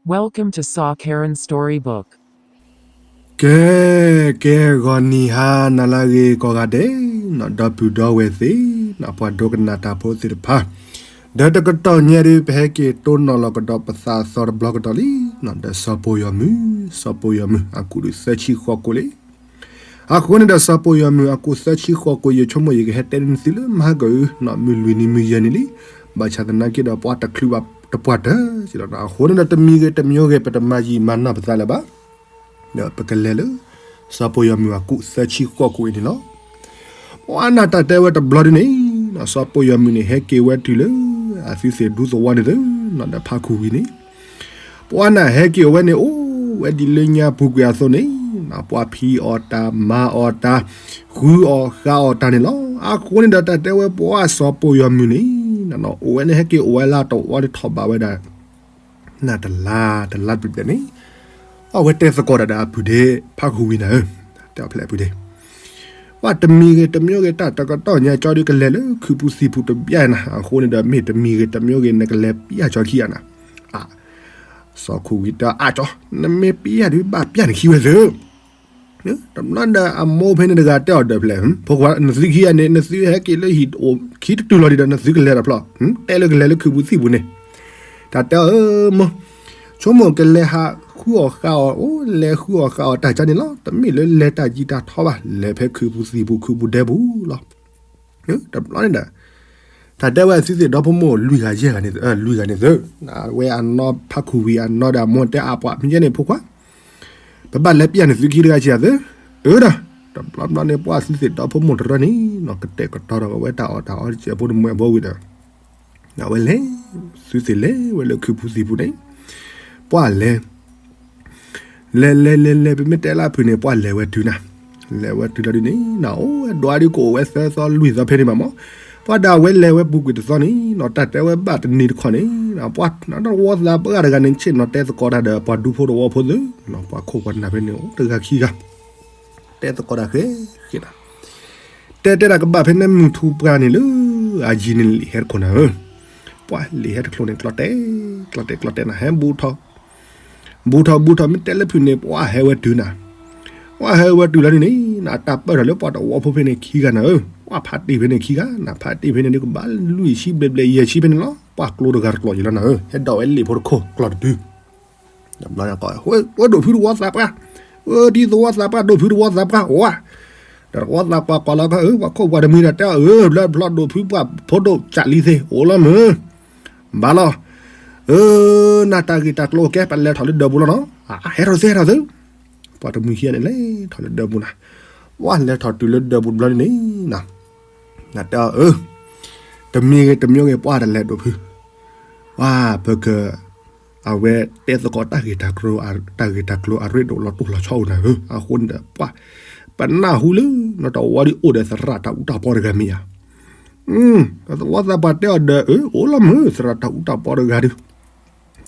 Welcome to Saw Karen Storybook. ကဲ, ကဲဂီၤနံၤဟါနၤလၢအဂ့ၤကိးဂၤဒဲး, ဒီပုၢ်ဒီဝဲၢ်သ့ၣ်, ပှၤဒိကနၣ်တၢ်ဖိသ့ၣ်တဖၣ်, ဒီးတကတီၢ်ညါဒီး ပဟဲက့ၤတိၢ်နီၣ်လီၤကဒီးပသးအသီတဘျီကဒီးလံ, ဒီးစီၤပိာ်ယီၤမုၢ်, စီၤပိာ်ယီၤမုၢ် အကူၣ်ဒုးသၢဆံဃိးကိးလံ. အဃိန့ၣ်ဒီးစီၤပိာ်ယီၤမုၢ်အကူၣ်သၢဆံဃိးကိး ယဆိကမိၣ်ယကဟဲတဲန့ၢ်သုလၢမဟါကၢၢ်, မုၢ်လွံၢ်နံၤမုၢ်ယဲၢ်နံၤလံ, ဘၣ်ဆၣ်သနာ်က့ဒီးပှၤတချုးဘၣ်တပှၢ်တၢၢ်လီၤ. အဃိန့ၣ်ဒီးတမံၤဂ့ၤတမံၤဂ့ၤ ပတမၤယံာ်မၤနီၢ်ပသးလၢၤဘၣ်, ဒီးပကလဲၤလၢ စီၤပိာ်ယီၤမုၢ်အကူၣ်သၢဆံဃိးကိးအံၤန့ၣ်လီၤ. ပှၤနၢ်တၢ်တဲဝဲတဘျီဒုန့ၣ်, စီၤပိာ်ယီၤမုၢ်န့ၣ် ဟဲက့ၤဝဲတုၤလၢ အသုသ့ၣ်ဒူသဝီန့ၣ်သ့, ဒီးဖးခူၣ်ဝံၤန့ၣ် ပှၤနၢ်ဟဲက့ၤအိၣ်ဝဲန့ၣ် အိၣ်ဝဲဒ်လၢညါပူၤကွံာ်အသိးန့ၣ်, ပှၤဖံးအီၣ်တၢ်မၤအီၣ်တၢ် ဃုအီၣ်ဃါအီၣ်တၢ်န့ၣ်လီၤ. အဃိန့ၣ်ဒီးတၢ်တဲဝဲပှၤစီၤပိာ်ယီၤမုၢ်န့ၣ်, အိၣ်ဝဲန့ၣ်ဟဲက့ၤအိၣ်ဝဲလၢတဝီန့ၣ်ထီၣ်ဘးဝဲဒၣ် နၢ်တလါတလါတဘျဲၣ်န့ၣ်, အဝဲတဲသကိးတၢ်ဒီးအပုၢ်ဒ့ဖးခူၣ်ဝံၤနၤဧၢ, တဲအီၤဖဲအပုၢ်ဒ့ ပှၤတမံၤဂ့ၤတမံၤဂ့ၤ တၢ်တကတီၢ်ညါကၠီဒုကလဲၤလၢခုးပူၤသံၣ်ပူၤတဘျီနၤ, အဃိန့ၣ်ဒီးမ့ၢ်တမံၤဂ့ၤတမံၤဂ့ၤ နကလဲၤပျၢ်ကၠီခံဂၤနၤ. စီၤခူၣ်ဝံၤတဲအါကၠီ, နမ့ၢ်ပျၢ်ဒုးဘၣ်ပျၢ်နခံဝဲသ့ တဘျီဒီးအမိၢ်ဖဲန့ၣ်တဂၤတဲအီၤဒီးဖျဲၣ်, ဖိခွါ နသုခံဂၤန့ၣ် နသုဟဲက့ၤလၢဟံၣ်အိၣ်ခံတတုၤလီၤဒံးဒီး နသုကလဲၤဒီးဖျီ, တဲလၢကလဲၤလၢခုးပူၤသံၣ်ပူၤန့ၣ်, တၢ်တဲအီၤ မိၢ်, ဆိကမိၣ်ကလဲၤဟးဃုအီၣ်ဃါအီၣ်, အိၣ်လဲၤဃုအီၣ်ဃါအီၣ်တၢ်ကၠီန့ၣ်လီၤ. တမ့ၢ်လၢလဲၤတၢ်ယံၤတၢ်ထီဘၣ်, လဲၤဖဲခုးပူၤသံၣ်ပူၤခုးပူၤဒဲပူၤလီၤ. တဘျီန့ၣ်ဒီး တၢ်တဲဝဲအသုသ့ၣ်ဒီဖိမိၢ်လွံၢ်ဂၤယဲၢ်ဂၤန့ၣ်, လွံၢ်ဂၤန့ၣ်သ့, အဝဲအနီၢ်ဖးခူၣ်ဝံၤအနီၢ်ဒီးအမိၢ်တဲအါပှၤမ့ၢ်ယဲန့ၣ် ဖိခွါ ပဘၣ်လဲၤပျၢ်နသုခံတဂၤဆံးအသ့, အၢဒီး တဘျီဘျီန့ၣ် ပှၤသုသ့ၣ်ဒီဖိမိၢ်တရၢန့ၣ် ကတဲာ်ကတီၤဒီးဝဲတၢ်အီၣ်တၢ်အီတစဲးဖိတမှဲးဖိဝံၤဒီး အဝဲလဲၤ, သုသ့ၣ်လဲၤဝဲလၢခုးပူၤသံၣ်ပူၤန့ၣ်, ပှၤလဲၤ လဲၤလဲၤလဲၤလဲၤ ပမ့ၢ်တဲလၢအဖုၣ်န့ၣ် ပှၤလဲၤဝဲတုၤနၤ, လဲၤဝဲတုၤလီၤဒုန့ၣ် နအိၣ်ဝဲဒွးဒုကအိၣ်ဝဲသၢသီလွံၢ်သီဖဲန့ၣ်ဘၣ်မး, ပှၤဒၣ်ဝဲလဲၤဝဲပူၤကွံာ်တသီန့ၣ် နီၢ်တၢ်တဲဝဲဘၣ်တနံၤတခီန့ၣ် ပှၤတဝီသးပှၢ်တဂၤန့ၣ် ဆ့ၣ်နီၤတဲသကိးတၢ်ဒီးပှၤဒူဖိတဝီဖိသ့, ပှၤခိၣ်ပှၤနၢ်ဖဲန့ၣ်အိၣ်တဂၤခံဂၤ တဲသကိးတၢ်ဃဲဃဲနၤ, တဲတဲဒၣ်ကဘၣ်ဖဲန့ၣ်မုၢ်ထူၣ်ပှၢ်န့ၣ်လၢ အယံၤန့ၣ်လံာ်ဟဲတခိၣ်နၤဧၢ, ပှၤလံာ်ဟဲတခိၣ်န့ၣ် ကျီတဲာ် ကျီတဲာ်ကျီတဲာ်နၤ ဟဲဘူးထီၣ် ဘူးထီၣ်ဘူးထီၣ် မ့ၢ်တဲလၢဖုၣ်န့ၣ် ပှၤဟဲဝဲတုၤနၤ, ပှၤဟဲဝဲတုၤလီၤဒုန့ၣ် နတၢ်ပၢၢ်ထီၣ်လၢပှၤတဝီဖိဖဲန့ၣ်ခံဂၤနၤဧၢ, ပှၤဖးတ့ၢ်ဖဲန့ၣ်ခံဂၤ နဖးတ့ၢ်ဖဲန့ၣ်ဒုကဘၣ်လွံၢ်ဆံဘျဲၣ်ဘျဲၣ်ယဲၢ်ဆံဖဲန့ၣ်လီၤ, ပှၤကျိတဂၤတကျိာ်ယံၤလီၤနၤဧၢ, ဟဲဒိးဝဲလံာ်ဖိတခိၣ်ကျီတဒု တဘျီန့ၣ် ဝဲဒိၣ်ဖုတဝီသးပှၢ်, ဝဲဒ်သဝီသးပှၢ်ဒိၣ်ဖုတဝီသးပှၢ်အိၣ်ဧါ, ဒီးတဝီသးပှၢ်ကွၢ်လီၤခီ ပှၤခိၣ်ပှၤတမှံၤဒီးတဲအီၤ အၢ ဘျီဖျီဒိၣ်ဖုပှၢ်ဖိဒိၣ်ကးလံသ့ၣ်အိၣ်လီၤမုၢ်, ဘၣ်လီၤ, အၢ နတၢ်ဂ့ၢ်တၢ်ကျိၤကဲ ပလဲၤထီၣ်လၢဒၢးပူၤလီၤနီၤ, ဟဲထီၣ်သ့ဟဲထီၣ်သ့, ပှၤတမှံၤခံဂၤန့ၣ် လဲၤထီၣ်လၢဒၢးပူၤနၤ, ဝဲလဲၤထီၣ်တုၤလၢဒၢးပူၤတဘျီန့ၣ် နတဲအီၤ အၢ တမံၤဂ့ၤတမံၤဂ့ၤ ပှၤတလဲၤဒိၣ်ဖု, ပှၤပက အဝဲတဲသကိးတၢ်ဂ့ၢ်တၢ်ကျိၤ တၢ်ဂ့ၢ်တၢ်ကျိၤအရ့ဒိၣ်လီၤတိၢ်လီၤဆီအိၣ်နၤဧၢ, အဃိန့ၣ်ဒီး ပှၤ ပနၢ်ဟူလၢ နတဝီဒုအိၣ်ဒီးသရၣ်တၢ်အူတၢ်ပီတဂၤမ့ၢ်ဧါ, သဝီသးပှၢ်တဲအီၤဒီး အၢ အိၣ်လီၤမုၢ် သရၣ်တၢ်အူတၢ်ပီတဂၤဒု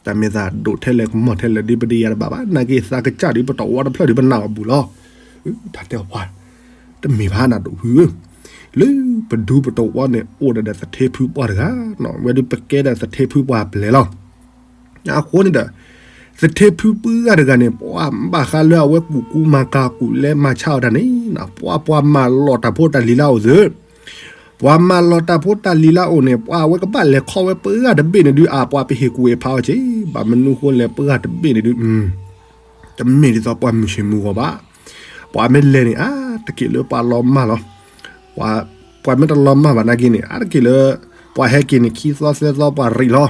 တၢ်မ့ၢ်သးဒိၣ်ထဲလဲၣ်ကမီၢ်ထဲလဲၣ်ဒ်ပဒံယၤတဘၣ်ဘၣ် နာ်က့သးကစၢ်ဒ်ပတဝီတဖျၢၣ်ဒ်ပနာ်အီၤဘူးလီၤ, တၢ်တဲပှၤ တမ့ၢ်ဘၣ်နၤဒိၣ်ဖုဧၢ, လၢပဒူပတဝီန့ၣ် အိၣ်ဒီးသထ့ဖုပှၢ်တဂၤ, ဝဲဒုပကဲဒီးသထ့ဖုပှၢ်ပျဲၤလီၤ အဃိန့ၣ်ဒီး သထ့ဖုပှၢ်တဂၤန့ၣ် ပှၤဘၣ်ဃးလၢအဝဲကူၣ်ကူမၤကၤကူၣ်လဲမၤဆါအီၤတၢ်န့ၣ် ပှၤပှၤမၤလီၤတၢ်ဖိတၢ်လံၤလၢအအိၣ်သ့, ပှၤမၤလီၤတၢ်ဖိတၢ်လံၤလၢအအိၣ်န့ၣ် ပှၤအဝဲကဘၣ်လဲၤခီဝဲပှၢ်တဘ့ၣ်န့ၣ်ဒုး အပှၤပဟ့ၣ်ကူၣ်ဟ့ၣ်ဖးအီၤက့ၤ ဘၣ်မနုၤဃိလဲၣ်ပှၢ်တဘ့ၣ်န့ၣ်ဒုး တမ့ၢ်ဒ်သိးပှၤမုၢ်ဆ့ၣ်မုၢ်ဂီၤဘၣ်, ပှၤမ့ၢ်လဲၤန့ၣ် အါတက့ၢ်လၢပှၤလီၤမၢ်လီၤ, ပှၤမ့ၢ်တလီၤမၢ်ဘၣ်နာ်က့န့ၣ် အါတက့ၢ်လၢ ပှၤဟဲက့ၤန့ၣ် ခံသီသၢသီပှၤရံးလီၤ,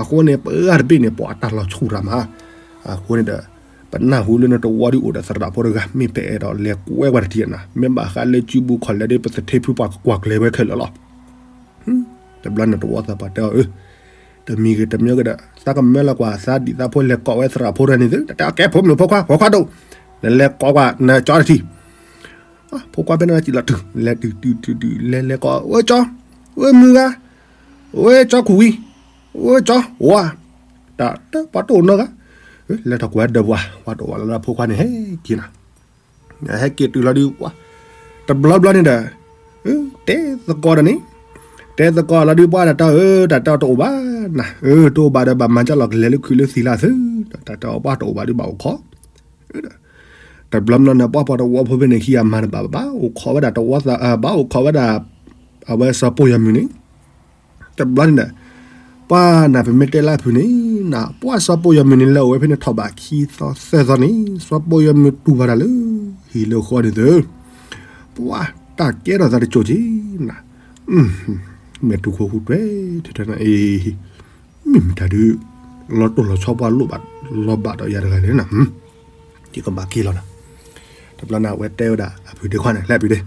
အဃိန့ၣ် ပှၢ်တဘ့ၣ်န့ၣ် ပှၤတၢ်လီၤဆူၣ်ရၣ်မး, အဃိန့ၣ်ဒီး ပနၢ်ဟူလၢနတဝီဒုအိၣ်ဒီးသရၣ်ဖိတဂၤ မ့ၢ်ပအဲၣ်ဒိးလဲၤကွဲဝဲတထံၣ်နၤ, မ့ၢ်ဘၣ်ဃးလၢစုပူၤခီၣ်လဲၢ်ဒ်ပသထ့ဖုပှၢ်ကကွၢ်ကျဲၤဝဲခဲလၢာ်လီၤ တဘျီန့ၣ်တဝီသးပှၢ်တဲအီၤ အၢ တမံၤဂ့ၤတမံၤဂ့ၤဒီး သးကမၢလီၤကွၢ်သးဒံးသးဖိလဲၤကိးဝဲသရၣ်ဖိတဂၤန့ၣ်သု တၢ်တဲအကဲဖိမုၣ်ဖိခွါ ဖိခွါဒိၣ်, နလဲၤကိးကွၢ်နကၠီတထံၣ်, ဖိခွါဖဲန့ၣ်စံးလီၤတုၤ လဲၤတုၤတုၤတုၤတုၤ လဲၤလဲၤကိး ဝဲကၠီ, ဝဲမုၢ်ဂၤ, ဝဲကၠီခူၣ်ဝံၤ, ဝဲကၠီ ဝါ, တၢ်တပှၤတအိၣ်နီတဂၤ, လဲၤထီၣ်ကွၢ်ဒၢးပူၤ ပှၤတအိၣ်ဝဲလၢဖိခွါန့ၣ်ဟဲက့ၤနၤ ဟဲက့ၤတုၤလီၤဒုး တဘျီဘျီန့ၣ်ဒီး တဲသကိးဒီးန့ၣ်, တဲသကိးလီၤဒုး ပှၤတၢ်တဲအီၤ တၢ်တဲအီၤတအိၣ်ဘၣ်နၤ, တအိၣ်ဘၣ်ဒီး ဘၣ်မၤကၢ်လီၤကလဲၤလၢခုးလၢသံၣ်လၢသု တၢ်တဲအီၤပှၢ်တအိၣ်ဘၣ်ဒုးဘၣ်အိၣ်ခိး, တဘျီမနီၤန့ၣ် ပှၢ်ပှၤတဝီဖိဖဲန့ၣ်ခံဂၤမၤတဘၣ်ဘၣ် ဘၣ်အိၣ်ခိးဝဲဒၣ်တဝီသး ဘၣ်အိၣ်ခိးဝဲဒၣ် အဝဲစီၤပိၢ်ယီၤမုၢ်န့ၣ်, တဘျီန့ၣ်ဒီး ပှၢ်နၤပမ့ၢ်တဲလၢအဖုၣ်န့ၣ် နပှၢ်စီၤပိၢ်ယီၤမုၢ်န့ၣ် လဲၤအိၣ်ဝဲဖဲန့ၣ်ထီၣ်ဘးခံသီသၢသီန့ၣ် စီၤပိၢ်ယီၤမုၢ်တူၢ်ဘၣ်တၢ်လၢ ဟံၣ်လၢဃီန့ၣ်သု, ပှၢ်တၢ်ကဲထီၣ်သးတစိၢ်က့ၤနၤ, မဲာ်တူၢ်ခိၣ်ဟူးတွဲ ထဲထဲနၤအံၤ မ့ၢ်မတၤဒုး လီၤတိၢ်လီၤဆီပှၢ်လိၣ်ဘၣ်လီၤဘၣ်ဒီးယၤတဂၤလဲၣ်နၤ, ယကဘၣ်က့ၤလီၤနၤ, တဘျီန့ၣ် အဝဲတဲဝဲဒၣ်အဖုၣ်ဒ့ခွါန့ၣ် လဲၤဖုၣ်ဒ့,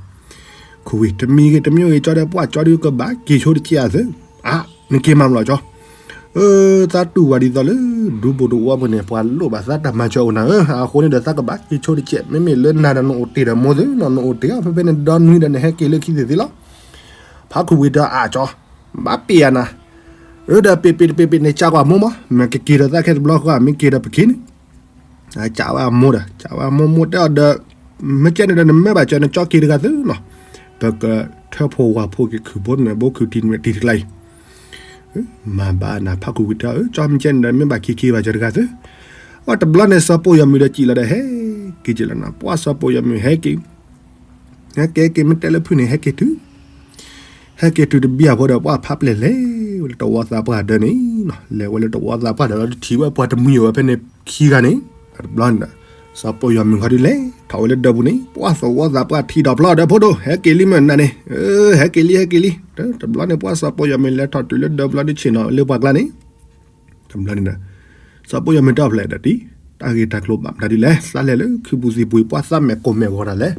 ခိၣ်ဝံၣ် တမံၤဂ့ၤတမံၤဂ့ၤ ကၠီဒီးပှၢ်ကၠီဒုး ကဘၣ်က့ၤဆိတကဲးအသု, အါ နက့ၤမၤမလီၤကၠီ, အၢ သးတူၢ်ဝဲဒ်သိးလၢ ဒူဘိၣ်တဝီပူၤန့ၣ် ပှၤလိၣ်ဘၣ်သးတၢ်မၤစၢၤအိၣ်နၤဧၢ, အဃိန့ၣ်ဒီးသးကဘၣ်က့ၤဆိတကဲး, မ့မ့ၢ်လၢနၤဒီးနအိၣ်တ့ၢ်ဒီးမိၢ်သုနီၤ, နအိၣ်တ့ၢ်အီၤဖဲဖဲန့ၣ်ဒီနွံဒီးနဟဲက့ၤလၢခံသ့ၣ်သ့လီၤ. ဖးခိၣ်ဝံၣ်ဒီးအကၠီ, ဘၣ်ပ့ၢ်ယၤနၤ, အၢ ဒီးပ့ၢ်ပ့ၢ်တပ့ၢ်ပ့ၢ်န့ၣ် ကးကွၢ်မိၢ်မး, မ့ၢ်ကက့ၤဒီးသးခဲတဘျီဃီ မ့ၢ်က့ၤဒီးပက့ၤန့ၣ်, ကးဝဲအမိၢ်ဒီး ကးဝဲအမိၢ် မိၢ်တဲအီၤဒီး မ့ၢ်ကဲန့ၣ်ဒီးနမၢဘၣ်စၢၤ နကၠီက့ၤတဂၤသုနီၤ, ပကထၢဖှိၣ်ဝၢ်ဖှိၣ်က့ၤခုၣ်ဘိန့ၣ် ဘိခုၣ်တံၢ်နွဲၣ်တံၢ်တကျါအံၤ, မၤဘၣ်နၤ ဖးခိၣ်ဝံၣ်တဲအီၤ အၢ ကၠီမ့ၢ်ကဲန့ၣ်ဒီး မ့ၢ်ဘၣ်က့ၤက့ၤဘၣ်စၢၤတဂၤသု, အတဘျီန့ၣ် စီၤပိၢ်ယီၤမုၢ်ဒီးစံၣ်လီၤဒီးဟဲက့ၤက့ၤလီၤနၤ, ပှၢ်စီၤပိၢ်ယီၤမုၢ်ဟဲက့ၤ ဟဲက့ၤက့ၤ မ့ၢ်တဲလၢဖုၣ်န့ၣ် ဟဲက့ၤတုၤ ဟဲက့ၤတုၤတဘျီအဖိဒီး ပှၢ်ဖးပျဲၢ်လဲၤဝဲလၢတဝီသးပှၢ်ဒၢးန့ၣ်နီၤ, လဲၤဝဲလၢတဝီသးပှၢ်ဒၢးလီၤ တထံၣ်ဝဲပှၤတမှံၤအိၣ်ဝဲဖဲန့ၣ်ခံဂၤန့ၣ်, တဘျီန့ၣ်ဒီး စီၤပိၢ်ယီၤမုၢ်ခီဒုးလဲၤထီၣ်ဝဲလၢဒၢးပူၤန့ၣ် ပှၢ်သဝီသးပှၢ်ထံၣ်ဒီးဖျီဒီး ဖိဒိၣ် ဟဲက့ၤလံမ့ၢ်နၤန့ၣ်, ဟဲက့ၤလံ ဟဲက့ၤလံ, တဘျီန့ၣ် ပှၢ်စီၤပိၢ်ယီၤမုၢ်လဲၤထီၣ်တုၤလၢဒၢးဘျီဒုးဆ့ၣ်နီၤလၢပှၤကျါန့ၣ် တဘျီန့ၣ်ဒီး စီၤပိၢ်ယီၤမုၢ်တဲအီၤဖျဲးဒီးတံၢ် တၢ်ဂ့ၢ်တၢ်ကျိၤဘၣ်မတၤဒ်လဲၣ်, သးလဲၤလၢခုပူၤသံၣ်ပူၤအံၤ ပှၢ်သးမဲာ်ကိၢ်မဲာ်ဂီၤတၢ်လဲၣ်,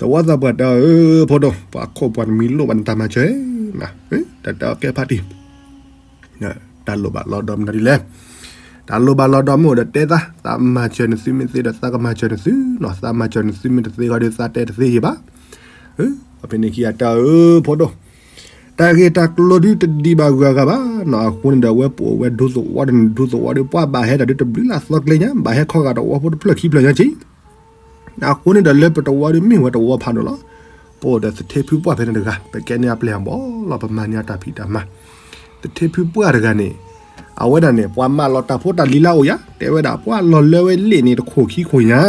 သဝီသးပှၢ်တဲအီၤ အၢ ဖိဒိၣ် ပှၤခိၣ်ပှၤတမှံၤလိၣ်ဘၣ်နတၢ်မၤစၢၤ, တၢ်တဲအီၤကဲဖးတံၢ် တၢ်လိၣ်ဘၣ်လီၤဒီးမတၤဒ်လဲၣ်, တၢ်လိၣ်ဘၣ်လီၤဒီးမ့ၢ်အိၣ်ဒီးတဲသး, သးမၤစၢၤနသုမ့ၢ်သ့ဒီးသးကမၤစၢၤနသုနီၤ, သးမၤစၢၤနသုမ့ၢ်တသ့ဃီဒီးသးတဲတသ့ယံၤဘၣ်, အဖဲန့ၣ်ခံဂၤတဲအီၤ အၢ ဖိဒိၣ် တၢ်ဂ့ၢ်တၢ်ကျိၤဒုးတဒံးဘၣ်ဂုၤအဂၤဘၣ်နီၤ, အဃိန့ၣ်ဒီးအဝဲပအိၣ်ဝဲဒူသဝီဒီးနဒူသဝီဒီး ပှၢ်ဘၣ်ဟဲတၢ်ဒုးတဘျုးလၢ်သီကျဲညါ, ဘၣ်ဟဲခီဂာ်တဝီဖိတဖျၢၣ်ခံဖျၢၣ်ညါက့ၤ, အဃိန့ၣ်ဒီးလၢပတဝီဒီးမ့ၢ်ဝဲတဝီဖးဒိၣ်လီၤ, ပအိၣ်ဒီးသထ့ဖုပှၢ်ဖဲန့ၣ်တဂၤ, ပကဲန့ၢ်အပျဲၢ်အဘီၣ်လီၤ, ပမၤန့ၢ်အတၢ်ဖံးတၢ်မၤ, သထ့ဖုပှၢ်တဂၤန့ၣ်, အဝဲဒၣ်န့ၣ် ပှၤမၢလီၤတၢ်ဖိတၢ်လံၤလၢအအိၣ်ယါ, တဲဝဲဒၣ်ပှၢ်လီၤလၢဝဲလ့ၣ်န့ၣ်တခိၣ်ခံခိၣ်ညါ,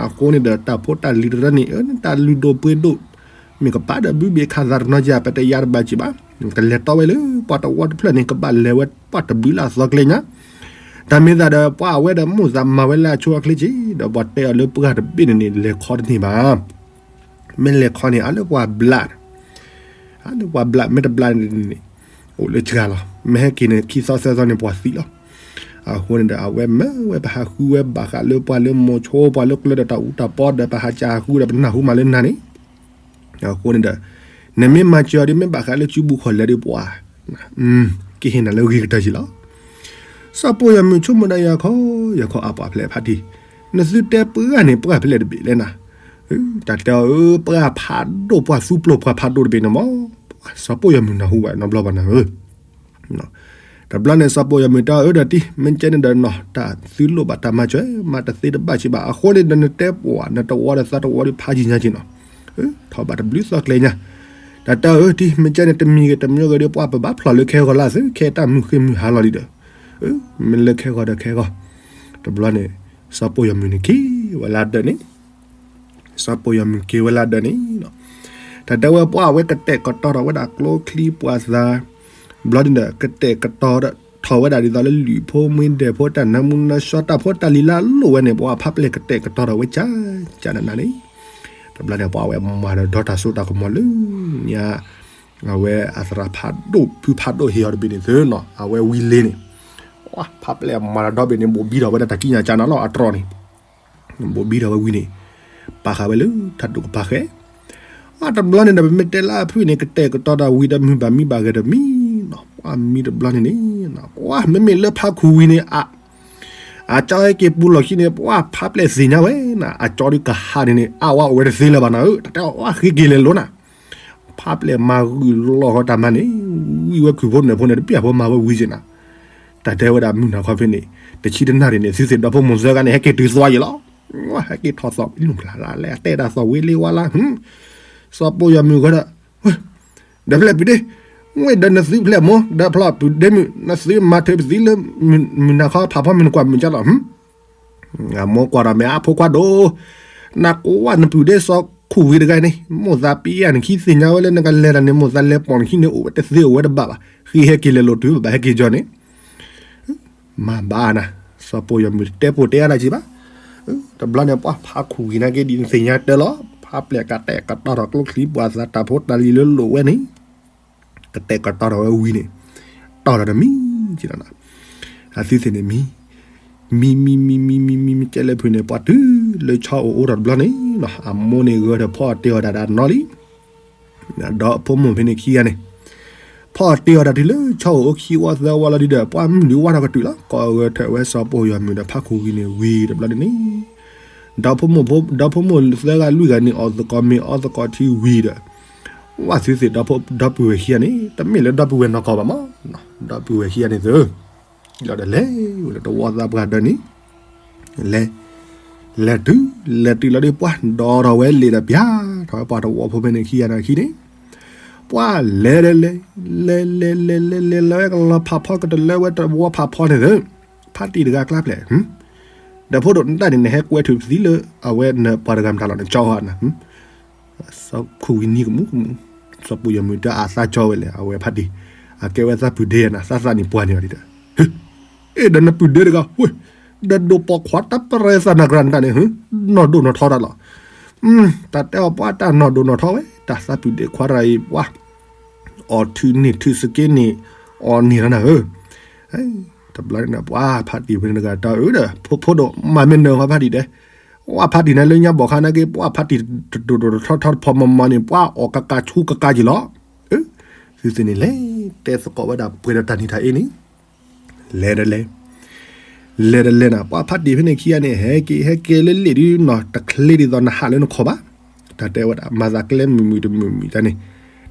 အဃိန့ၣ်ဒီးတၢ်ဖိတၢ်လံၤတရၢန့ၣ် အၢ တၢ်လုၢ်ဒိၣ်ပှ့ၤဒိၣ် မ့ၢ်ကပၤဒီးဘုဘ့ၣ်ခးသးတနီၤယါ ပတယါတဘၣ်က့ၤဘၣ်, ကလဲၤတီဝဲလၢပှၤတဝီတဖျၢၣ်န့ၣ် ကဘၣ်လဲၤဝဲပှၢ်တဘျုးလၢ်သီကျဲညါ, တၢ်မ့ၢ်သးဒီးပှၢ်အဝဲဒီးမိၢ်သးမၤဝဲလၢအဆိအချ့က့ၤ, ဒီးပှၤတဲအီၤလၢပှၢ်တဘ့ၣ်န့ၣ်န့ၣ် လဲၤခီတန့ၢ်ဘၣ် မ့ၢ်လဲၤခီန့ၣ် အလၢပှၤဘျး, အလၢပှၤဘျး မ့ၢ်တဘျးန့ၣ်န့ၣ် အိၣ်လၢစှၤလီၤ, မ့ၢ်ဟဲက့ၤန့ၣ် ခံသီသၢသီန့ၣ် ပှၤသံလီၤ. အဃိန့ၣ်ဒီး အဝဲမၢဝဲ ပဟးဃုဝဲဘၣ်ဃးလၢပှၤလၢမိၤဆိ ပှၤလၢကျၢဒီးတၢ်အူတၢ်ပီဒီး ပဟးကၢ်ဃုဒီး ပနၢ်ဟူမးလၢနၤန့ၣ်, အဃိန့ၣ်ဒီး နမ့ၢ်မၤစၢၤအီၤဒီး မ့ၢ်ဘၣ်ဃးလၢစုပူၤခီၣ်လဲၤဒီးပှၤ ကဟ့ၣ်နၤလၢဂ့ၤကတၢၢ်က့ၤလီၤ. စီၤပိၢ်ယွၤမုၢ်ဆိကမိၣ်ဒၣ်ယၤခီ, ယၤခီအပှၤဖျဲးဖးတံၢ်, နသုတဲပှၢ်န့ၣ် ပှၢ်ဖဲလဲၣ်တဘ့ၣ်လဲၣ်နၤ, တၢ်တဲအီၤဧၢ ပှၢ်ဖးဒိၣ် ပှၢ်သူပျိၢ်ပှၢ်ဖးဒိၣ်တဘ့ၣ်န့ၣ်မး, စီၤပိၢ်ယွၤမုၢ်နၢ်ဟူဘၣ်နီတဘျီဘၣ်နၤဧၢ တဘျီန့ၣ် စီၤပိၢ်ယွၤမုၢ်တဲအီၤ အၢ ဒီးတံၢ် မ့ၢ်ကဲန့ၣ်ဒီးနီၤ တၢ်သုလိၣ်ဘၣ်တၢ်မၤစၢၤ မၤတသ့တဘၣ်က့ၤဘၣ် အဃိန့ၣ်ဒီး နတဲပှၢ် နတဝီဒီးသးတဝီဒီးဖးယံာ်ညါက့ၤနီၤ, ထီၣ်ဘၣ်တဘျုးသီကျဲညါ, တၢ်တဲအီၤ အၢ တံၢ် မ့ၢ်ကဲန့ၣ် တမံၤဂ့ၤတမံၤဂ့ၤဒီး ပှၢ်ပဘၣ်ဖျိးလၢခဲဂီၤလၢ်သု ခဲတၢ်မုၢ်ဃ့မုၢ်ဟါလီၤလံဒီး, မ့ၢ်လၢခဲဂီၤဒီးခဲဂီၤ, တဘျီန့ၣ် စီၤပိၢ်ယွၤမုၢ်န့ၣ်က့ၤဝဲလၢဒၢးန့ၣ် စီၤပိၢ်ယွၤမုၢ်က့ၤဝဲလၢဒၢးန့ၣ်, တၢ်တဲဝဲပှၢ်ဝဲကတဲာ်ကတီၤထီၣ်ဝဲဒၣ်ကျိချံပှၢ်သး, ဘျီန့ၣ်ဒီး ကတဲာ်ကတီၤထီၣ်ဝဲဒၣ်ဒ်သိးလၢ လုၢ်ဖိမွှ့ဒဲးဖိတၢ်နါမူနါဆှီတၢ်ဖိတၢ်လံၤလၢအလိၣ်ဝဲန့ၣ် ပှၢ်ဖးပျဲၢ်ကတဲာ်ကတီၤထီၣ်ဝဲကၢ်ကၢ်နးနးန့ၣ်, တဘျီန့ၣ် ပှၢ်ဝဲမၤဒီးဒီတၢ်စိတၢ်ကမီၤလၢညါ, အဝဲအသရၣ်ဖးဒိၣ်ဖုဖးဒိၣ်ဟ့ၣ်အီၤတဘ့ၣ်န့ၣ်သုနီၤ အဝဲဝံၤလ့န့ၣ်, ပှၢ်ဖးပျဲၢ်မၤဒီးဒီဘ့ၣ်န့ၣ် ဘိၣ်ဘံထီၣ်ဝဲဒၣ်တၢ်ကံးညာ်ကၢ်နးလီၤအတြီၤန့ၣ် ဘိၣ်ဘံထီၣ်ဝဲဝံၤန့ၣ်, ပာ်ဃာ်ဝဲလၢတၢ်ဒိၣ်ကပၤဃဲ, အတဘျီန့ၣ်ဒီး ပမ့ၢ်တဲလၢအဖုၣ်န့ၣ် ကတဲာ်ကတီၤတၢ်ဝံၤဒီးမုၢ်ဘၣ်မံဘၣ်ဂဲၤဒီးမံနီၤ, ပှၢ်မံတဘျီန့ၣ်န့ၣ်, ပှၢ်မ့မ့ၢ်လၢဖးခူဝံၤန့ၣ် အ, အကၠီဟဲက့ၤပူၤလီၢ်ခံန့ၣ် ပှၢ်ဖးပျဲၢ်သ့ၣ်ညါဝဲနၤ, အကၠီဒုးကဟးန့ၣ်န့ၣ် အဝဲအိၣ်ဝဲတသ့လၢၤဘၣ်နၤဧၢ, တၢ်တဲအီၤ ပှၢ်ဃ့က့ၤလဲၤလိၤနၤ ဖးပျဲၢ်မၤဂုာ်လီၤဃီတၢ်မၤန့ၣ်, ဝံၤဝဲခုၣ်ဖိနၢ်ဖိန့ၣ် တပျၢ်ဖိမၤဝဲဝံၤက့ၤနၤ, တၢ်တဲဝဲဒၣ်မုၢ်နၤခီဖဲန့ၣ် တဆံတနၣ်ရံၣ်န့ၣ် သုသ့ၣ်ဒီဖိမိၢ်သၢဂၤန့ၣ် ဟဲက့ၤတုၤသွါယံၤလီၤ, ဟဲက့ၤထီၣ်သီၣ်လၢဖျါလၢ အတဲဒၣ်သီၣ်ဝံၤလ့ဝါလါ, စီၤပိၢ်ယွၤမုၢ်ဃီဒီး ဒီးဖဲလဲၣ်ပူၤဒ့, ဝဲဒီးနသုဖျဲၣ်မိၢ် ဒီးဖျီၣ်ပုၢ်ဒ့မုၣ် နသုမၤထုးပသံလၢ မုၢ်နၤခီဖးဖီမုၢ်နကွၢ်မုၢ်ကၢ်လီၤ. အမိၢ်ကွၢ်ဒီးမ့ၢ်အဖိခွါဒိၣ်, နကွၢ်နပုၢ်ဒ့စီၤခူၣ်ဝံၤတဂၤန့ၣ် မိၢ်သးပ့ၤယၤနခံသ့ၣ်ညါဝဲလၢနကလဲၤတၢ်န့ၣ် မိၢ်သးလဲၤပိာ်နခံန့ၣ် အိၣ်ဝဲတသ့အိၣ်ဝဲတဘၣ်ဘၣ်, ဃ့ဟဲက့ၤလဲၤလိာ်တုၤဘၣ်ဟဲက့ၤကီန့ၣ် မၤဘၣ်နၤ, စီၤပိၢ်ယီၤမုၣ်တဲပိၢ်တဲအါတၢ်က့ၤဘၣ်. တဘျီန့ၣ် ပှၢ်ဖးခူၣ်ဝံၤနာ်က့ဒ်နသ့ၣ်ညါတၢ်လီၤ, ဖးပျဲၢ်ကတဲာ်ကတီၤထီၣ်ကျိချံ ပှၤသးတၢ်ဖိတၢ်လံၤလၢလိာ်ဝဲန့ၣ် ကတဲာ်ကတီၤထီၣ်ဝဲဝံၤန့ၣ် တီၢ်ထီၣ်တမံၤက့ၤလီၤနၤ, အသုသ့ၣ်န့ၣ်မံ မံမံမံမံမံမံမံကဲလဲၣ်ဖုန့ၣ် ပှၢ်တုၤလၢဆီအိၣ်အိၣ်ထီၣ်တဘျီန့ၣ် အမိၢ်န့ၣ်ဂဲၤထၢၣ်ဖီအီၣ်တ့ၢ်အီၣ်ဒၣ်တၢ်နီၤလံ ဒီဖိမိၢ်ဖဲန့ၣ်ခံဂၤန့ၣ် ဖီအီၣ်တ့ၢ်အီၣ်တၢ်တုၤလၢဆီအိၣ်အိၣ်ခံဝီသၢဝီလီၤဒုဒီး ပှၢ်မုၢ်ဒုးဝါထီၣ်ကတုၤလီၤ ကိးဂဲၤထၢၣ်ဝဲစီၤပိၢ်ယီၤမုၣ်ဒီးဖးခူၣ်ဝံၤန့ၣ်ဝံၤတဘျီန့ၣ်န့ၣ် ဒီဖိမိၢ်သၢဂၤလွံၢ်ဂၤန့ၣ် အီၣ်သကိးမ့ၤအီသကိးထံဝံၤဒီး ဝၣ်သုသ့ၣ်ဒီပုၢ်ဝဲၢ်ခံဂၤန့ၣ် တမ့ၢ်လၢဒီပုၢ်ဝဲၢ်နီၢ်ကီၢ်ဘၣ်မး, ဒီပုၢ်ဝဲၢ်ခံဂၤန့ၣ်သု လီၤဒီးလဲၤဝဲလၢတဝီသးပှၢ်ဒၢန့ၣ် လဲၤ လဲၤတုၤ လဲၤတုၤလီၤဒုး ပှၢ်ဒီးထီၣ်ဝဲလံာ်ဒီးပျၢ်ထီၣ်ဝဲပှၢ်တဝီဖိဖဲန့ၣ်ခံဂၤန့ၣ်ခံန့ၣ် ပှၢ်လဲၤဒီးလဲၤ လဲၤလဲၤလဲၤလဲၤလဲၤလဲၤဝဲကလီၤဖးဖီကတလၢဝဲတဝီဖးဖီန့ၣ်သု ဖးတံၢ်တဂၤကျါဖျဲၣ် ဒီးဖိဒိၣ်နတၢ်န့ၣ် နဟဲကွဲထုးပသံလၢ အဝဲနပှၤတဂၤမတၤလီၤ နကၠီဟီနၤ စီၤခူၣ်ဝံၤနံၤကမူးကမူး စီၤပူၤယီၤမုၣ်တၢ်အသးကၠီဝဲလဲၣ် အဝဲဖးတံၢ် အကဲဝဲသးပုၢ်ဒ့နၤ သးသးနံၣ်ပှၢ်န့ၣ်အီၤဒ်ဒီး အ့ၣ်ဒီးနပုၢ်ဒ့တဂၤ ဝ့ၢ် ဒီးဒိၣ်ပိာ်ခွါတၢ်ပရဲသးနၤကြၢးနတၢ်န့ၣ် နီၢ်ဒိၣ်နီၢ်ထီတၢ်လီၤ တၢ်တဲအီၤပှၤတၢ်နီၢ်ဒိၣ်နီၢ်ထီဝဲ တၢ်သးပုၢ်ဒ့ခွါတဂၤအံၤပှၤ အီၣ်ထုးန့ၢ်ထုးစက့န့ၣ် အီၣ်န့ၢ်လီၤနၤဧၢ တဘျီန့ၣ် ပှၤဖးတံၢ်ဖဲန့ၣ်တဂၤတၢ်အၢဒီး ဖိဒိၣ်မၤမ့ၢ်နၢၤဃီဖးတံၢ်တဲ ပှၤဖးတံၢ်နၤလၢညါဘီၣ်ခါနာ်က့ ပှၤဖးတံၢ်တဒိၣ်ဒိၣ်ထီထီတဖီမီၤမီၤန့ၣ် ပှၤအီၣ်ကကၤဆူကကၤက့ၤလီၤ သုသ့ၣ်န့ၣ်လဲၤ တဲသကိးဝဲဒၣ်ပှဲၤဒီးတၢ်နံၤတၢ်အ့န့ၣ် လဲၤဒီးလဲၤ လဲၤဒီးလဲၤနၤ ပှၤဖးတံၢ်ဖဲန့ၣ်ခံဂၤန့ၣ် ဟဲက့ၤဟဲက့ၤလၢလ့ၣ်ဒုနီၤ တချ့ဒ်သိးနဟးလၢနခီၣ်ဘၣ် တၢ်တဲဝဲဒၣ် မၤသးကျဲမုာ်မုာ်တမုာ်မုာ်တၢ်န့ၣ်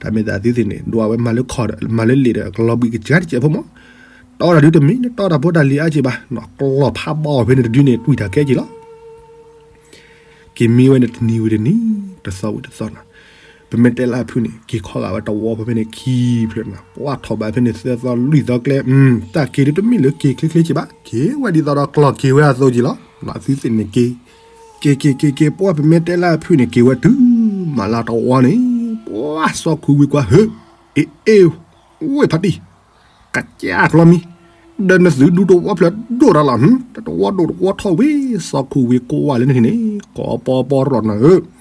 တၢ်မ့ၢ်သးသုသ့ၣ်န့ၣ် ဒွးဝဲမၤလၢခီၣ် မၤလၢလ့ၣ်ဒီး ကလီၤဘှံးကစၢ်တစဲးဖိမး တီတၢ်ဒုတမ့ၢ် တီတၢ်ဖိတၢ်လံၤအါက့ဘၣ် ကလီၤဖးဘီဖဲန့ၣ်တဒုန့ၣ် တွံၢ်တၢ်ကဲက့ၤလီၤ က့ၤမံဝဲန့ၣ်တနံၤဝံၤတနံၤ တသီဝံၤတသီနၤ ပမ့ၢ်တဲလၢအဖုန့ၣ် က့ၤခီဂာ်ဝဲတဝီဖိဖဲန့ၣ်ခံဖျၢၣ်နၤ ပှၤထီၣ်ဘးဖဲန့ၣ်သၢသီလွံၢ်သီကျဲ တၢ်က့ၤဒုတမ့ၢ်လၢက့ၤချ့ချ့က့ဘၣ် က့ၤဝဲဒ်သိးဒီးကျီၢ်က့ၤဝဲအသိးက့ၤလီၤ သုသ့ၣ်န့ၣ်က့ၤ က့ၤက့ၤက့ၤက့ၤ ပှၤပမ့ၢ်တဲလၢအဖုန့ၣ် က့ၤဝဲတုၤမးလၢတဝီန့ၣ် ပှၤစီၤခူဝံၤကွၢ် ဟၢ အ့ၣ်အ့ၣ် ဝ့ၢ်ဖးတံၢ် ကစၢ်ကျီမံ ဒီးနသုးဒူတဝီဖျၢၣ်ဒိၣ်တၢ်လီၤ တဝီဒိၣ်တဝီထီၣ်ဝံၤ စီၤခူဝံၤကိးဝဲလၢန့ၣ်န့ၣ် ကိးပီပီရီၣ်နၤဧၢ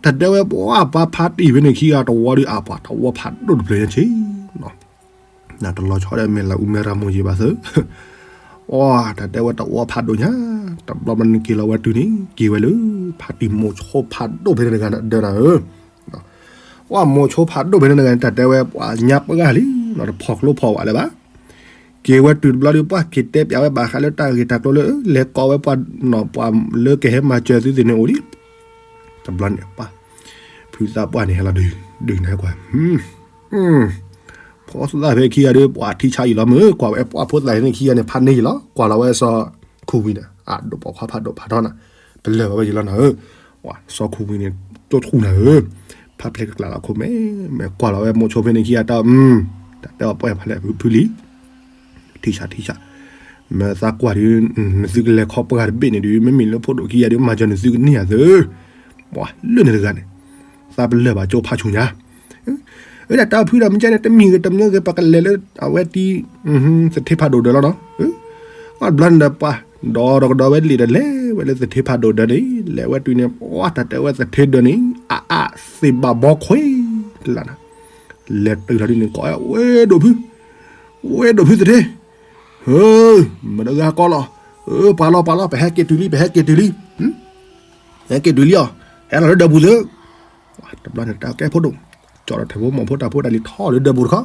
တၢ်တဲဝဲပှၤပှၤဖးတံၢ်ဖဲန့ၣ်ခံဂၤတဝီဒီး အပှၤတဝီဖးဒိၣ်တဖျၢၣ်ညါဆ့ တလီၤဆီဒီးမဲာ်လၤအူမဲာ်ရၤမိၢ်ယံၤဘၣ်သၢ အတၢ်တဲဝဲတဝီဖးဒိၣ်ညါ တဘျီမနုၤက့ၤလီၤဝဲတုၤန့ၣ် က့ၤဝဲလၢ ဖးတံၢ်မိၤဆိဖးဒိၣ်ဖဲန့ၣ်တဂၤဒၢနၤဧၢ ပှၤမိၤဆိဖးဒိၣ်ဖဲန့ၣ်တဂၤန့ၣ် တၢ်တဲဝဲပှၤညါပှၢ်လံ တဖီၣ်ကျိဖီၣ်ဝဲလၢၤဘၣ် က့ၤဝဲတုၤတဘျီဒီး ပှၤက့ၤတဲပၠးဝဲဘၣ်ဃးလၢတၢ်ဂ့ၢ်တၢ်ကျိၤလၢ လဲၤကိးဝဲပှၤ ပှၤလၢကဟဲမၤစၢၤသုသ့ၣ်န့ၣ်အိၣ်လံ တဘျီန့ၣ်ပှၤ ဖုသးပှၢ်န့ၣ်ဟဲလီၤဒုး ဒုးနၤကွၢ် ဖိသၣ်ဖဲခံဂၤဒီး ပှၤထံဆးအံၤလီၤမုၢ် ကွၢ်ဝဲပှၤဖိသၣ်န့ၣ်ခံဂၤန့ၣ် ဖးန့ၢ်ယံၤလီၤ ကွၢ်လီၤဝဲစီၤခူဝံၤန့ၣ် အဒိၣ်ပိာ်ခွါဖးဒိၣ်ဖးထီနၤ ပလၢၢ်ဘၣ်ဝဲယံၤလီၤနၤဧၢ စီၤခူဝံၤန့ၣ် တိၢ်ထူၣ်နၤဧၢ ဖးဖျဲးကကျးလီၤခိၣ်မဲ မဲာ်ကွၢ်လီၤဝဲမိၤဆိဖဲန့ၣ်ခံဂၤတၢ် တၢ်တဲအီၤပှဲၢ်ဖးလဲၢ်ဖုလံ ထံၣ်ဆးထံၣ်ဆး မ့ၢ်သးကွၢ်ဒီး နသုကလဲၤခီပှၢ်တဘ့ၣ်န့ၣ်ဒီး မ့မ့ၢ်လၢဖိဒိၣ်ခံဂၤဒီး မၤစၢၤနသုကန့ၢ်ယၤသု ပှၤလၢန့ၣ်တဂၤန့ၣ် သးပလၢၢ်ဘၣ်ကၠိဖးဆူညါ အၢ ဒၣ်တၢ်ဖုဒီးမ့ၢ်ကဲန့ၣ် တမံၤဂ့ၤတမံၤဂ့ၤ ပကလဲၤလၢအဝဲတံၤ သထ့ဖးဒိၣ်ဒၢးလီၤနီၤ အဘျီန့ၣ်ဒီးပှၤ ဒီးကဒီးဝဲလံာ်ဒီးလဲၤဝဲလၢသထ့ဖးဒိၣ်ဒၢးန့ၣ် လဲၤဝဲတုၤန့ၣ် ပှၤတၢ်တဲဝဲသထ့ဒၢးန့ၣ် အအါသ့ၣ်ဘၣ်ဘီခွံ တလၢ်နၤ လဲၤတုၤလီၤဒ်န့ၣ် ကိးဝဲဒိၣ်ဖု ဝဲဒိၣ်ဖုသထ့ ဟၢ မတၤဂၤကီလီၤ ပှၤလီၤပှၤလီၤ ပဟဲက့ၤတုၤလံ ပဟဲက့ၤတုၤလံ ဟဲက့ၤတုၤလံအီၤ ဟဲလီၤလၢဒၢးပူၤသု တဘျီန့ၣ်တၢ်ကဲဖိဒိၣ် ကၠီဒီးထၢဖိမိၢ်ဖိတၢ်ဖိတၢ်လံၤထီၣ်လၢဒၢးပူၤတခီ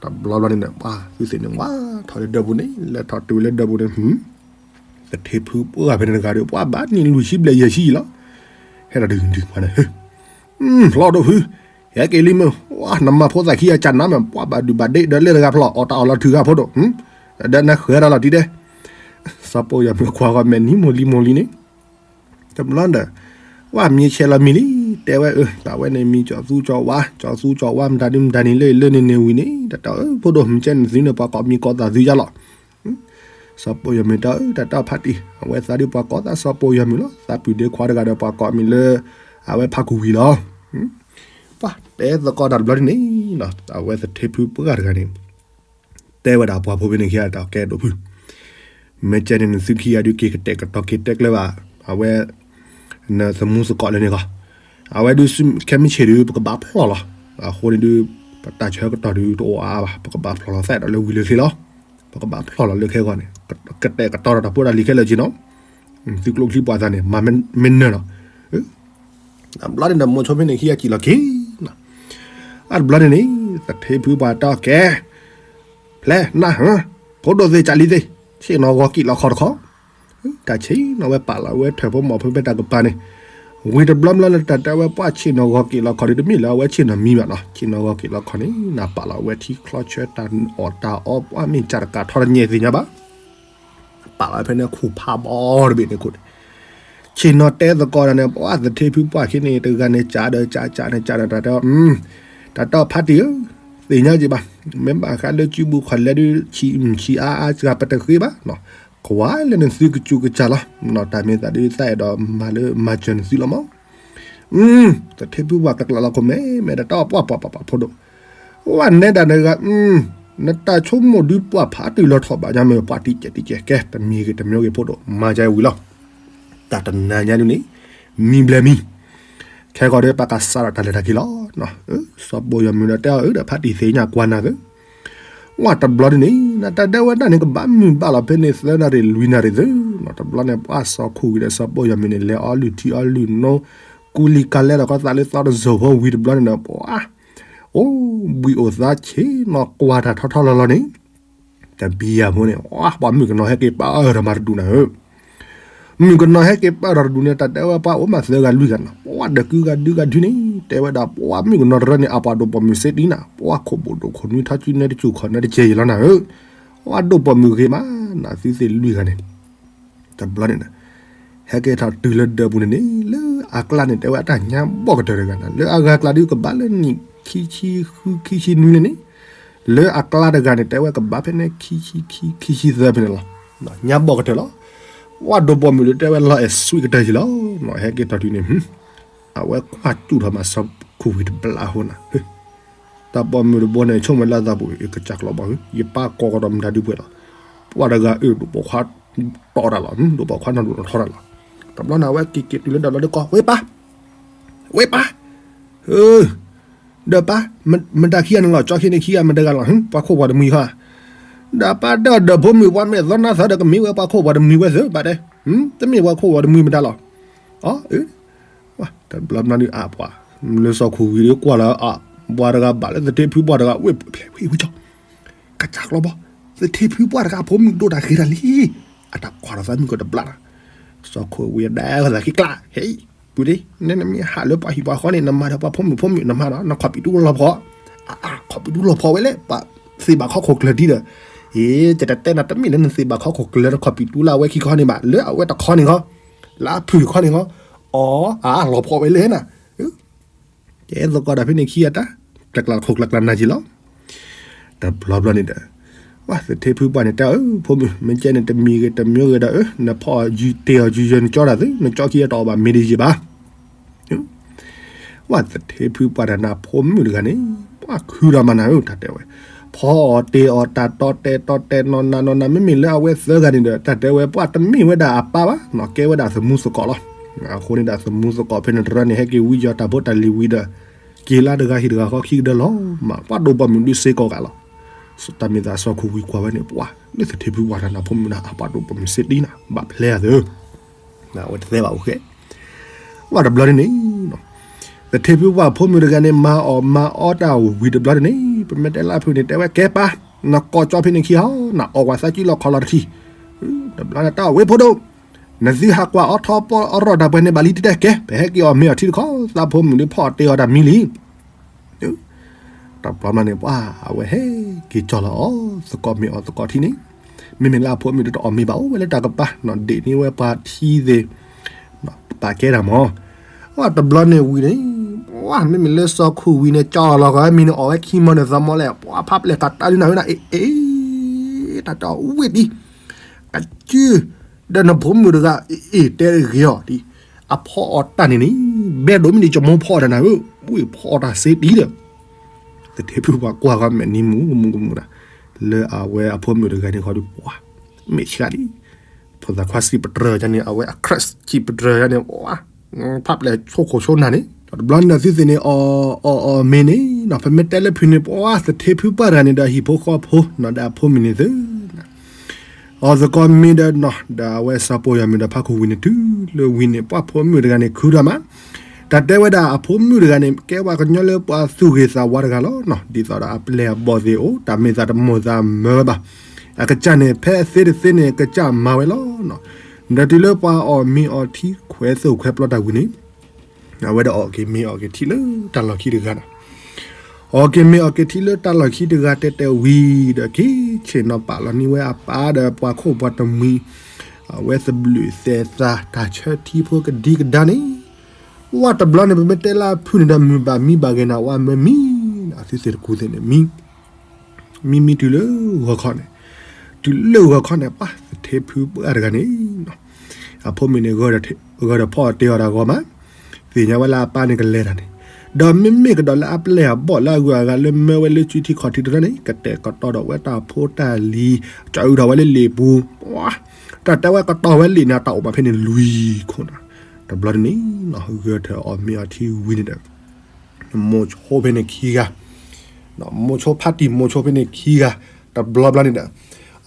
တဘျီဘျီန့ၣ် ပှၤသုသ့ၣ်န့ၣ် ဝါထီၣ်လၢဒၢးပူၤန့ၣ် လဲၤထီၣ်တုၤလၢဒၢးပူၤန့ၣ် သထ့ဖုပှၢ်ဖဲန့ၣ်တဂၤဒီး ပှၤဘၣ်နံၣ်လွံၢ်ဆံဘျဲၣ်ယဲၢ်ဆံလီၤ ဟဲဒီးဒုးဒုးပှၤန့ၣ် ဖျီဒိၣ်ဖု ဟဲက့ၤလံမုၢ် ဝါနမၤဖိသၣ်ခံဂၤကနါမ့ၢ် ပှၤဘၣ်ဒုးဘၣ်ဒ့ဒီးလဲၣ်တဂၤဖျီၣ် အီၣ်တၢ်အီၣ်လီၤထုးဂၤဖိဒိၣ် ဒီးနဃဲၤဒီးလီၤတံၢ်ဒဲး စီၤပိၢ်ယၤမုၢ်ခွါဂီၢ်မဲာ်နံၤမိၢ်လံမိၢ်လံန့ၣ် တဘျီဒီး ဝဲမံဆဲးလီၤမံၤလံ တဲဝဲအၢ တၢ်ဝဲန့ၣ်မံၤကၠီၤသူကၠီၤဝါ ကၠီၤသူကၠီၤဝါ မတၤဒုမတၤန့ၣ်လၢလၢန့ၣ်န့ၣ်ဝံၤန့ၣ် တၢ်တဲအၢ ဖိဒိၣ် မ့ၢ်ကဲန့ၣ်သုန့ၣ် ပှၤကိးမံၤကိးသးသုယါလီၤ. စီၤပိာ်ယီၤမုၢ်တဲအၢ တၢ်တဲအီၤဖးတံၢ် အဝဲသးဒုးပှၤကိးသးစီၤပိာ်ယီၤမုၢ်လီၤ. သးပုၢ်ဒ့ခွါတဂၤဒီးပှၤကိးမံၤလၢ အဝဲဖးကူဝံၤလီၤ. ပှၤတဲသကိးတၢ်တဘျီဒ်န့ၣ် အဝဲသထ့ဖုပှၢ်တဂၤန့ၣ် တဲဝဲဒၣ်ပှၤဖိဖဲန့ၣ်ခံဂၤတၢ်ကဲဒိၣ်ဖု မ့ၢ်ကဲန့ၣ်နသုခံဂၤဒုးက့ၤကတဲာ်ကတီၤက့ၤတဲကျၢၤဘၣ် အဝဲ နသမူသကိးလၢန့ၣ်ဂီၢ် အဝဲဒုးခဲမုၢ်ဆ့ၣ်ဒုး ပကဘၣ်ဖျီၣ်လီၤ. အဃိန့ၣ်ဒုး ပတၢ်ဆၢကတီၢ်ဒုးတအိၣ်အါဘၣ် ပကဘၣ်ဖျီၣ်လီၤသးဒီးလၢဝံၤလၢခံလီၤ. ပကဘၣ်ဖျီၣ်လီၤလၢခဲဂီၢ်န့ၣ် ကတဲာ်ကတီၤဒီးတၢ်ဖိတၢ်လံၤခဲလၢာ်က့ၤနီၤ သုကျိချံပှၤသးန့ၣ် မၤမ့ၢ်နၢၤလီၤ. တဘျီန့ၣ်ဒီးမိၤဆိဖဲန့ၣ်ခံဂၤကံၣ်လီၤက့ၤနီၤ အတဘျီန့ၣ်န့ၣ် သထ့ဖုပှၢ်တဲအီၤကဲ ဖျဲနၢ် ဖိဒိၣ်သ့ၣ်ကၢ်လံသ့ၣ် ဆ့ၣ်နီၤဂီၤကံၣ်လီၤခီတခီ တၢ်ဆ့ၣ်နီၤဝဲပာ်လီၤဝဲထၢၣ်ဖိမီၤဖိဖဲတၢ်ကပၤန့ၣ် ဝံၤတဘျီဘျီလၢ တၢ်တဲဝဲပှၤဆ့ၣ်နီၤဂီၤကံၣ်လီၤခီဒုး တမ့ၢ်လၢအဝဲဆ့ၣ်နီၤမံဘၣ်နီၤ ဆ့ၣ်နီၤဂီၤကံၣ်လီၤခီန့ၣ် နပာ်လီၤဝဲထံချီဆၢတၢ်အီၣ်တၢ်အီ ပှၤမ့ၢ်ကၢ်တကးထီတညဲၣ်သ့ၣ်ညါဘၣ် ပာ်လီၤဝဲဖဲန့ၣ်ခိၣ်ဖးဘီတဘ့ၣ်န့ၣ်ခိၣ်န့ၣ် ဆ့ၣ်နီၤတဲသကိးတၢ်န့ၣ် ပှၤသထ့ဖုပှၢ်ခံန့ၣ် တဂၤန့ၣ်ကၢ်ဒီးကၢ်ကၢ်န့ၣ်ကၢ်ဒီးတၢ်တဲ တၢ်တဲအီၤဖးတံၢ်ဧၢ သ့ၣ်ညါက့ၤဘၣ် မ့ၢ်ဘၣ်ဃးလၢစုပူၤခီၣ်လဲဒုး ဆံးအါအါစှၤပတဃ့ဘၣ် ကွၢ်လၢနသုကစူးကစၢ်လီၤ တၢ်မ့ၢ်သးဒုးသးအဲၣ်ဒိးမၤလၢမၤစၢၤနသုလီၤမး သထ့ဖုပှၢ်ကျးကျးလီၤခိၣ်မဲမဲဒီးတၢ်အီၣ်ပှၢ်ပှၢ်ပှၢ်ပှၢ်ဖိဒိၣ် ဝဲနဲဒၣ်နဂၤ နတၢ်ဆိကမိၣ်ဒုးပှၢ်ဖးတံၢ်လီၤထီၣ်ဘၣ်ညါမ့ၢ်ပှၢ်တံၢ်ကဲးတံၢ်ကဲး ကဲ တမံၤဂ့ၤတမံၤဂ့ၤဖိဒိၣ် မၤကဝံၤလီၤ တၢ်တနၤညါဒုးန့ၣ် မံဘျဲမံ ခဲဂီၤဒီးပကစးဒီးတၢ်လဲၤတၢ်က့ၤလီၤ စီၤပိာ်ယီၤမုၢ်ဒီးတဲအီၤအၢ ဒီးဖးတံၢ်သ့ၣ်ညါကွၢ်နၤသု ဝဲတဘျီဒ်န့ၣ် နတၢ်ဒဲဝဲဒၣ်န့ၣ် ကဘၣ်မုာ်ဘၣ်လီၤဖဲန့ၣ် သၢနၣ်ရံၣ်လွံၢ်နၣ်ရံၣ်သု တဘျီန့ၣ် ပှၤစီၤခိၣ်ဝံၤဒီးစီၤပိာ်ယီၤမုၢ်န့ၣ် လဲၤအီလုၢ်ထံအီလုၢ်နိ ကူလံၤကလဲဒီးကီၢ်သးလၢသီတစိၤဖိဝံၤတဘျီန့ၣ်ဒီး ပှၤ အိၣ်ဘှံးအိၣ်သါဆ့ၣ်နီၤကွၢ်တၢ်ထီထီလီၤလီၤန့ၣ် တဘံယၤဖိန့ၣ် ပှၤမုၣ်ကနီၤဟဲက့ၤပာ်အၢထီၣ်မၤတဒူၣ်နၤဧၢ မုၣ်ကနီၤဟဲက့ၤပာ်ထီၣ်တဒူၣ်န့ၣ် တၢ်တဲဝဲပှၤအိၣ်မးသၢဂၤလွံၢ်ဂၤနီၤ ပှၤဒီးကုဂၤဒုဂၤဒုန့ၣ် တဲဝဲဒၣ်ပှၤမုၣ်ကနီၤတရၢန့ၣ် အပှၤဒိၣ်ပိာ်မုၣ်စ့ဒံနီၤ ပှၤခိၣ်ဘိၣ်ဒိၣ်ခိၣ်နွံထီၣ်စုနဲတစူၢ်ခီၣ်နဲတကဲယံၤလီၤနၤဧၢ ပှၤဒိၣ်ပိာ်မုၣ်ဂ့ၤမး နသုသ့ၣ်လွံၢ်ဂၤန့ၣ် တဘျီန့ၣ် ဟဲက့ၤထီၣ်တုၤလၢဒၢးပူၤန့ၣ်န့ၣ် လၢအကျါန့ၣ်တဲဝဲအတၢ်ညါဘီၣ်ကတၢၢ်တဂၤနီၤ လၢအဂၤကျါဒုးကဘၣ်လၢနံၣ်ခံဆံဃုခံဆံနွံန့ၣ်န့ၣ် လၢအကျါတဂၤန့ၣ် တဲဝဲကဘၣ်ဖဲန့ၣ် ခံဆံခံ ခံဆံသၢဖဲန့ၣ်လီၤ. ညါဘီၣ်ကတၢၢ်လီၤ. ပှၤဒိၣ်ပိာ်မုၣ်ဒုးတဲဝဲလီၤအဲၣ်ဆှံကတၢၢ်ယံၤလီၤ. ဟဲက့ၤထီၣ်တုၤန့ၣ် အဝဲကွၢ်စူၣ်ထီၣ်မးစီၤခိၣ်ဝံၤတဘျီအဃိနီၤ တၢ်ပိာ်မုၣ်တဘိန့ၣ် ဆိကမိၣ်လၢအသးပူၤ ကစၢ်ကျီဘီၣ်ဧၢ ယပၢ်ကိးကဒီးမတၤဒုပှဲၤလီၤ. ပှၤတဂၤအၢ ဒိၣ်ပိာ်ခွါတီတၢ်လီၤ ဒိၣ်ပိာ်ခွါနီၢ်ဒိၣ်နီၢ်ထီတၢ်လီၤ. တဘျီန့ၣ် အဝဲက့ၤက့ၤတုၤလၢဒၢးလီၤဒုးကိး ဝဲပၢ် ဝဲပၢ် ဒီးပၢ် မတၤခံဂၤန့ၣ်လီၤ ကၠီခံန့ၣ်ခံဂၤမတၤဂၤလီၤ ပှၤခိၣ်ပှၤတမှံၤဃီ ဒီးပၢ်ဒီးဒီးဖိမုၣ်ပှၤမဲာ်သီနါသီဒီး ကမ့ၢ်ဝဲပှၤခိၣ်ပှၤတမှံၤဝဲသ့ဘၣ်တဲ တမ့ၢ်ပှၤခိၣ်ပှၤတမှံၤမတၤလီၤ. အ တဘျီန့ၣ်အပှၤ လၢစီၤခိၣ်ဝံၤဒီးကွၢ်လၢအ ပှၤတဂၤဘၣ်လၢသထ့ဖုပှၢ်တဂၤ ဝ့ၢ်ဖျဲးဝံၤဝံၤကၠီ ကစၢ်ကျီဘီၣ် သထ့ဖုပှၢ်တဂၤဖိမုၣ်ဒိၣ်တၢ်ဃ့တၢ်လံ. အတၢ်ကွၢ်ထီၣ်သးမုၣ်ကီးတဘျီနီၤ စီၤခိၣ်ဝံၤဒဲကသးခံကျါ ဟဲ ပုၢ်ဒ့ နမ့ၢ်ဟးလၢပှၤဟံၣ်ပှၤဃီန့ၣ် နမၤဒီးပှၤဖိမုၣ်ဖိမုၣ် နမၤဒီး နခီၣ်ပံၤတူလီၤဖီ အခီၣ်ပံၤတူလီၤဖီဝဲလဲၣ် ပှၤသ့ၣ်ဘၣ်ခီခိၣ်ကျၢၢ်ဒံဒီး အ့ တတဲနၤတမ့ၢ်လၢနသ့ၣ်ဘၣ်ခီခိၣ်ကျၢၢ် နခီၣ်ပံၤတူလၢအဝဲခံခီန့ၣ်ဘၣ် လၢအဝဲတခီန့ၣ်ခီ လၢအဖုၣ်တခီန့ၣ်ခီ အီ အလီၤဖီဝဲလဲၣ်နၤ ကဲသကိးတၢ်ဖဲန့ၣ်ခံဂၤတၢ် ကျၢ်ကျၢ်ခိၣ်ကျၢ်ကျၢ်နၤက့ၤလီၤ. တဘျီဘျီန့ၣ်ဒီး ဝဲသထ့ဖုပှၢ်န့ၣ်တဲအီၤ ဖိမုၣ် မ့ၢ်ကဲန့ၣ်တမံၤဂ့ၤတမံၤဂ့ၤဒီး နဖီၣ်တ့ၢ်အီၤယုယၢၤနကၠီတၢ်သု နကၠီခံဂၤတအီၣ်ဘၣ်မ့ၢ်ဒ်ယံၤဘၣ် ဝဲသထ့ဖုပှၢ်တၢ်နၤဖိမုၣ်တဂၤန့ၣ် ပှၤခုဒီးမၤနၤဧၢ တၢ်တဲဝဲ ဖီအီၣ်တ့ၢ်အီၣ်တၢ်တီတဲာ်တီတဲာ်နီၢ်နၤနီၢ်နၤ မ့မ့ၢ်လၢအဝဲသၢဂၤန့ၣ်ဒီး တၢ်တဲဝဲ ပှၤတမ့ၢ်ဝဲဒၣ်အပၢ်ဘၣ် နီၢ်ကဲဝဲဒၣ်သမူသကိးလီၤ. အဃိန့ၣ်ဒီးသမူသကိးဖဲန့ၣ်တရၢန့ၣ် ဟဲက့ၤဝံယီၤတၢ်ဖိတၢ်လံၤဝံၤဒီး က့ၤလၢတဂၤဟံၣ်တဂၤဃီခံကဒၢလီၤမး ပှၤဒိၣ်ပိာ်မုၣ်ဒုးစ့ကိးဂၤလီၤ. တၢ်မ့ၢ်သးစီၤခိၣ်ဝံၤကွၢ်ဝဲန့ၣ် ပှၤလၢသထ့ဖုပှၢ်တၢ်နၤဖိမုၣ်နၤ အပှၤဒိၣ်ပိာ်မုၣ်စ့ဒံနၤ ဘၣ်ဖျဲးအသၢ အဝဲတသဲဘၣ်အိၣ်ဃဲ ဝဲတဘျီန့ၣ်န့ၣ် သထ့ဖုပှၢ်ဖိမုၣ်တဂၤန့ၣ် မၤအီၣ်မၤအီတၢ်ဝံၤတဘျီန့ၣ်န့ၣ် ပမ့ၢ်တဲလၢအဖုၣ်န့ၣ် တဲဝဲကဲပၢ် နကိးကၠီဖဲန့ၣ်ခံဟီ နအီၣ်ကွၢ်သးကံလီၤခီလီၤတထံၣ် တဘျီန့ၣ်တၢ်ဝဲဖိဒိၣ် နသုဟးကွၢ်အီထီပီအီရီၣ်တၢ်ပှဲၤန့ၣ်ဘၣ်လံတတဲကဲ ပဟဲက့ၤအီၣ်မ့ၤအီထံတခီ သးဖိမုၣ်ဒုးဖီအီၣ်တ့ၢ်အီၣ်တၢ်မံလံ တဘျီဘျီန့ၣ် ပှၤအဝဲဟဲက့ၤကၠီလီၤအီၣ်သကိးမ့ၤအီၣ်သကိးထံန့ၣ် မ့မ့ၢ်လၢအဖိမုၣ်ဒုးတအီၣ်မ့ၤဘၣ်အိၣ်ဝဲလၢတၢ်ကပၤ နီၢ်ဒ့ၣ်န့ၢ်ဝဲပှၤထံသ့ၣ် ပာ်ကဲတၢ်မၢ် ဝဲတဘျီန့ၣ်ဝံၤန့ၣ် ပှၤမ့မ့ၢ်လၢစီၤခိၣ်ဝံၤန့ၣ် ကၠီလီၤဂီၤမံၤန့ၣ် အီၣ်ဝဲခံမီန့ၣ် သီမီလဲၣ် ပှၤဖးပျဲၢ်တၢ်တၢ်ဒုးနၤဝဲနၤ အ့ အ့ တၢ်တဝံၣ်ဒံး ကစု ဒီးနဖိမုၣ်တဂၤ အ့ တဲတဂ့ၤအီၤဒ် အဖီအီၣ်တၢ်န့ၣ်န့ၣ် ဘဲဒိးမ့ၢ်န့ၣ် ကမိၢ်ဖီအီၣ်တၢ်နၤဧၢ ဝံၣ်ဖီအီၣ်တၢ်စ့ဒ်ဒီး သထ့ဖုပှၤကွၢ်ဃီမဲာ်နံၤမူမူမူနၤ လၢအဝဲအဖိမုၣ်တဂၤန့ၣ်ဃီဒုးပှၤ မ့ၢ်ဆှးဒံး ဖိသၣ်ခွါစံးပတြၢၤန့ၣ် အဝဲအ crush စံးပတြၢၤန့ၣ် ပှၤ ဖးပျဲၢ်ဆိခိၣ်ဆိနၤန့ၣ် ဒီးတဘျီန့ၣ်ဒီးသုသ့ၣ်န့ၣ် အီၣ်အီၣ်မ့ၤန့ၣ်နီၤ ပမ့ၢ်တဲလၢဖုၣ်န့ၣ် ပှၤသထ့ဖုပှၢ်တဂၤန့ၣ်ဒီးဟံၣ်ဖိဃီဖိနီၤ ဒီးအဖိမုၣ်န့ၣ်သု အီၣ်သကိးမ့ၤဒီးနီၤ ဒီးအဝဲစီၤပီၤယီၤမုၢ်ဒီးဖးခိၣ်ဝံၤန့ၣ် တုၤလၢဝံၤန့ၣ် ပှၤဖိမုၣ်တဂၤန့ၣ် ခုထီၣ်မး တၢ်တဲဝဲဒၣ်အဖိမုၣ်တဂၤန့ၣ် ကဲပှၤကညီလၢပှၤသူၣ်ဂ့ၤသးဝါတဂၤလီၤနီၤ ဒ်သိးဒီးအပျဲၢ်အဘီၣ်သ့ၣ်အိၣ် တၢ်မ့ၢ်သးတမိၢ်သးမၢဝဲဘၣ် အကစၢ်န့ၣ် ဖဲအသ့တသ့န့ၣ် ကစၢ်မၤဝဲလီၤနီၤ ဒီးတုၤလၢပှၤအီၣ်မ့ၤအီၣ်ထံခွဲးသိၣ်ခွဲးပျီတၢ်ဝံၤန့ၣ် အဝဲဒၣ်အီၣ်က့ၤမ့ၤအီၣ်က့ၤထံလၢတၢ်လီၢ်ခံတဂၤနီၤ အီၣ်က့ၤမ့ၤအီၣ်က့ၤထံလၢတၢ်လီၢ်ခံတဂၤတဲတဲဝံၤဒီး က့ၤဆ့ၣ်နီၤပာ်လီၤန့ၢ်ဝဲအပၢ်ဒီးပှၤခိၣ်ပှၤတမှံၤ အဝဲသဘျုးသဲးသးတၢ်ဆၢထံဖိကဒံကဒါန့ၣ် ဝဲတဘျီန့ၣ် ပမ့ၢ်တဲလၢအဖုၣ်န့ၣ်ဒီး မုၢ်ဘၣ်မံဘၣ်ဂ့ၤနၤ ဝဲမၢမံ အသုသ့ၣ်တကူသ့ၣ်န့ၣ် မံ မံမံတုၤလၢဂီၤခီန့ၣ် တုၤလၢဂီၤခီန့ၣ် ပှၤသထ့ဖုပှၢ်တဂၤန့ၣ် အဖိမုၣ်န့ၣ် ဂၢၢ်ဒီးဖီအီၣ်တ့အီၣ်တၢ်ဂီၤမး သ့ၣ်ညါဝဲလၢအပၢ်န့ၣ်ကလဲၤတၢ်န့ၣ် ဒီးမ့မ့ၢ်ကဒီးလၢအပျဲၢ်အဘီၣ်လၢအဂုၤအဂၤလၢမၢဝဲလၢစုထံခီၣ်ထံးတရၢန့ၣ် ကတဲာ်ကတီၤဒီးဝဲတၢ်ဖိတၢ်လံၤ ကၠီအုးထီၣ်ဝဲလၢလံာ်ပူၤ တၢ်တဲဝဲကတီၤဝဲလံာ်န့ၣ် တၢ်အိၣ်ဘၣ်ဖဲန့ၣ်လွံၢ်ခိၣ်နီၤ တဘျီတန့ၣ် ဂၢၢ်ထၢၣ်အီၣ်မ့ၤအီထံဝံၤန့ၣ်ဒီး မိၤဆိဖဲန့ၣ်ခံဂၤ မိၤဆိဖးတံၢ်မိၤဆိဖဲန့ၣ်ခံဂၤ တဘျီဘျီန့ၣ်ဒီး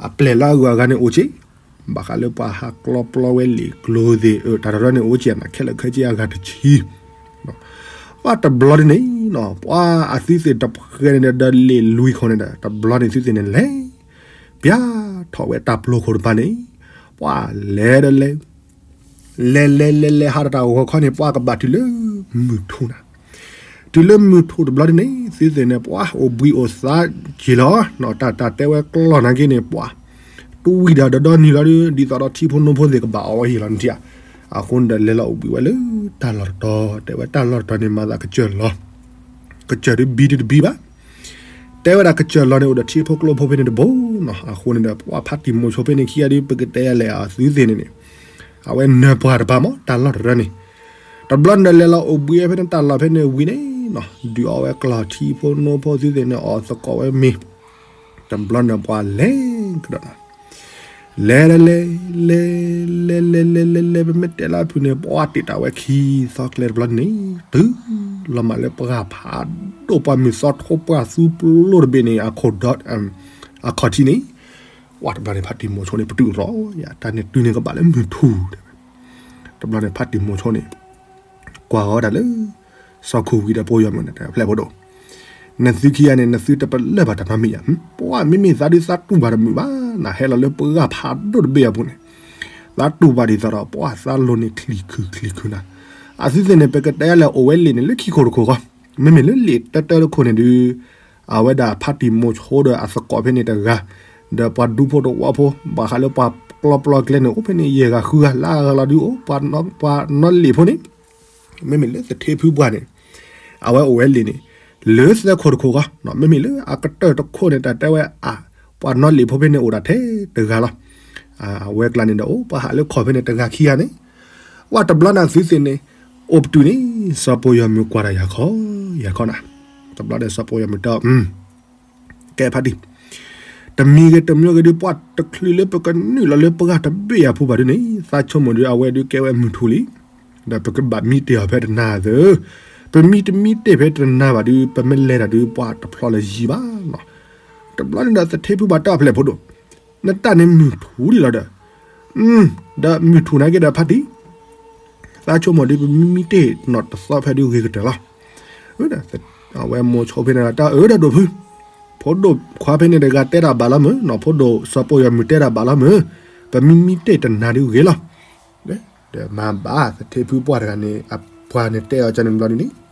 အပျဲၢ်လၢအဂုၤအဂၤန့ၣ်အိၣ်က့ ဘၣ်ဃးလၢပှၤဟးကျီပျီဝဲလံာ်ကျိၤသ့ၣ် အတၢ်တရၢန့ၣ်အိၣ်က့ အနၢ်ခဲလၢာ်ခဲဆ့အဂၤတဆံ ပှၤတဘျီန့ၣ် ပှၤအသုသ့ၣ်တဖှဲန့ၣ်ဒီး ဒီးလံာ်လွံၢ်ခိၣ်န့ၣ်ဒီး တဘျီန့ၣ်သုသ့ၣ်န့ၣ်လဲၤ ပျၢ်ထီၣ်ဝဲတၢ်ပျိခိၣ်တဖၣ်န့ၣ် ပှၤလဲၤဒီးလဲၤ လဲၤလဲၤလဲၤလဲၤဟးဒီးတၢ်ဂီၤခီန့ၣ် ပှၤကဘၣ်တုၤလၢမုၢ်ထူၣ်နၤ တုၤလၢမုၢ်ထူၣ်တဘျီဒ်န့ၣ် သုသ့ၣ်န့ၣ် ပှၤအိၣ်ဘှံးအိၣ်သါက့ၤလီၤ တၢ်တၢ်တဲဝဲကျီၢ်နာ်က့န့ၣ် ပှၤ တဝံၣ်ဒီးဒီဒီနံၤလီၤဒုး ဒ်သိးဒီးထံဖိနိဖိသ့ၣ်ကဘၣ်အီၣ်ဝဲဟ့ၣ်လီၤန့ၣ်ထံၣ်ဧါ အဃိန့ၣ်ဒီးလဲၤလီၤအိၣ်ဘှံးဝဲလၢတၢ်လီၢ်တတီၤ တဲဝဲတၢ်လီၢ်တတီၤန့ၣ် မၤသးကစၢၢ်လီၤ ကစၢၢ်ဒုးဘံဒုးတဘံဘၣ် တဲဝဲဒၣ်ကစၢၢ်လီၤန့ၣ် အိၣ်ဒီးထံဖိကျိဖိဖဲန့ၣ်တဘိနီၤ အဃိန့ၣ်ဒီး ပှၤဖးတံၢ်မိၤဆိဖဲန့ၣ်ခံဂၤဒုး ပကတဲယၤလဲၣ်အသုသ့ၣ်န့ၣ်န့ၣ် အဝဲနၢၤပှၤတပၤမး တၢ်လီၢ်တရၢန့ၣ် တဘျီန့ၣ်ဒီးလဲၤလီၤအိၣ်ဘှံးဝဲဖဲန့ၣ်တၢ်လီၢ်ဖဲန့ၣ်ဝံၤန့ၣ်နီၤ ဒုးအီၣ်ဝဲကျီၢ်ထံဖိနိဖိသုသ့ၣ်န့ၣ် အီၣ်သကိးဝဲမ့ၤ တဘျီန့ၣ်ပှၤလဲၤကဒီးနီၤ လဲၤလဲၤလဲၤ လဲၤလဲၤလဲၤလဲၤလဲၤ ပမ့ၢ်တဲလၢအဖုၣ်န့ၣ် ပှၤတ့ၢ်တၢ်ဝဲခံသီကျဲတဘျီန့ၣ် တုၤလီၤမးလၢပှၢ်ဖးဒိၣ်ပှၢ်မုၢ်သီထိပှၢ်သူပျိတဘ့ၣ်န့ၣ် အခိၣ်ဒီး အခီၣ်ထံးန့ၣ် ပှၤတဘျီန့ၣ် ဖးတံၢ်မိၤဆိန့ၣ် ပတုာ်ရီၤယၤ တၢ်န့ၣ်တုၤန့ၣ်ကဘၣ်လၢမုၢ်ထူၣ်တဲဝဲ တဘျီန့ၣ် ဖးတံၢ်မိၤဆိန့ၣ် ကွၢ်ဂီၤဝဲဒၣ်လၢ စီၤခိၣ်ဝံၤဒီးဖိယီၤမုၣ်န့ၣ် တဖျဲၣ်ဖိဒိၣ် နသုခံဂၤန့ၣ် နသုတပလၢၢ်ဘၣ်တၢ်နီတမံၤဧါ ပှၤမ့မ့ၢ်သးဒုးသးတူၢ်ဘၣ်တမုာ်ဘၣ် နဟဲလီၤလၢပှၢ်ဖးဒိၣ်တဘ့ၣ်အပူၤန့ၣ် သးတူၢ်ဘၣ်ဒ်သိးဒီး ပှၤသးလိၤန့ၣ်ချံၣ်ခုၣ်ချံၣ်ခုၣ်နၤ အသုသ့ၣ်န့ၣ် ပကတဲလဲၣ် အိၣ်ဝဲလံာ်န့ၣ်လၢခံခိၣ်တခိၣ်ဃီ မ့မ့ၢ်လၢလံာ်တၢတၢတခိၣ်န့ၣ်ဒုး အဝဲဒၣ်ဖးတံၢ်မိၤဆိဒီးအသကိးဖဲန့ၣ်တဂၤ ဒီးပှၤဒူဖိတဝီဖိ ဘၣ်ဃးလၢပှၤကျီပျီကျဲန့ၣ် အိၣ်ဖဲန့ၣ် ယဲၢ်ဂၤဃုဂၤ လၢအဂၤလီၤဒုးအိၣ် ပှၤနီၣ်လံာ်ဖိန့ၣ် မ့မ့ၢ်လၢသထ့ဖုပှၢ်န့ၣ် အဝဲအိၣ်ဝဲလံာ်န့ၣ် လၢသၢခိၣ်တခိၣ်ဃီ မ့မ့ၢ်လၢအကတၢၢ်တခိၣ်န့ၣ် တၢ်တဲဝဲအါ ပှၤနီၣ်လံာ်ဖိဖဲန့ၣ်အိၣ်ဒၣ်ထဲတဂၤလီၤ အဝဲကျါန့ၣ်ဒီး အိၣ်ပှၤဟးလၢခီၣ်ဖဲန့ၣ်တဂၤခံဂၤန့ၣ် ဝဲတဘျီန့ၣ်သုသ့ၣ်န့ၣ် အိၣ်ပတုာ်န့ၣ် စီၤပိာ်ယီၤမုၢ်ကွၢ်တၢ်ယၤခီ ယၤခီနၤ တဘျီဒီးစီၤပိာ်ယီၤမုၢ်တဲအီၤ ကဲဖးတံၢ် တမံၤဂ့ၤတမံၤဂ့ၤဒုး ပှၤတချုးလၢပကနုာ်လီၤလၢပှၢ်တဘ့ၣ်အပူၤဘၣ်ဒုးန့ၣ် သးဆိကမိၣ်ဒုး အဝဲဒုးကဲဝဲမုၢ်ထူၣ်လံ ဒီးပကဘၣ်မံတ့ၢ်အီၤဖဲတနၤသၢ ပမံတမံတ့ၢ်ဖဲတနၤဘၣ်ဒုး ပမ့ၢ်လဲၤတၢ်ဒုး ပှၤတဖျီလၢယံၤဘၣ်နီၤ တဘျီန့ၣ်ဒီးသထ့ဖုပှၢ်တဲအီၤဖဲလဲၣ်ဖိဒိၣ် နတၢ်န့ၣ်မုၢ်ထူၣ်လံလီၤဒီး ဒီးမုၢ်ထူၣ်နာ်က့ဒီးဖးတံၢ် သးဆိကမိၣ်ဒုး ပမံမံတ့ၢ်နီၢ်တသီဖဲဒုးဂ့ၤကတၢၢ်လီၤ အဝဲမိၤဆိဖဲန့ၣ်တၢ်အၢဒီးဒိၣ်ဖု ဖိဒိၣ်ခွါဖဲန့ၣ်တဂၤတဲတၢ်ဘၣ်လီၤမုၢ် နီၢ်ဖိဒိၣ်စီၤပိာ်ယီၤမုၢ်တဲတၢ်ဘၣ်လီၤမုၢ် ပမံမံတ့ၢ်တနၤဒုးဂ့ၤလီၤ ဒီးမၤဘၣ်သထ့ဖုပှၢ်တဂၤန့ၣ် အပှၤန့ၣ်တဲအီၤကန့ၣ်ဘျီဒ်န့ၣ်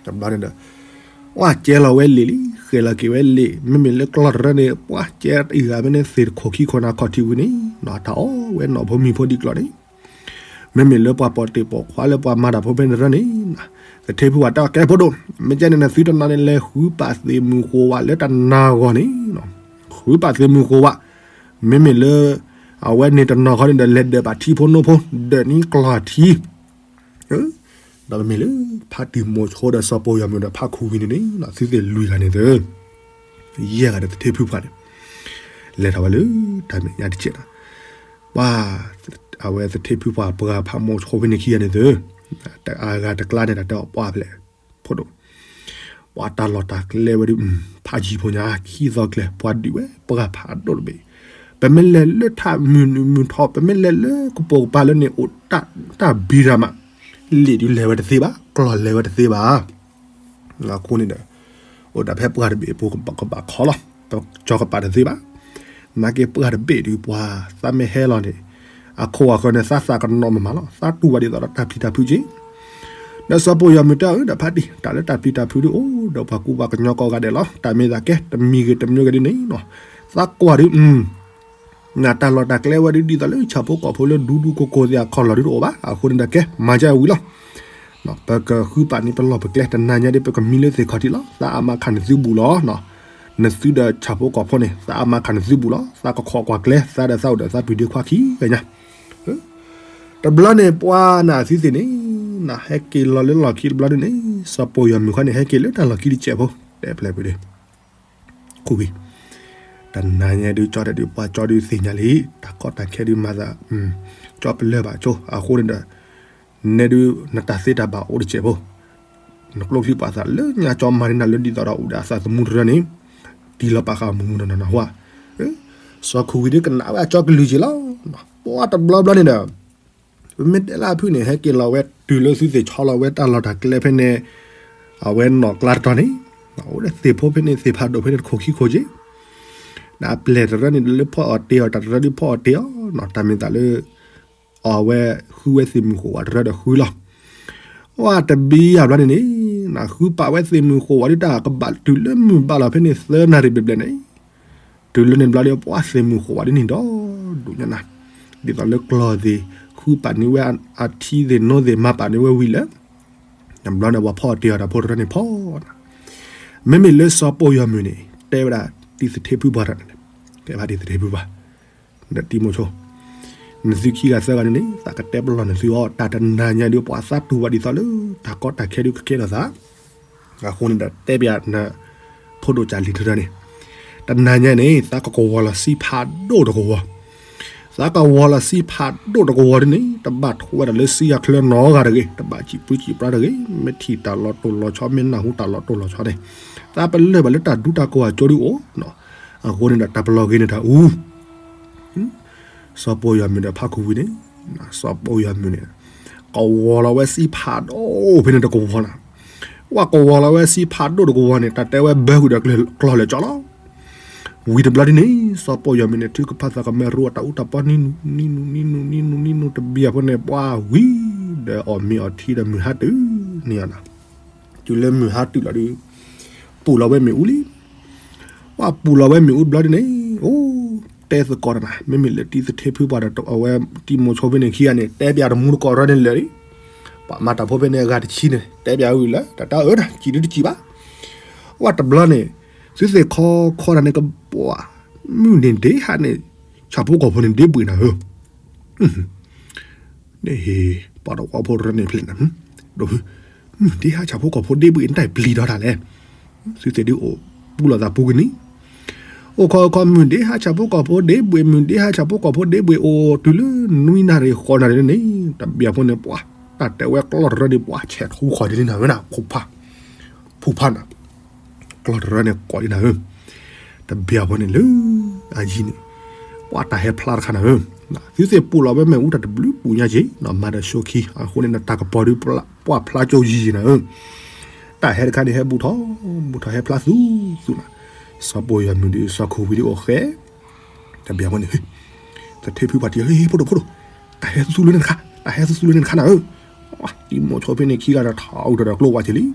တဘျီန့ၣ်ဒီး ဝဲကဲလီၤဝဲလံာ်လံ ဃဲၤလီၤက့ၤဝဲလံာ် မ့မ့ၢ်လၢကျီၢ်တရၢန့ၣ် ပှၤကဲတအံၤဂၤဖဲန့ၣ် သ့ၣ်တခိၣ်ခံခိၣ်နၤခီၣ်ထံးဝံၤန့ၣ် နီၢ်တၢ်အီၣ်ဝဲနီၢ်ဖိမံၤဖိဒ်ကျီၢ်န့ၣ် မ့မ့ၢ်လၢပှၤပိာ်တ့ၢ်ပိာ်ခွါလၢပှၤမၤတၢ်ဖိဖဲန့ၣ်တရၢန့ၣ်, သထ့ဖုပှၤတဲအီၤ ကဲဖိဒိၣ်, မ့ၢ်ကဲန့ၣ်နသုတနီၤန့ၣ် လဲၤဃုပာ်သ့ၣ်မုၢ်ဃိးဝးလၢတနၤဂီၢ်န့ၣ်, ဃုပာ်သ့ၣ်မုၢ်ဃိးဝး, မ့မ့ၢ်လၢ အဝဲန့ၣ်တနီၤဃီန့ၣ်ဒီး လဲၤဒၢးဘၣ်ထံဖိနိဖိ, ဒၢးန့ၢ်ကျီၢ်ထံ ဒီးမ့မ့ၢ်လၢဖါတံၢ်မိၤဆိဒီးစီၤပိာ်ယီၤမုၣ်ဒီးဖါခူဝံန့ၣ်န့ၣ် သုသ့ၣ်လွံၢ်ဂၤန့ၣ်သၢ, ယဲၢ်ဂၤဒီးသထ့ဖုပှၤန့ၣ် လဲၤထီၣ်ဝဲလၢတၢ်မဲာ်ညါတကဲးဒီး ပှၤ အဝဲသထ့ဖုပှၤပှၤဖါမိၤဆိဖဲန့ၣ်ခံဂၤန့ၣ်သၢ, အဂၤတကျါန့ၣ်ဒီးတဲအီၤ ပှၤဖဲလဲၣ် ဖိဒိၣ်, ပှၤတၢ်လီၢ်တၢ်ကျဲဝဲဒုး ဖးယံၤဖိညါ ခံသီကျဲ ပှၤဒုးဝဲ ပှၤဖးဒိၣ်တဘ့ၣ်, ပမ့ၢ်လဲၤလၢထးမုၢ်နုာ်မုၢ်ထီၣ် ပမ့ၢ်လဲၤလၢကပိာ်ကပၤလၢန့ၣ် အိၣ်တၢ်ဘံရၤမး, လံာ်ဒုးလဲၤဝဲတသ့ဘၣ် ကျီၢ်လဲၤဝဲတသ့ဘၣ်. အဃိန့ၣ်ဒီး အိၣ်ဒၣ်ဖဲပှၤတဘ့ၣ်အပူၤကဘၣ်ခီလီၤ, ပကၠီကပာ်တသ့ဘၣ်. နာ်က့ပှၤတဘ့ၣ်ဒုး ပှၤသးမ့ၢ်ဟဲလီၤန့ၣ် အခိၣ်အဃၢၤန့ၣ် သးသးကနီၣ်မးမးလီၤ, သးတူၢ်ဘၣ်ဒ်သိးဒီးတၢ်ပျံၤတၢ်ဖုးက့ၤ ဒီးစီၤပိာ်ယီၤမုၣ်တဲအီၤ ဒီးဖါတံၢ် တၢ်လၢတၢ်ပျံၤတၢ်ဖုးဒုးအိၣ်ဒီးပှၤကူပှၤကညီကိးဂၤဒဲးလီၤ. တၢ်မ့ၢ်သးကဲ တမံၤဂ့ၤတမံၤဂ့ၤဒ်န့ၣ်နီၤ, သးကွၢ်ဒုး နတၢ်လီၢ်တၢ်ကျဲဝဲဒုး ဒ်သိးလၢဆၣ်ဖိကီၢ်ဖိလၢဒူဒူကိၢ်ကိၢ်သ့ၣ်အခီၣ်လီၢ်ဒုးတအိၣ်ဘၣ်. အဃိန့ၣ်ဒီးကဲ မၤကဝံၤလီၤ. ပကဃုပာ်န့ၢ်ပလီၢ်ပကျဲ တနၤညါဒ်ပကမံလၢသ့ၣ်ခီၣ်ထံးလီၤ. သးအမါခးနသုဘူးလီၤ. နသုဒီးဆၣ်ဖိကီၢ်ဖိန့ၣ် သးအမါခးနသုဘူးလီၤ. သးကခိးကွၢ်ကျဲ သးဒီးသးအိၣ်ဒီးသးပျံၤဒ့ခွါခံဂၤညါ တဘျီန့ၣ် ပှၤနသုသ့ၣ်န့ၣ် နဟဲက့ၤလီၤလၢလီၢ်ခံတဘျီဒ်န့ၣ် စီၤပိာ်ယီၤမုၣ်ခီန့ၣ် ဟဲက့ၤလၢတၢ်လီၢ်ခံတစဲးဖိ တဲပျဲၢ်ပူၤဒ့ ခူဝံၤ တနၤညါဒုးကၠီတဲဒုး ပှၤကၠီဒုးသ့ၣ်ညါလံ တၢ်ကီတၢ်ခဲဒုးမၤသး ကၠီပလၢၢ်ဘၣ်ကၠိ အဃိန့ၣ်ဒီး နဲဒုးနတၢ်သ့တၢ်ဘၣ်အိၣ်တစဲးဖိ နကျိချံပာ်သးလၢညါကၠီမၤန့ၢ်နၤလၢဒ်သိးဒီးအိၣ်ဒီးအသးသမူတရၢန့ၣ် တံၢ်လီၤပာ်ဃာ်မူးမူးနီၢ်နီၢ်နီၢ်ဟါ စီၤခူဝံၤဒုးကနၣ်ဝဲအကၠီကလုၢ်က့ၤလီၤ. ပှၤတဘျီဘျီန့ၣ်ဒီး ပမ့ၢ်တဲလၢအဖုၣ်န့ၣ် ဟဲက့ၤလီၤဝဲတုၤလၢသုသ့ၣ်ဆီလီၤဝဲတၢ်လီၢ်တၢ်ကျဲဖဲန့ၣ် အဝဲနီၢ်ကျါတတီၤန့ၣ် အိၣ်ဒီးသ့ၣ်ဖိဖဲန့ၣ် သ့ၣ်ဖးဒိၣ်ဖဲန့ၣ်တခိၣ်ခံခိၣ်က့ ဒီးအပျဲၢ်တရၢန့ၣ် လၢဖီၣ်အီၤတ့ၢ်အီၤ တၢ်တရၢဒုးဖီၣ်အီၤတ့ၢ်အီၤ တၢ်မ့ၢ်သးလၢ အဝဲဃုဝဲသ့ၣ်မုၢ်ဃိးဝးတရၢဒီးဃုလီၤ. ဝဲတဘျီဘျီန့ၣ်န့ၣ် ဃုပာ်ဝဲသ့ၣ်မုၢ်ဃိးဝးဒုးတၢ်ကဘၣ်တုၤလၢမုၢ်ဘၣ်လီၤဖဲန့ၣ် သၢနၣ်ရံၣ်ဘျဲၣ်ဘျဲၣ်န့ၣ် တုၤလၢန့ၣ်တဘျီဒီး ပှၤသ့ၣ်မုၢ်ဃိးဝးဒ်န့ၣ်ဒီး ဒိၣ်ညါနၤ ဒ်သိးလၢကျီၢ်သ့ၣ် ဃုပာ်န့ၢ်ဝဲအထံသ့ၣ်နိသ့ၣ် မၤပာ်န့ၢ်ဝဲဝံၤလၢ တဘျီန့ၣ် ပှၤဖီၣ်အီၤတ့ၢ်အီၤတၢ်ဖိတရၢန့ၣ်ဖီၣ်နၤ မ့မ့ၢ်လၢစီၤပိာ်ယီၤမုၢ်န့ၣ် တဲဝဲဒၣ်တံၤသထ့ဖုပှၤတၢ်န့ၣ် တဲဘၣ်တံၤသထ့ဖုပှၤ ဒီးတံၤမိၤဆိ နသုခံဂၤသၢဂၤန့ၣ်န့ၣ် သးကတဲပလီၢ်နသုအီၤ တၢ်တနၤညါဒုး ပှၤသးတူၢ်ဘၣ်ဒ်သိးလၢ တၢ်ကီတၢ်ခဲဒုးကကဲထီၣ်သး အဃိန့ၣ်ဒီးတဲပၠးန ဖိဒိၣ်ကၢ်လံၤတရၢန့ၣ် တနၤညါန့ၣ် သးကကဝီၤလီၤစံဖးဒိၣ်တကဝီၤ သးကဝီၤလီၤစံဖးဒိၣ်တကဝီၤဒ်န့ၣ် တဘၣ်ထိးဝဲဒၣ်လၢစံယၤချၢနီတဂၤတဂ့ၤ တဘၣ်စံးပှံစံးပြါတဂ့ၤ မ့ၢ်ထံၣ်တၢ်လီၤတိၢ်လီၤဆီ မ့ၢ်နၢ်ဟူတၢ်လီၤတိၢ်လီၤဆီန့ၣ် သးပလၢၢ်ဘၣ်လၢတၢ်ဒူတၢ်ကိၢ်အကၠိဒုးအိၣ် အဃိန့ၣ်ဒီး တၢ်ပလီၢ်ဂ့ၤန့ၣ်တၢ်အူ စီၤပိာ်ယီၤမုၢ်ဒီးဖါခူဝံၤန့ၣ် စီၤပိာ်ယီၤမုၢ်န့ၣ် ကဝီၤလီၤဝဲစံဖးဒိၣ်ဖဲန့ၣ်တကဝီၤနၤ ဝဲကဝီၤလီၤဝဲစံဖးဒိၣ်တကဝီၤန့ၣ် တၢ်တဲဝဲဘၢဃုာ်ဒီးကျီၢ်လဲၤကၠီလီၤ ဝံၤတဘျီဒ်န့ၣ် စီၤပိာ်ယီၤမုၢ်န့ၣ် ထုကဖၣ်သးကမဲာ်ရူအတၢ်အူတၢ်ပီနံနူနံနူနံနူနံနူနံနူ တဘျီဖိန့ၣ် ပှၤဝံၤဒီးအီၣ်မ့ၤအီထံဒီးမုၢ်ဟါတုၤန့ၣ်နၤ တုၤလၢမုၢ်ဟါတုၤလီၤဒုး ပူၤလီၤဝဲမ့ၣ်အူလံ ပှၤပူၤလီၤဝဲမ့ၣ်အူတဘျီဒ်န့ၣ် အိၣ် တဲသကိးတၢ်နၤ မ့မ့ၢ်လၢတံၤသထ့ဖုပှၤဒီးအဝဲတံၤမိၤဆိဖဲန့ၣ်ခံဂၤန့ၣ် တဲပၠးတမူတကိးရၢန့ၣ်လၢာ်လံ ပှၤမၤတၢ်ဖိဖဲန့ၣ်အဂၤတဆံန့ၣ် တဲပၠးဝံၤလၢ တၢ်တၢ်အၢတၢ် စံးဒုတစံးဘၣ် ဝဲတဘျီန့ၣ် သုသ့ၣ်ခီခီတၢ်န့ၣ်ကပှၤ မုၢ်န့ၣ်ဒ့ဟးန့ၣ် ဆၣ်ဖိကီၢ်ဖိန့ၣ်ဒ့ဘှံးနၤဧၢ န့ၣ်ဟ့ၣ် ပှၤတဝီဖိရၢန့ၣ်ဖျဲးနၤ ဒိၣ်ဖု မုၢ်ဒ့ဟးဆၣ်ဖိကီၢ်ဖိဒ့ဘှံးနတၢ်ပျံၤဒီးတၢ်လဲၣ် သုသ့ၣ်ဒုးအိၣ်ပူၤလီၤသးပူၤကနံၤ အိၣ်ခီခီမုၢ်ဒ့ဟးဆၣ်ဖိကီၢ်ဖိဒ့ဘှံး မုၢ်ဒ့ဟးဆၣ်ဖိကီၢ်ဖိဒ့ဘှံး အိၣ်တုၤလၢနွံနၣ်ရံၣ်ဃိးနၣ်ရံၣ်န့ၣ် တဘျီဖိန့ၣ် ပှၤ တၢ်တဲဝဲကျီၢ်တရၢဒံး ပှၤဆဲးထူခီၣ်ဒ်န့ၣ်နၤဝဲဒၣ် ဖူဖး ဖူဖးနၤ ကျီၢ်တရၢန့ၣ်ကိးဒ်နၤဧၢ တဘျီဖိန့ၣ်လၢ အယံၤန့ၣ် ပှၤတၢ်ဟဲဖျါတခါနၤဧၢ သုသ့ၣ်ပူၤလီၤဝဲမ့ၣ်အူတၢ်တဘျုးပူၤညါက့ၤ မၤဒီးဆိခံ အဃိန့ၣ်နတၢ်ကပီၤဒုး ပှၤဖျါကၠိယံၤနၤဧၢ တၢ်ဟဲတခါန့ၣ်ဟဲဘူးထီၣ် ဘူးထီၣ်ဟဲဖျါသူသူနၤ စီၤပိာ်ယီၤမုၢ်ဒုး စီၤခိၣ်ဝံၤဒုးအိၣ်ဃဲ တဘျီဖိန့ၣ် သထ့ဖုပှၤထံၣ် ဟ့ၣ်ဖိဒိၣ်ဖိဒိၣ် တၢ်ဟဲသူသူလၢန့ၣ်တခါ တၢ်ဟဲသူသူလၢန့ၣ်တခါနၤဧၢ တံၤမိၤဆိဖဲန့ၣ်ခံဂၤဒီးထီၣ်အူထီၣ်ဒီးကျိဝဲက့ၤလံ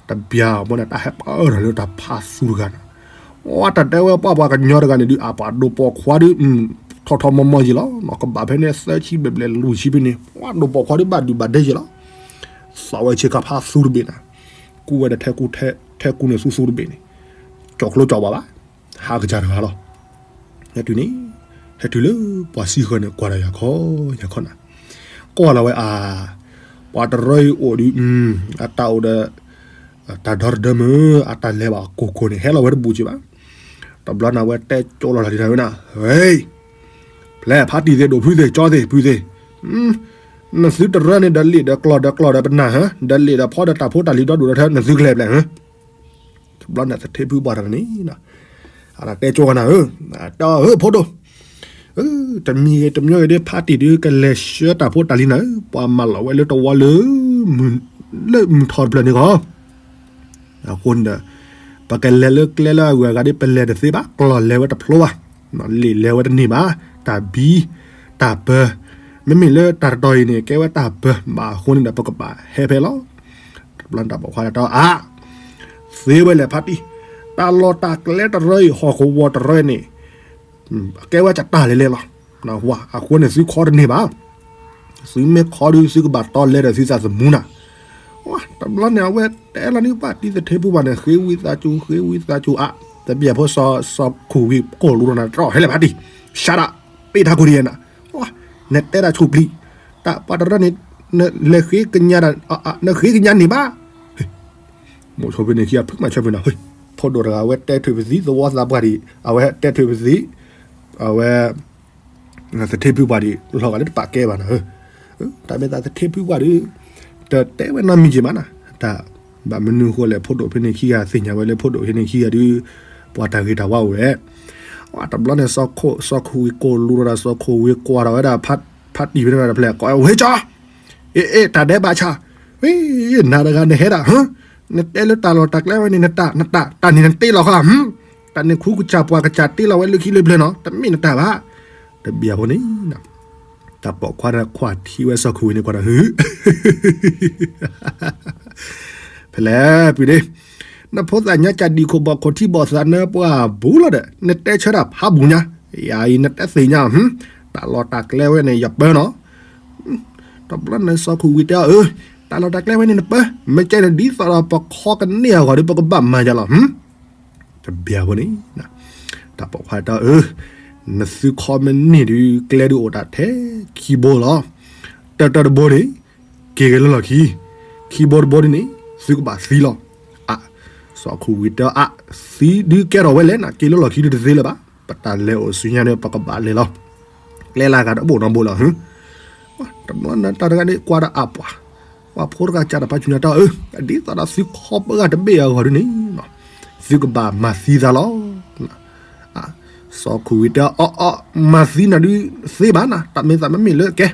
တဘျီဖိန့ၣ် တၢ်ဟဲပၢထီၣ်လၢတၢ်ဖးသူတဂၤနၤ အတၢ်တဲဝဲပှၤပှၤကညီတဂၤန့ၣ်ဒုး အပှၤဒိၣ်ပိာ်ခွါဒုး ထီထီမီမီယံာ်လီၤ. ကဘၣ်ဖဲန့ၣ်သၢဆံဘျဲၣ်ဘျဲၣ်လွံၢ်ဆံဖဲန့ၣ် ပှၤဒိၣ်ပိာ်ခွါဒုးဘၣ်ဒုးဘၣ်ဒဲယံာ်လီၤ. သးဝဲဆ့ကၤဖးသူတဘ့ၣ်နၤ, ကူဝဲဒီးထဲကူထဲကူန့ၣ်သူသူတဘ့ၣ်န့ၣ်, ကၠီၤကျိကၠီၤဘၣ်ဘၣ်, ဟးကစၢ်တဂၤလီၤ. ဟဲတုၤန့ၣ်, ဟဲတုၤလၢပှၤစံဃၢၤန့ၣ် ကွၢ်ဒီးယၤခီယၤခီနၤ, ကွၢ်လီၤဝဲအါ, ပှၤတရၢအံၤအိၣ်ဒုး, အတၢ်အိၣ်ဒီး တၢ်ဒီတဒၢမုၢ် အတၢ်လဲၤဘၣ်ကိၢ်ကိၢ်န့ၣ် ဟဲလီၤဝဲတဘူးက့ဘၣ်. တဘျီန့ၣ်ဝဲတဲကၠိလီၤတၢ်လံတၢ်ဝဲနၤ, ဟဲ, ဖျဲၣ်ဖးတံၢ်သ့ၣ် ဒိၣ်ဖုသ့ၣ် ကၠီသ့ၣ် ဖုသ့ၣ်, နသုတရၢန့ၣ် ဒီးလံာ်ဒီးကျီၢ်ဒီးကျီၢ်ဒီးပနၢ်ဧၢ, ဒီးလံာ်ဒီးဖီဒီးတၢ်ဖိတၢ်လံၤဒီဒူၣ်ဒီထၢ နသုကလဲၤဖျဲၣ်ဧၢ. တဘျီန့ၣ်သထ့ဖုပှၢ်တဂၤန့ၣ် တဲကၠိဝဲနၤဧၢ, တဲအီၤဧၢ ဖိဒိၣ်, တမံၤဂ့ၤတမံၤဂ့ၤဒီး ဖးတံၢ်ဒုးကလဲၤဆှၢတၢ်ဖိတၢ်လံၤနၤဧၢ, ပှၤမၤလီၤဝဲလၢတဝီလၢ လၢမုၢ်ထီၣ်တဖျၢၣ်န့ၣ်ဂီၢ် အဃိန့ၣ်ဒီး ပကလဲၤလၢကျဲလၢအဂုၤအဂၤဒီး ပလဲၤတသ့ဘၣ်, ကျီၢ်လဲၤဝဲတဖျိဘၣ်, လံာ်လဲၤဝဲတန့ၢ်ဘၣ်, တၢ်ဘံ, တၢ်ပၢ, မ့မ့ၢ်လၢတၢ်တတီၤအံၤန့ၣ် ကဲဝဲတၢ်ပၢဘၣ်အဃိန့ၣ်ဒီး ပကဘၣ်ဟဲဖဲလီၤ. တဘျီန့ၣ်တၢ်ပိာ်ခွါတဲအီၤ အါ, သ့ဝဲလဲၣ်ဖးတံၢ်, တၢ်လီၢ်တၢ်ကျဲတရၢအံၤ ဟီၣ်ကဝီၤတရၢန့ၣ် ကဲဝဲကတၢၢ်လဲၣ်လဲၣ်လီၤ. အဃိန့ၣ်သုခီတန့ၢ်ဘၣ်, သုမ့ၢ်ခီဒုး သုကဘၣ်တီလဲဒီးသုသးသမူနၤ. တဘျီန့ၣ် အဝဲတဲလီၤန့ၣ် ဖးတံၢ်သထ့ဖုပှၢ်န့ၣ် ဃ့ဝံသးစူၤ ဃ့ဝံသးစူၤအါ, တဘျီဖိစီၤခိၣ်ဝံကိၢ်လူၤဒီးနၤတြီ ဟဲလဲၣ်ဖးတံၢ်, ရှါဒၣ်, ပ့ၢ်ထါခိၣ်ဒံးနၤ, နတဲဒၣ်ဆူၣ်ပျံၤ, တၢ်ပှၤတရၢန့ၣ် နလဲၤဃ့ကညးဒၣ်, နဃ့ကညးန့ၢ်ဘၣ် မိၢ်ဆိဖဲန့ၣ်ခံဂၤ ဖုမၤဆၢဖဲနၤ, ဖိဒိၣ်တဂၤ အဝဲတဲထွဲပသံ သဝီသးပှၢ်ဒံး အဝဲတဲထွဲပသံ, အဝဲ သထ့ဖုပှၢ်ဒံး လီၤဂာ်လၢတပာ်ကဲဘၣ်နၤဧၢ, တၢ်မ့ၢ်သးသထ့ဖုပှၢ်ဒံး တတဲဝဲနီတမံၤက့ၤမးနၤ, တၢ်ဘၣ်မနုၤဃိလဲၣ် ဖိဒိၣ်ဖဲန့ၣ်ခံဂၤ သ့ၣ်ညါဝဲလၢဖိဒိၣ်ဖဲန့ၣ်ခံဂၤဒုး ပှၤတၢ်ဂ့ၤတၢ်ဝါအိၣ်ဝဲ, တဘျီန့ၣ် စီၤခိၣ်ဝံကိၢ်လူၤဒီး စီၤခိၣ်ဝံကွၢ်ထီၣ်ဝဲဒၣ် ဖးတံၢ်ဖဲန့ၣ်တဖျၢၣ် ကိးဝဲကၠီ အ့ အ့ တၢ်ဒဲးဘးဆါ, ဝ့ နၤတဂၤနဟဲဒၣ်, နတဲလၢတၢ်လီၢ်တၢ်ကျဲဝဲန့ၣ် နတၢ် နတၢ် တၢ်န့ၣ်နတ့လီၤဃီ, တၢ်န့ၣ်ခူကစၢ်ပှၤကစၢ်တ့လီၤဝဲလၢခံလၢပျၢၤနီၤ တမ့ၢ်နတၢ်ဘၣ်, တဘျီဖိန့ၣ် တၢ်ပိာ်ခွါတခွါထံၣ်ဝဲစီၤခိၣ်ဝံန့ၣ်ကွၢ်ဒီး ဖဲလဲၣ်ပုၢ်ဒ့, နဖိသၣ်ညါကၢ်ဒံၣ်ခိၣ်ဘီၣ်ခိၣ်ထံဘီၣ်သးနၢပှၢ်ဘူးလီၤဒီး နတဲဆၢတၢ်ဖးဘူးညါ, ယၤအံၤနတဲသ့ၣ်ညါ, တၢ်လီၢ်တၢ်ကျဲဝဲန့ၣ် ယပၢနီၤ, တဘျီန့ၣ်စီၤခိၣ်ဝံတဲအီၤ အၢ, တၢ်လီၢ်တၢ်ကျဲဝဲန့ၣ်နပၢ, မ့ၢ်ကဲန့ၣ်ဒ်သိးဒီးပခီကန့ၢ်အဂီၢ်ဒီး ပကဘၣ်မၤယၤလီၤ, တဘျီဖိန့ၣ် တၢ်ပိာ်ခွါတဲအီၤ အၢ, နသုခီမ့ၢ်န့ၢ်ဒုး ကျဲဒုးအိၣ်တၢ်ထဲခံဘိလီၤ, တၢၢ်တၢၢ်တဘိန့ၣ် က့ၤက့ၤလၢလီၢ်ခံ, ခံဘိတဘိဒ်န့ၣ် သုကဘၣ်သံလီၤ, အါ, စီၤခိၣ်ဝံတဲအီၤ အါ, သံဒုးကဲထီၣ်ဝဲလဲၣ်နၤ က့ၤလၢလီၢ်ခံဒုးတသ့လၢၤဘၣ်, ပတၢ်လဲၤအိၣ်ဆူညါန့ၣ် ပကဘၣ်လဲၤလီၤ, ကျဲလၢဂၤတဘိနီတဘိလီၤ, တဘျီန့ၣ်တၢ်တဂၤန့ၣ် ကွၢ်ဒီးအပှၤ, ပှၤဖိတဂၤကးတဖးဆူညါတဲအီၤ အၢ, ဒ်သိးဒီးသုခီပဂၢ်တဘ့ၣ်အဂီၢ်ဒ်န့ၣ် သုကဘၣ်မၤသံသးလီၤ, စီၤခိၣ်ဝံတဲအီၤ အီ အီ မၤသံနၤဒုးသ့ဘၣ်နၤ, တၢ်မ့ၢ်သးမ့မ့ၢ်လၢကဲ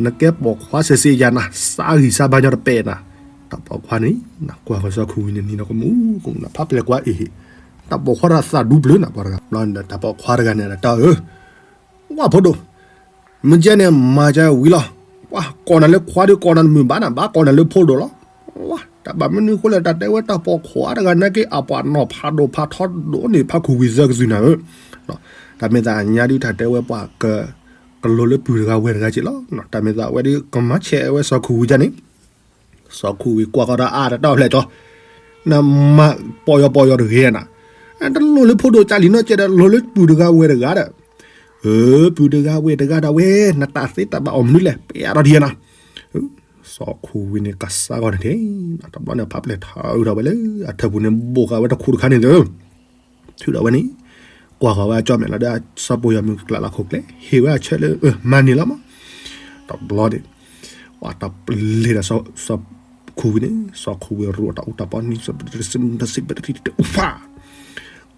နကဲပိာ်ခွါစ့ၢ်စ့ၢ်ယၤနၤ, စးဂံၢ်စးဘါညီတပဲာ်နၤ, တၢ်ပိာ်ခွါန့ၣ် ကွၢ်ဃီၤစီၤခိၣ်ဝံန့ၣ် နံၤနီၤကမူကမူနၤ ဖးပျဲၢ်ကွၢ်အ့ၣ်, တၢ်ပိာ်ခွါတၢ်သးဒူပျၢၤနၤ ပှၤတဂၤ, တၢ်ပိာ်ခွါတဂၤန့ၣ် တၢ်အၢ ဝါဖိဒိၣ်, မ့ၢ်ကဲန့ၣ် မၤကဲဝံၤလီၤ, ဝါ ကိးနၤလၢခွါဒုး ကိးနၤတမုာ်ဘၣ်နၤ ဘၣ်ကိးနၤလၢဖိဒိၣ်လီၤ, ဝါ တၢ်ဘၣ်မနုၤအဃိလဲၣ် တၢ်တဲဝဲတၢ်ပိာ်ခွါတဂၤနာ်က့ အပှၤနီၢ်ဖးဒိၣ်ဖးထီဒိၣ်န့ၣ် ဖးခိၣ်ဝံသၢကသုၣ်နၤဧၢ, တၢ်မ့ၢ်သးညါဒုး တၢ်တဲဝဲပှၤက ကလိၤလၢပုၢ်တဂၤဝဲၢ်တဂၤက့လီၤ, တၢ်မ့ၢ်သးဝဲဒုး ကမၤဆဲးဝဲစီၤခိၣ်ဝံကန့ၣ် စီၤခိၣ်ဝံကွၢ်ဃီၤဒီးအါတၢ်တီၢ်ဖျဲၣ်ကၠီ, နမၤပီၢ်ယီၤပီၢ်ယီၤတဂ့ၤနၤ, တလိၣ်လၢဖိဒိၣ်ကၢ်လံနီၢ်ကဲဒီး လိၣ်လၢပုၢ်တဂၤဝဲၢ်တဂၤဒီး, အၢ ပုၢ်တဂၤဝဲၢ်တဂၤဒီးဝဲ နတၢ်သ့တၢ်ဘၣ်အီၣ်မနုၤလဲၣ် ပျဲအါထီၣ်ဒံးနၤ, စီၤခိၣ်ဝံန့ၣ်ကစးဂီၢ်န့ၣ်တ့ၢ်, တဘျီန့ၣ်ဖးပျဲၢ်ထီၣ်အုးထီၣ်ဝဲလၢ အထၢၣ်ပူၤန့ၣ် ဘိၣ်ဃာ်ဝဲတခူတခါန့ၣ်သၢ ထုးဒီးဝဲန့ၣ်, ကွၢ်ဃီၤဝဲအကၠီမဲာ်လီၤဒီး စီၤပိၢ်ယီၤမုၢ်ကျးလီၤခိၣ်ကျဲ ဟ့ၣ်ဝဲအဆၢလၢ မၤန့ၢ်လီၤမး, တဘျီန့ၣ်, ပှၤတၢ်ပလ့ၤဒီး စီၤခိၣ်ဝံန့ၣ် စီၤခိၣ်ဝံရိၣ်တၢ်အူတၢ်ပီနံၤ စီၤပတရံးစံး တၢ်စံးပတရံးတအူဖး,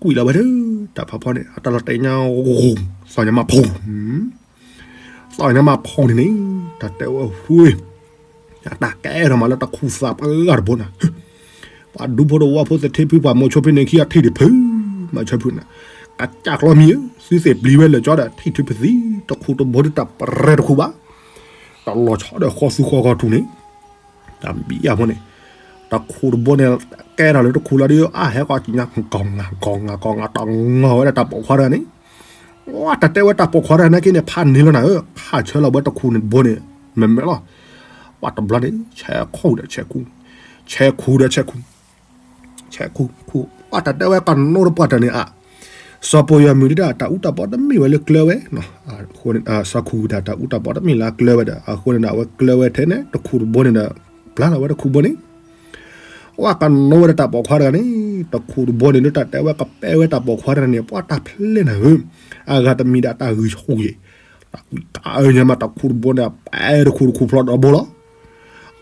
ကွံာ်လီၤဝဲဒီး တၢ်ဖးဖီန့ၣ် အတၢ်လီၤတဲာ်ညါ ဂုၤ သီၣ်ညါမးဖီ, သီၣ်ညါမးဖီန့ၣ်န့ၣ် တၢ်တဲဝဲဟူ အတၢ်ကဲထီၣ်မးလၢတၢ်ခူၣ်သးပှၢ်တဘိနၤ, ပှၤဒူဖိတဝီဖိသထ့ဖုပှၢ် မိၤဆိဖဲန့ၣ်ခံဂၤထံၣ်တဖု, မၤဆၢဖုန့ၣ်, ကစၢ်ကျီမံၤဧၢ, သုသ့ၣ်ပျံၤဝဲလၢာ်ကၠီဒီး ထံၣ်ထံၣ်ပသံ, တခူၣ်တဘိဒုးတၢ်ပရဲတခူၣ်ဘၣ်, တၢ်လီၤဆီဒီးဃီသူဃီဂီၤထူၣ်န့ၣ်, တၢ်ဘံၣ်ယၢ်ဖိန့ၣ်, တၢ်ခူၣ်တဘိန့ၣ် ကဲထီၣ်လၢတခူၣ်လီၤဒီး အါဟဲကီၢ်ကံညါ ကီၢ်ငါ ကီၢ်ငါ ကီၢ်ငါ တၢ်ငီၢ်ဝဲဒၣ်တၢ်ပိာ်ခွါတဂၤန့ၣ်, ပှၤတၢ်တဲဝဲတၢ်ပိာ်ခွါတဂၤနာ်က့န့ၣ် ဖးန့ၢ်လီၤနၤဧၢ, ခးဆၢလီၤဝဲတခူးန့ၣ်တဘိန့ၣ် မဲာ်မဲာ်လီၤ. ပှၤတဘျီန့ၣ် ဆဲးခူဒီးဆဲးခူ, ဆဲးခူဒီးဆဲးခူ, ဆဲးခူခူ, ပှၤတၢ်တဲဝဲကနိဒီးပှၤတၢ်န့ၣ်အါ, စီၤပီယီၤမုၢ်ဒၣ်တၢ်အူတၢ်ပီတမ့ၢ်ဝဲလၢကျၢၤဝဲ, စီၤခူဝံၤတၢ်တၢ်အူတၢ်ပီတမ့ၢ်လၢအကျၢၤဝဲဒီး အဃိန့ၣ်ဒီး အဝဲကျၢၤဝဲထဲန့ၣ် တခူးတဘိန့ၣ်ဒီး ဘျါလီၤဝဲတခူးဘိန့ၣ် ပှၤကနိဝဲဒၣ်တၢ်ပိာ်ခွါတဂၤန့ၣ် တခူးတဘိန့ၣ် လၢတၢ်တဲဝဲကပဲဝဲတၢ်ပိာ်ခွါတဂၤန့ၣ် ပှၤတၢ်ဖျဲနၤဧၢ, အဂၤတမံၤဒၣ်တၢ်ဂံၢ်ဆူၣ်ယံၤ, တၢ်ကွံာ်ကအၢညါမးတခူးတဘိန့ၣ် ပဲတခူးတခူးဖျီဒီးဘိလီၤ.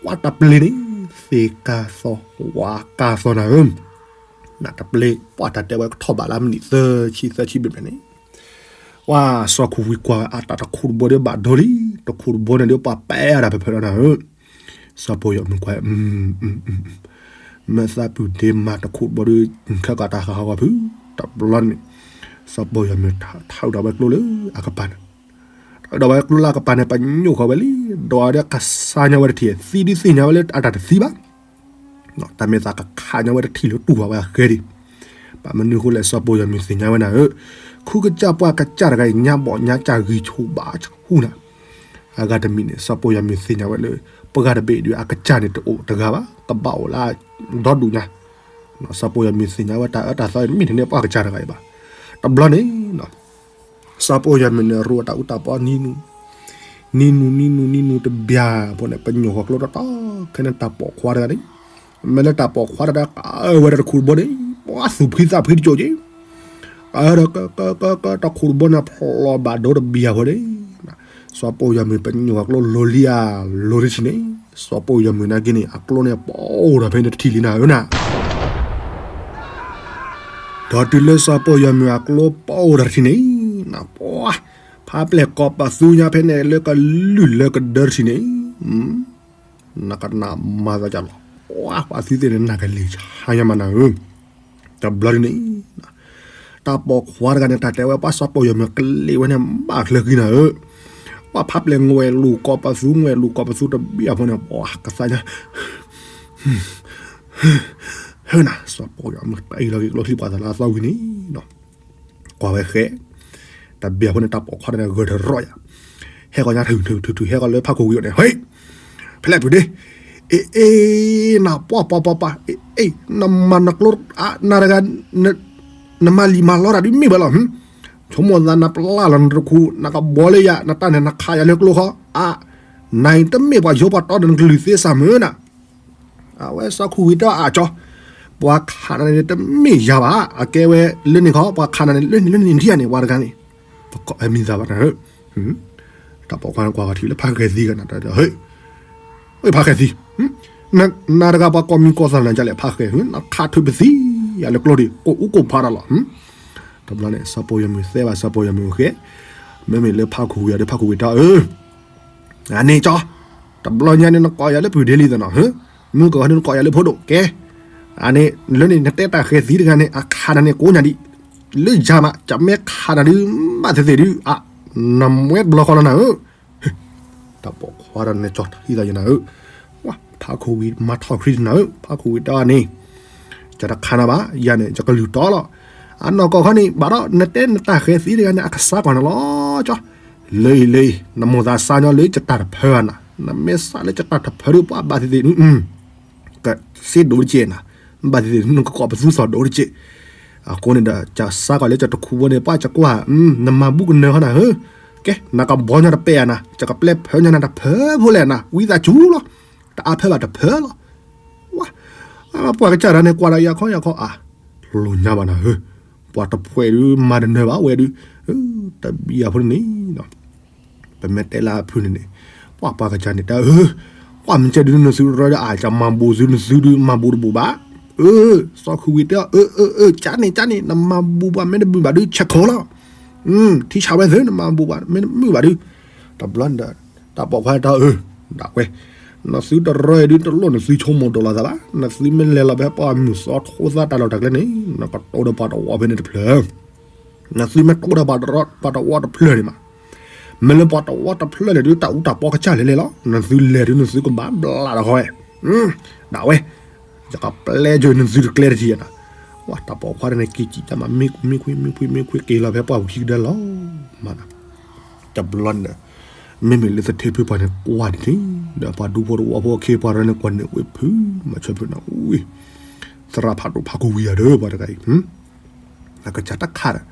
ပှၤတၢ်ပျ့ၤန့ၣ် သ့ၣ်ကါသီ ဝါကါသီနၤဧၢ, နတပျ့ၤ ပှၤတၢ်တဲဝဲကထီၣ်ဘးလၢမနံၤသၢဆံသၢဆံဘျဲၣ်ဘျဲၣ်န့ၣ် ပှၤစီၤခူဝံၤကွၢ်အတၢ်တခူးတဘိဒီးဘၣ်ဒိလံ, တခူးတဘိန့ၣ်ဒီး ပှၤပဲအတၢ်ဖဲဖဲဒီးနၤဧၢ, စီၤပီယီၤမုၢ်ကွၢ် မ့ၢ်သးပုၢ်ဒ့မးတခူးတဘိဒီး ခဲကီးတၢ်ဃးဟးဂီၤဖုး, တဘျီန့ၣ် စီၤပီယီၤမုၢ်ထးထးအုးဒၣ်ဝဲကျိလၢအကပၤန့ၣ်, ထးအုးဒၣ်ဝဲကျိလၢအကပၤန့ၣ် ပညိၣ်ဃီၤဝဲလံ, ဒီးဒ်ကစါညါဝဲတထံၣ် သံဒုးသ့ၣ်ညါဝဲလၢအတၢ်တသံဘၣ် တၢ်မ့ၢ်သးကခးညါဝဲတထံၣ်လၢတူၢ်ဘၣ်ဝဲအဃဲဒံး, ဘၣ်မနုၤအဃိလဲၣ် စီၤပီယီၤမုၢ်သ့ၣ်ညါဝဲနၤဧၢ, ခုကစၢ်ပှၤကစၢ်တဂၤအံၤ ညါဘီၣ်ညါကၢ်ဂံၢ်ဆူၣ်ဘၣ်ဆူၣ်နၤ, အဂၤတမံၤန့ၣ် စီၤပီယီၤမုၢ်သ့ၣ်ညါဝဲလၢ ပှၤဂၤတဘ့ၣ်ဒုးအကစၢ်န့ၣ်တအိၣ်တဂၤဘၣ် ကဘၣ်အိၣ်လၢ ဒီဒူၣ်ညါ, စီၤပီယီၤမုၢ်သ့ၣ်ညါဝဲတၢ်အၢတၢ်သီအံၤ တမ့ၢ်ထဲန့ၣ်ပှၤကစၢ်တဂၤအံၤဘၣ်, တဘျီန့ၣ် စီၤပီယီၤမုၢ်န့ၣ် ရိအတၢ်အူတၢ်ပီနံၤနူ, နံၤနူနံၤနူနံၤနူတဘျီဖိန့ၣ် ပညိၣ်ဃီၤကျိတတီ ခဲန့ၣ်တၢ်ပိာ်ခွါတဂၤန့ၣ်, မ့ၢ်လၢတၢ်ပိာ်ခွါတဂၤ ကအၢဝဲဒၣ်တခူးတဘိန့ၣ် ပှၤသူၣ်ဖှံသးဖှံတကၠိၣ်က့ၤ, အၢဒီးကကကကတခူးတဘိန့ၣ် ဖျီဘၣ်ဒိတဘျီဖိန့ၣ်, စီၤပီယီၤမုၢ်ပညိၣ်ဃီၤကျိလိၤလံဧါ လိၤတထံၣ်န့ၣ်, စီၤပီယီၤမုၢ်နာ်က့န့ၣ် အကျိန့ၣ်ပအိၣ်ဒီးဖဲန့ၣ်တထံၣ်လံနၤဧၢနၤ ဒီးတုၤလၢစီၤပီယီၤမုၢ်အကျိပအိၣ်ဒီးတထံၣ်န့ၣ်, နပှၤ ဖးပျဲၢ်ကိးပသူညါဖဲန့ၣ်လၢကလုၢ်လၢကဒၢတထံၣ်န့ၣ်, နကနၣ်မၤသးကလီၤ, ပှၤပှၤသုသ့ၣ်န့ၣ် နၢ်ကလံၤဆါညါမးနၤဧၢ, တဘျီဒ်န့ၣ် တၢ်ပိာ်ခွါတဂၤန့ၣ် တၢ်တဲဝဲပှၤစီၤပီယီၤမုၢ်ကလ့ၣ်ဝဲန့ၣ် ဘၣ်ချၢဃံနၤဧၢ, ပှၤဖးပျဲၢ်ငွဲၣ်လူၤကိးပသူ ငွဲၣ်လူၤကိးပသူတဘျီဖိန့ၣ် ပှၤကသါညါ ဟၢနၤ စီၤပီယီၤမုၢ်တၢ်အံၤလီၤက့ၤကျိချံပှၤသးလၢအသီဝံၤန့ၣ်, ကွၢ်ဝဲဃဲ, တဘျီဖိန့ၣ် တၢ်ပိာ်ခွါန့ၣ်ဂၢၢ်တရီၣ်ယၤ, ဟဲကီးညါထုထုထုထု ဟဲကီးလၢဖးခိၣ်ဝံၤအီၤန့ၣ် ဟဲ, ဖဲလဲၣ်ဖုးဒ့, အ့ အ့ နပှၤပှၤပှၤပှၤ အ့ အ့ နမၤနကျိ နၤတဂၤ နမၤလံာ်မၤလီတၢ်ဒ်မ့ၢ်ဝဲလီၤ, ဆိကမိၣ်သးနပျၢ်လီၤနတခူး နကဘီလၢယၤ နတၢ်န့ၣ်နခးယၤလၢကျိဃီ, အါ, နတမ့ၢ်ပှၤယိၤပှၤတီဒီးနကလုၢ်သ့စၢ်မုၢ်နၤ အဝဲစီၤခူဝံၤတဲအကၠီ, ပှၤခးနၤန့ၣ်တမ့ၢ်ယၤဘၣ်, အကဲဝဲလၢန့ၣ်ခီ ပှၤခးနၤန့ၣ် လၢန့ၣ်လၢန့ၣ်ထံၣ်န့ၣ် ပှၤတဂၤန့ၣ်, ပကိးမံၤသးဘၣ်နၤ, တၢ်ပိာ်ခွါကွၢ်ကထံၣ်လၢဖးဃဲၤသံဂၤနၤ, ဟဲ, ဖးဃဲၤသံ, နၤတဂၤပှၤကိးမံၤကိးသးနၤဒ်လဲၣ် ဖးဃဲၤ, နခးထုးပသံယၤလၢကျိဒံး ကိးအူကိးဖးတၢ်လီၤ, တဘျီန့ၣ် စီၤပီယီၤမုၢ်သဲဘၣ် စီၤပီယီၤမုၢ်အိၣ်ဃဲ, မ့မ့ၢ်လၢဖးခိၣ်ဝံၤအီၤဒီး ဖးခိၣ်ဝံၤတဲအၢ အန့ၣ်ကၠီ, တဘျီညါန့ၣ် နကိးယၤလၢပုၢ်ဒ့လံသနီၤ, မုၢ်ကီၢ်န့ၣ် နကိးယၤလၢဖိဒိၣ်ကဲ, အန့ၣ် လၢန့ၣ် နတဲတၢ်ဃဲၤသံတဂၤန့ၣ် အခးနၤန့ၣ်ကိးညါဒံး, လၢယၤမး ကမ့ၢ်ခးနၤဒုး ဘၣ်သ့ၣ်သ့ၣ်ဒုး အ နမွဲဘျီဃီလီၤနၤဧၢ, တၢ်ပိာ်ခွါတဂၤန့ၣ် ကၠီထံသးယနၤဧၢ, ဖးခိၣ်ဝံၤမၤထီၣ်ခရံာ်နၤဧၢ, ဖးခိၣ်ဝံၤတဲအီၤန့ၣ် ယတခးနၤဘၣ်, ယၤန့ၣ် ယကလုၢ်တီလီၤ, အနီၢ်ကီၢ်ခီန့ၣ် ဘၣ်ဒီးနတဲနတၢ်ဃဲၤသံတဂၤန့ၣ် အကစၢ်ကွၢ်နၤလီၤကၠီ, လၢအံၤလၢအံၤ နမိၢ်သးစါညီလၢယတၢ်တဖၢအနၤ, နမ့ၢ်စးလၢယတၢ်တဖၢဒုး ပှၤဘၣ်သ့ၣ်သ့ၣ်ဒုး ကစ့ဒိၣ်တက့ၢ်နၤ, ဘၣ်သ့ၣ်သ့ၣ်နကကိးပသူသီၣ်ဒိၣ်တက့ၢ်, အဃိန့ၣ်ဒီး ကစၢ်ကွၢ်လၢယတခူးဘိန့ၣ် ပှၤကကွၢ် နမၤဘူၣ်ကနၢၤဃီနၤဧၢ, ကဲ နကဘီညါတပဲာ်အနၤ, ယကပျဲဖၢညါနၤတဖၢဖိလဲၣ်နၤ, ဝံသးစူၤလီၤ, တအါဖၢဘၣ်တဖၢလီၤ, ဝါ ပှၤကစၢ်တဂၤန့ၣ် ကွၢ်ဒီးယၤခီယၤခီအါ, လိၣ်ညါဘၣ်နၤဧၢ, ပှၤတဖှဲးဒုး မၤတနၢၤဘၣ်ဝဲဒုး, တဘံယၤဖိန့ၣ် ပမ့ၢ်တဲလၢအဖုၣ်န့ၣ်န့ၣ်, ပှၤပှၤကစၢ်န့ၣ်တဲအၢ, ကွၢ်မ့ၢ်ကဲဒုးနသုရၢဒီး အကမၤဘူးသုနသုဒုးမၤဘူးတဘူးဘၣ်, စီၤခူဝံၤတဲအီၤ အၢ အၢ အၢ ကန့ၣ် ကန့ၣ် နမၤဘူးဘၣ်မ့ၢ်တဘူးဘၣ်ဒုး ဆဲးခိၣ်လီၤ, ထံဆးဝဲသု နမၤဘူးဘၣ်မ့ၢ်တဘူးဘၣ်ဒုး, တဘျီန့ၣ်ဒီး တၢ်ပိာ်ခွါတဲအီၤ အၢ ဒၣ်ဝဲ, နသုတရၢအံၤဒုး တလိၣ်နသုဆိကမိၣ်ဒိၣ်လီၤသးဘၣ်, နသုမ့ၢ်လဲၤလီၤဖဲပှၤမုၢ်သီထိသၣ်တၢ်လီၢ်တၢ်ကျဲန့ၣ် နကတိၤဒီးပှၤတဝီဖဲန့ၣ်တဖျၢၣ် နသုမ့ၢ်တိၤဒီးပှၤတဝီတဖျၢၣ်န့ၣ်မး, မ့ၢ်လၢပှၤတဝီတဖျၢၣ်န့ၣ်ဒုး တၢ်အူတၢ်ပီကစၢ်လဲၤလဲၤလီၤ, နသုလဲၤဒုး နသုကဘၣ်ဘျးတခီဝဲ, ဒၣ်ဝဲ, ယကပျဲကၠိနသုတကျဲတထံၣ်နၤ, ဝဲတၢ်ပိာ်ခွါတဂၤန့ၣ် က့ၤစံၣ်တၢ်မး မ့ၢ်ကွံမ့ၢ်ကွံမ့ၢ်ကွံ က့ၤလီၤဖဲပှၤဝံၤခံကဒၢလီၤ မၤနၤ, တဘျီန့ၣ်ဒီး မ့မ့ၢ်လၢသထ့ဖုပှၢ်န့ၣ်ကွၢ်န့ၣ်န့ၣ် ဒီးပှၤဒူဖိတဝီဖိအခ့အပှၤရၢန့ၣ်ကွၢ်န့ၣ် ဝ့ၢ်ဖု မၤဆၢဖုန့ၣ် ဝံၤ သရၣ်ဖးဒိၣ်ဖးကဝံၤယၤဒီး ပှၤတဂၤအံၤ အကစၢ်တခးဒီး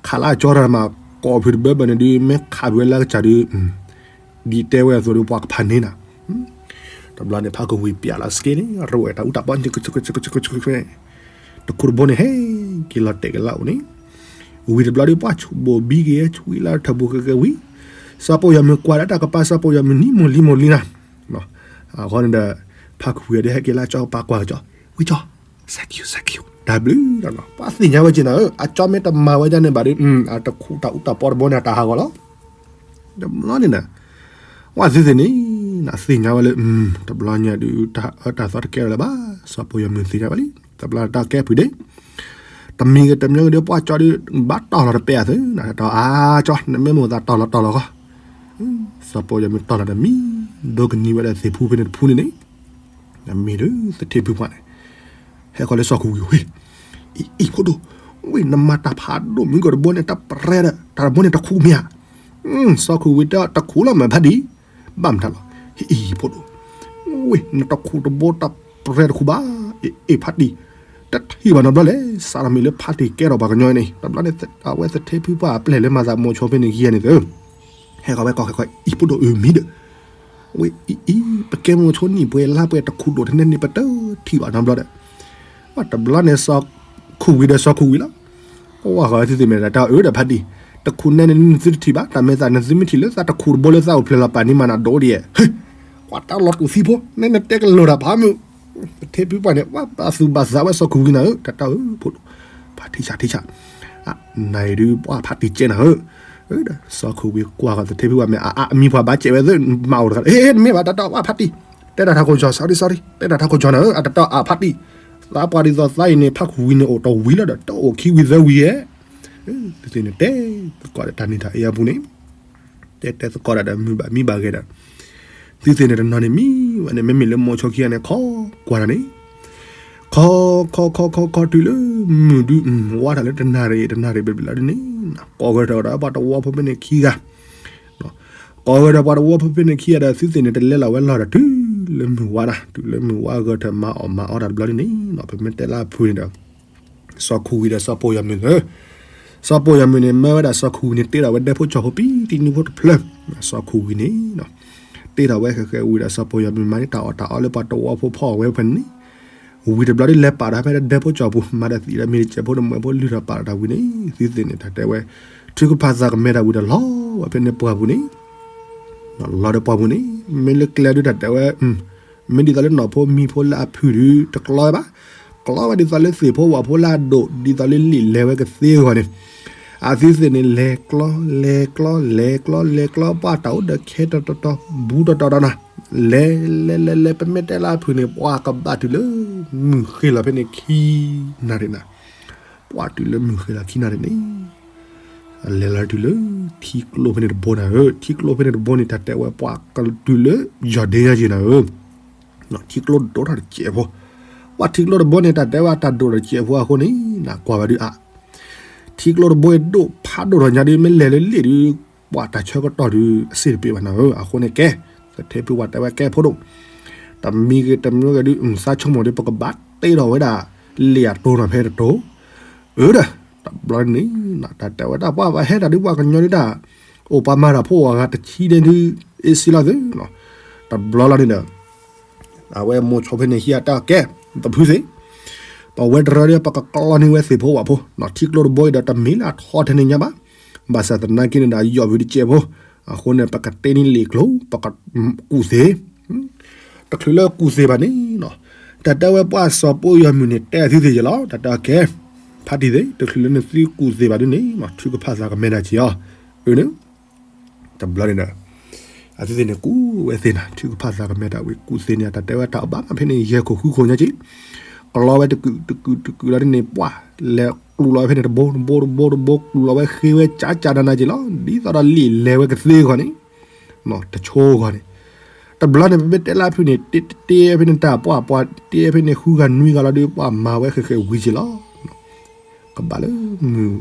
ခးလၢအကၠီတၢ်မး ကိးဖုတဘၢဘၢန့ၣ်ဒုး မ့ၢ်ခးဖုဝဲလၢအကစၢ်ဒုး ဒ်တဲဝဲအသိးဒီး ပှၤကဖးန့ၢ်နၤ, တဘျီန့ၣ် ဖးကဝံၤပျးလီၤစက့န့ၣ် ရဝဲတၢ်အူတၢ်ပီ တခူတဘိန့ၣ် ဟဲက့ၤလီၤတဲာ်က့ၤလၢအအိၣ်န့ၣ်, ဝံၤတဘျီဒီး ပှၤဆိဘိးဘံက့ၤ ဆွံလၢထၢၣ်ပူၤကကဲဝံၤ, စီၤပိာ်ယွၤမုၢ်ကွၢ်ဒီးတၢ်ကပၤ စီၤပိာ်ယွၤမုၢ်နံၤမိၢ်လံၤမိၢ်လံၤနၤ, အဃိန့ၣ်ဒီး ဖးကဝံၤဒီးဟဲက့ၤလၢကၠီကပၤကွၢ်ကၠီ, ဝံၤကၠီ စဲးခံ စဲးခံ တၢ်ဘျုးလီၤနီၤ, ပှၤသ့ၣ်ညါဝဲက့ၤနၤဧၢ, အကၠီမ့ၢ်တမၤဝဲဒ်န့ၣ်ဘၣ်ဒီး အတခူတၢ်အူတၢ်ပီတဘိန့ၣ် အတၢ်ဟးဂီၤလီၤ. တဘျီန့ၣ်ဒီး ဝဲသုသ့ၣ်န့ၣ် သ့ၣ်ညါဝဲလၢ တဘျီညါဒုး တၢ်အၢတၢ်သီတကဲထီၣ်လၢၤဘၣ်, စီၤပိာ်ယွၤမုၢ်သ့ၣ်ညါဝဲလံ, တဘျီတၢ်ကဲဖုးဒ့ တမံၤဂ့ၤတမံၤဂ့ၤဒီး ပှၤကၠီဒုး ဘၣ်တီၢ်လီၤတပဲာ်အသုး, တၢ်အါကၠီ နမ့ၢ်မိၣ်သးတီၢ်လီၤတီၢ်လီၤဃီ, စီၤပိာ်ယွၤမုၢ်တီၢ်လီၤတမံၤ ဒိကနံၤဝဲဒၣ်သ့ၣ်ဖူဖဲန့ၣ်တဖူန့ၣ်န့ၣ်, နမ့ၢ်ဒုးသထ့ဖုပှၢ်န့ၣ် ဟဲဃီၤလၢစီၤခူဝံၤဝ့ၢ်, အံၤ အံၤဖိဒိၣ်, ဝ့ၢ်နမၤတၢ်ဖးဒိၣ်မုၢ်ကီၢ်တဘိန့ၣ် တၢ်ပရဲဒီး တၢ်တဘိန့ၣ်တခူမ့ၢ်ဧါ, စီၤခူဝံၤတဲတခူလီၤမးဖးဒံ, ဘၣ်မတၤလီၤ, အံၤဖိဒိၣ်, ဝ့ၢ်နတခူတဘိတၢ်ပရဲတခူဘၣ်, အ့ၣ်ဖးတံၢ်, တထံၣ်ဘၣ်နီတဘျီလဲၣ်, စးထီၣ်မ့ၢ်လၢဖးတံၢ်ကဲထီၣ်ပှၤကညီန့ၣ် တဘျီန့ၣ် အဝဲသထ့ဖုပှၢ်အပျဲၢ်လၢမၤသးမိၤဆိဖဲန့ၣ်ခံဂၤန့ၣ်သၢ ဟဲဃီၤဝဲကီၢ်ခဲကီၢ် အံၤဖိဒိၣ်အုၣ်မံဒီး ဝဲအံၤအံၤ ပကဲမိၤဆိနံၣ်ပှဲၤလါပှဲၤတခူဒိၣ်ထဲန့ၣ်န့ၣ် ပတထံၣ်ဘၣ်နီတဘျီဒီး တဘျီန့ၣ်စီၤခူဝံၤဒီးစီၤခူဝံၤလီၤ. ပဝဲဃီၤသုသ့ၣ်မ့ၢ်တၢ်အၢဒီးဖးတံၢ် တခူနဲန့ၣ်နသုတထံၣ်ဘၣ် တၢ်မဲာ်သးနသုမ့ၢ်ထံၣ်လၢသးတခူတဘိလၢသးအိၣ်ဖျဲၣ်လီၤပာ်န့ၢ်မၤနၤဒိၣ်ဒံးဧဲ ကွၢ်တၢ်လီၤတူာ်သံဖိ နဲနတဲကလီၤတၢ်ဖးမုၢ် သထ့ဖုပှၢ်န့ၣ် ပှၤဘၣ်သူၣ်ဘၣ်သးဝဲစီၤခူဝံၤနၤဧၢ တၢ်တၢ်ဧၢဖိဒိၣ် ပှၤထံဆးထံဆး နၤအံၤဒုးပှၤဖးတံၢ်ကဲနၤဧၢ ဒီးစီၤခူဝံၤကွၢ်ဃီၤသထ့ဖုပှၢ်မ့ၢ်အအါအမံၤပှၤဘၣ်စဲးဝဲသ့ၣ်မၤအိၣ်တဂၤ အ့ မ့ၢ်ဘၣ်တၢ်တၢ်ပှၤဖးတံၢ် တဲဒၣ်ထးခိၣ်ကၠီ sorry sorry တဲဒၣ်ထးခိၣ်ကၠီနၤဧၢ အတၢ်တၢ်အဖးတံၢ် သးပှၤဒ်သိးသးအံၤန့ၣ် ဖးခူဝံၤန့ၣ်အိၣ်တဝံၤလီၤဒီး တအိၣ်ခံဝံၤသၢဝံၤဧဲ သုသ့ၣ်န့ၣ်တဲသကိးဒီးတၢ်နံၤတၢ်အ့အပူၤန့ၣ် တဲတဲသကိးတၢ်ဒီးမုာ်ဘၣ်မံဘၣ်ဂဲၤဒီး သုသ့ၣ်န့ၣ်တနီၤန့ၣ်မံဝဲန့ၣ် မ့မ့ၢ်လၢမိၤဆိခံဂၤန့ၣ် ခီကွၢ်တၢ်န့ၣ် ခီ ခီ ခီ ခီ ခီ တုၤလၢမုၢ်ဒုး ဝါထီၣ်လၢတနၣ်ရံၣ် တနၣ်ရံၣ်ဘျီဘျီဒ်န့ၣ် ကိးဂဲၤထီၣ်ဒီးပှၤတဝီဖိဖဲန့ၣ်ခံဂၤ ကိးဂဲၤဒီးပှၤတဝီဖိဖဲန့ၣ်ခံဂၤဒီး သုသ့ၣ်န့ၣ်တလဲလီၤဝဲလီၢ်ဒီး တုၤလၢမုၢ်ဝါနၤ တုၤလၢမုၢ်ဝါဂဲၤထီၣ်မၤအီၣ်မၤအီတၢ်တဘျီဒ်န့ၣ် ပမ့ၢ်တဲလၢအဖုန့ၣ်ဒီး စီၤခူဝံၤဒီးစီၤပိာ်ယွၤမုၢ်လၢ စီၤပိာ်ယွၤမုၢ်န့ၣ် မၢဝဲဒၣ်စီၤခူဝံၤန့ၣ် တ့ထီၣ်ဝဲဒဲဖိကၠီဖိပံတံနူဖိတဖျၢၣ် စီၤခူဝံၤန့ၣ် တ့ထီၣ်ဝဲဃဲဃဲဝံၤဒီးစီၤပိာ်ယွၤမုၢ်မၤန့ၢ်တၢ်အီၣ်တၢ်အီလၢပှၤတဝီဖိဖီၣ်အီၣ်ဝဲဖဲန့ၣ် ဝံၤတဘျီဒ်လဲၤပာ်ဒီးဖဲဒဲဖိကၠီပူၤ မၤဒီးသံဒီးမ့ၢ်တစဲးဖိတမှဲၤဖိလုၢ်ထီၣ်ပာ်ဒီးတၢ်ဝံၤန့ၣ် သုသ့ၣ်န့ၣ် တၢ်တဲဝဲထုကဖၣ်သးကမဲတၢ်ဝံၤဒီးလီၤဝဲဖဲန့ၣ်ပှၢ်ပူၤန့ၣ် လီၤဒီးပှၢ်ပူၤန့ၣ် မ့ၢ်လၢကျဲဒုးတၢ်တဲဝဲ မ့ၢ်ဒ်သိးလၢနီၢ်ဖိမံၤဖိလၢအဖုၣ်ဒုး တကျီဝဲဘၣ်, ကျီဝဲဒ်သိးလၢသ့ၣ်ဖိဝၣ်ဖိလၢအဒိၣ် ဒ်သိးလၢလံာ်လဲၤဝဲကသ့အဂီၢ်န့ၣ်, အသုသ့ၣ်န့ၣ် လဲၤကျီ လဲၤကျီ လဲၤကျီ လဲၤကျီ ပှၤတၢ်အိၣ်ဒီးခဲတီတီတီ ဘူးတီတီတီနၤ, လဲၤ လဲၤ လဲၤ လဲၤ ပမ့ၢ်တဲလၢအဖုၣ်န့ၣ် ပှၤကဘၣ်တုၤလၢ မုၢ်ဃ့လီၤဖဲန့ၣ်ခံနၣ်ရံၣ်နၤ, ပှၤတုၤလၢမုၢ်ဃ့လီၤခံနၣ်ရံၣ်န့ၣ် လဲၤလီၤတုၤလၢ ထံကျိဖဲန့ၣ်တဘိနၤဧၢ, ထံကျိဖဲန့ၣ်တဘိန့ၣ် တၢ်တဲဝဲပှၤကတုၤလၢ ယီၢ်ဒ့ယါယံၤနၤဧၢ, ထံကျိဒိၣ်ထီၣ်တစဲးဖိ, ပှၤထံကျိတဘိန့ၣ် တၢ်တဲဝဲတၢ်ဒိၣ်ထီၣ်တစဲးဖိအဃိန့ၣ် နကွၢ်ဝဲဒုးအါ, ထံကျိတဘိအံၤဒိၣ်ဖးဒိၣ်ထီၣ်ညါဒုး မ့ၢ်လဲၤလၢလ့ၣ်ဒုး ပှၤတၢ်ဆၢကတီၢ်ဒုး အစ့ၣ်တပ့ၤဘၣ်နၤဧၢ, အဃိန့ၣ်ကဲ, သထ့ဖုပှၢ်တဲဝဲကဲဖိဒိၣ်, တမံၤဂ့ၤတမံၤဂ့ၤဒုး သးဆိကမိၣ်ဒုး ပကဘၣ်တ့ထီၣ်ဝဲဒၣ် လ့ၣ်အတိၢ်နီၤဖဲတတိၢ် အၢဒီး တဘျီန့ၣ် တၢ်တဲဝဲဒၣ်ပှၤဘၣ်ဟဲတၢ်ဒုးပှၤကညီဒုးတၢ် အိၣ်ပှၤမၤတၢ်ဖိအဂၤတဆံန့ၣ်ဒုး အ့ၣ်စ့လီၤသု, တဘျီလီၤန့ၣ်ဒီး အဝဲမိၤဆိဖဲန့ၣ်ဟံးအတၢ်ကဲ တဖုသ့ၣ်, ပဝဲတရၢဒီး ပကကျီန့ၢ်ဝဲသ့ၣ်ဖိဝၣ်ဖိ, ထံကျိတဘိအံၤဒီး တမ့ၢ်လၢအထီထဲန့ၣ်ညါဘၣ်, ဘၣ်ဆၣ်သနာ်က့န့ၣ်ဒီး အယီၢ်ဝံၤတစဲးဖိ, အဃိန့ၣ် ပကတ့န့ၢ်လ့ၣ်ကျိ ပကကူၣ်သ့ တချုးလၢကူၣ်သ့ဘၣ်န့ၣ်, တၢ်တဲဝဲပှၤစီၤပိာ်ယီၤမုၢ်န့ၣ် တဲအသုသ့ၣ်ယဲလီၤ, တၢ်တဲကဲ, ဖါတံၢ်သ့ၣ်, တချုးလၢနသုကူၣ်သ့ဘၣ်ဒ်န့ၣ်, ထုကဖၣ်သးကမဲဒၣ်က့ၤအီၤ, အၢန့ၣ်, တဘျီန့ၣ်ဒီး, အသုသ့ၣ်န့ၣ်ကူၣ်ဝဲသ့ၣ်နၤ, ထုကဖၣ်သးကမဲဒၣ်ဝံၤကူၣ်သ့န့ၣ် တၢ်တဲဝဲတၢ်အဘၣ်မးဖဲန့ၣ် ယဲၢ်ခိၣ်ဃုခိၣ်ညါက့ၤ, ကျီဝဲတကုာ်တကုာ်တကုာ်လီၤဒ်န့ၣ် ပှၤလဲၤကျူးလီၤဝဲဖဲန့ၣ်တဘိတဘိတဘိတဘိ ကျူးလီၤဝဲဃ့ဝဲကၠးကၠးနးနးက့ၤလီၤ, ဒ်သိးဒီးလ့ၣ်လဲၤဝဲကသ့အဂီၢ်န့ၣ် တဆိအဂီၢ်န့ၣ်, တဘျီန့ၣ် ပမ့ၢ်တဲလၢအဖုၣ်န့ၣ် တ့တ့ဖဲန့ၣ်တၢ်ပှၢ်ပှၢ် တ့ဖဲန့ၣ်ဃုဂၤနွံဂၤလီၤဒီး ပှၤမၤဝဲဃဲးဃဲးဝံၤက့ၤလီၤ. ကဘၣ်လၢမုၢ်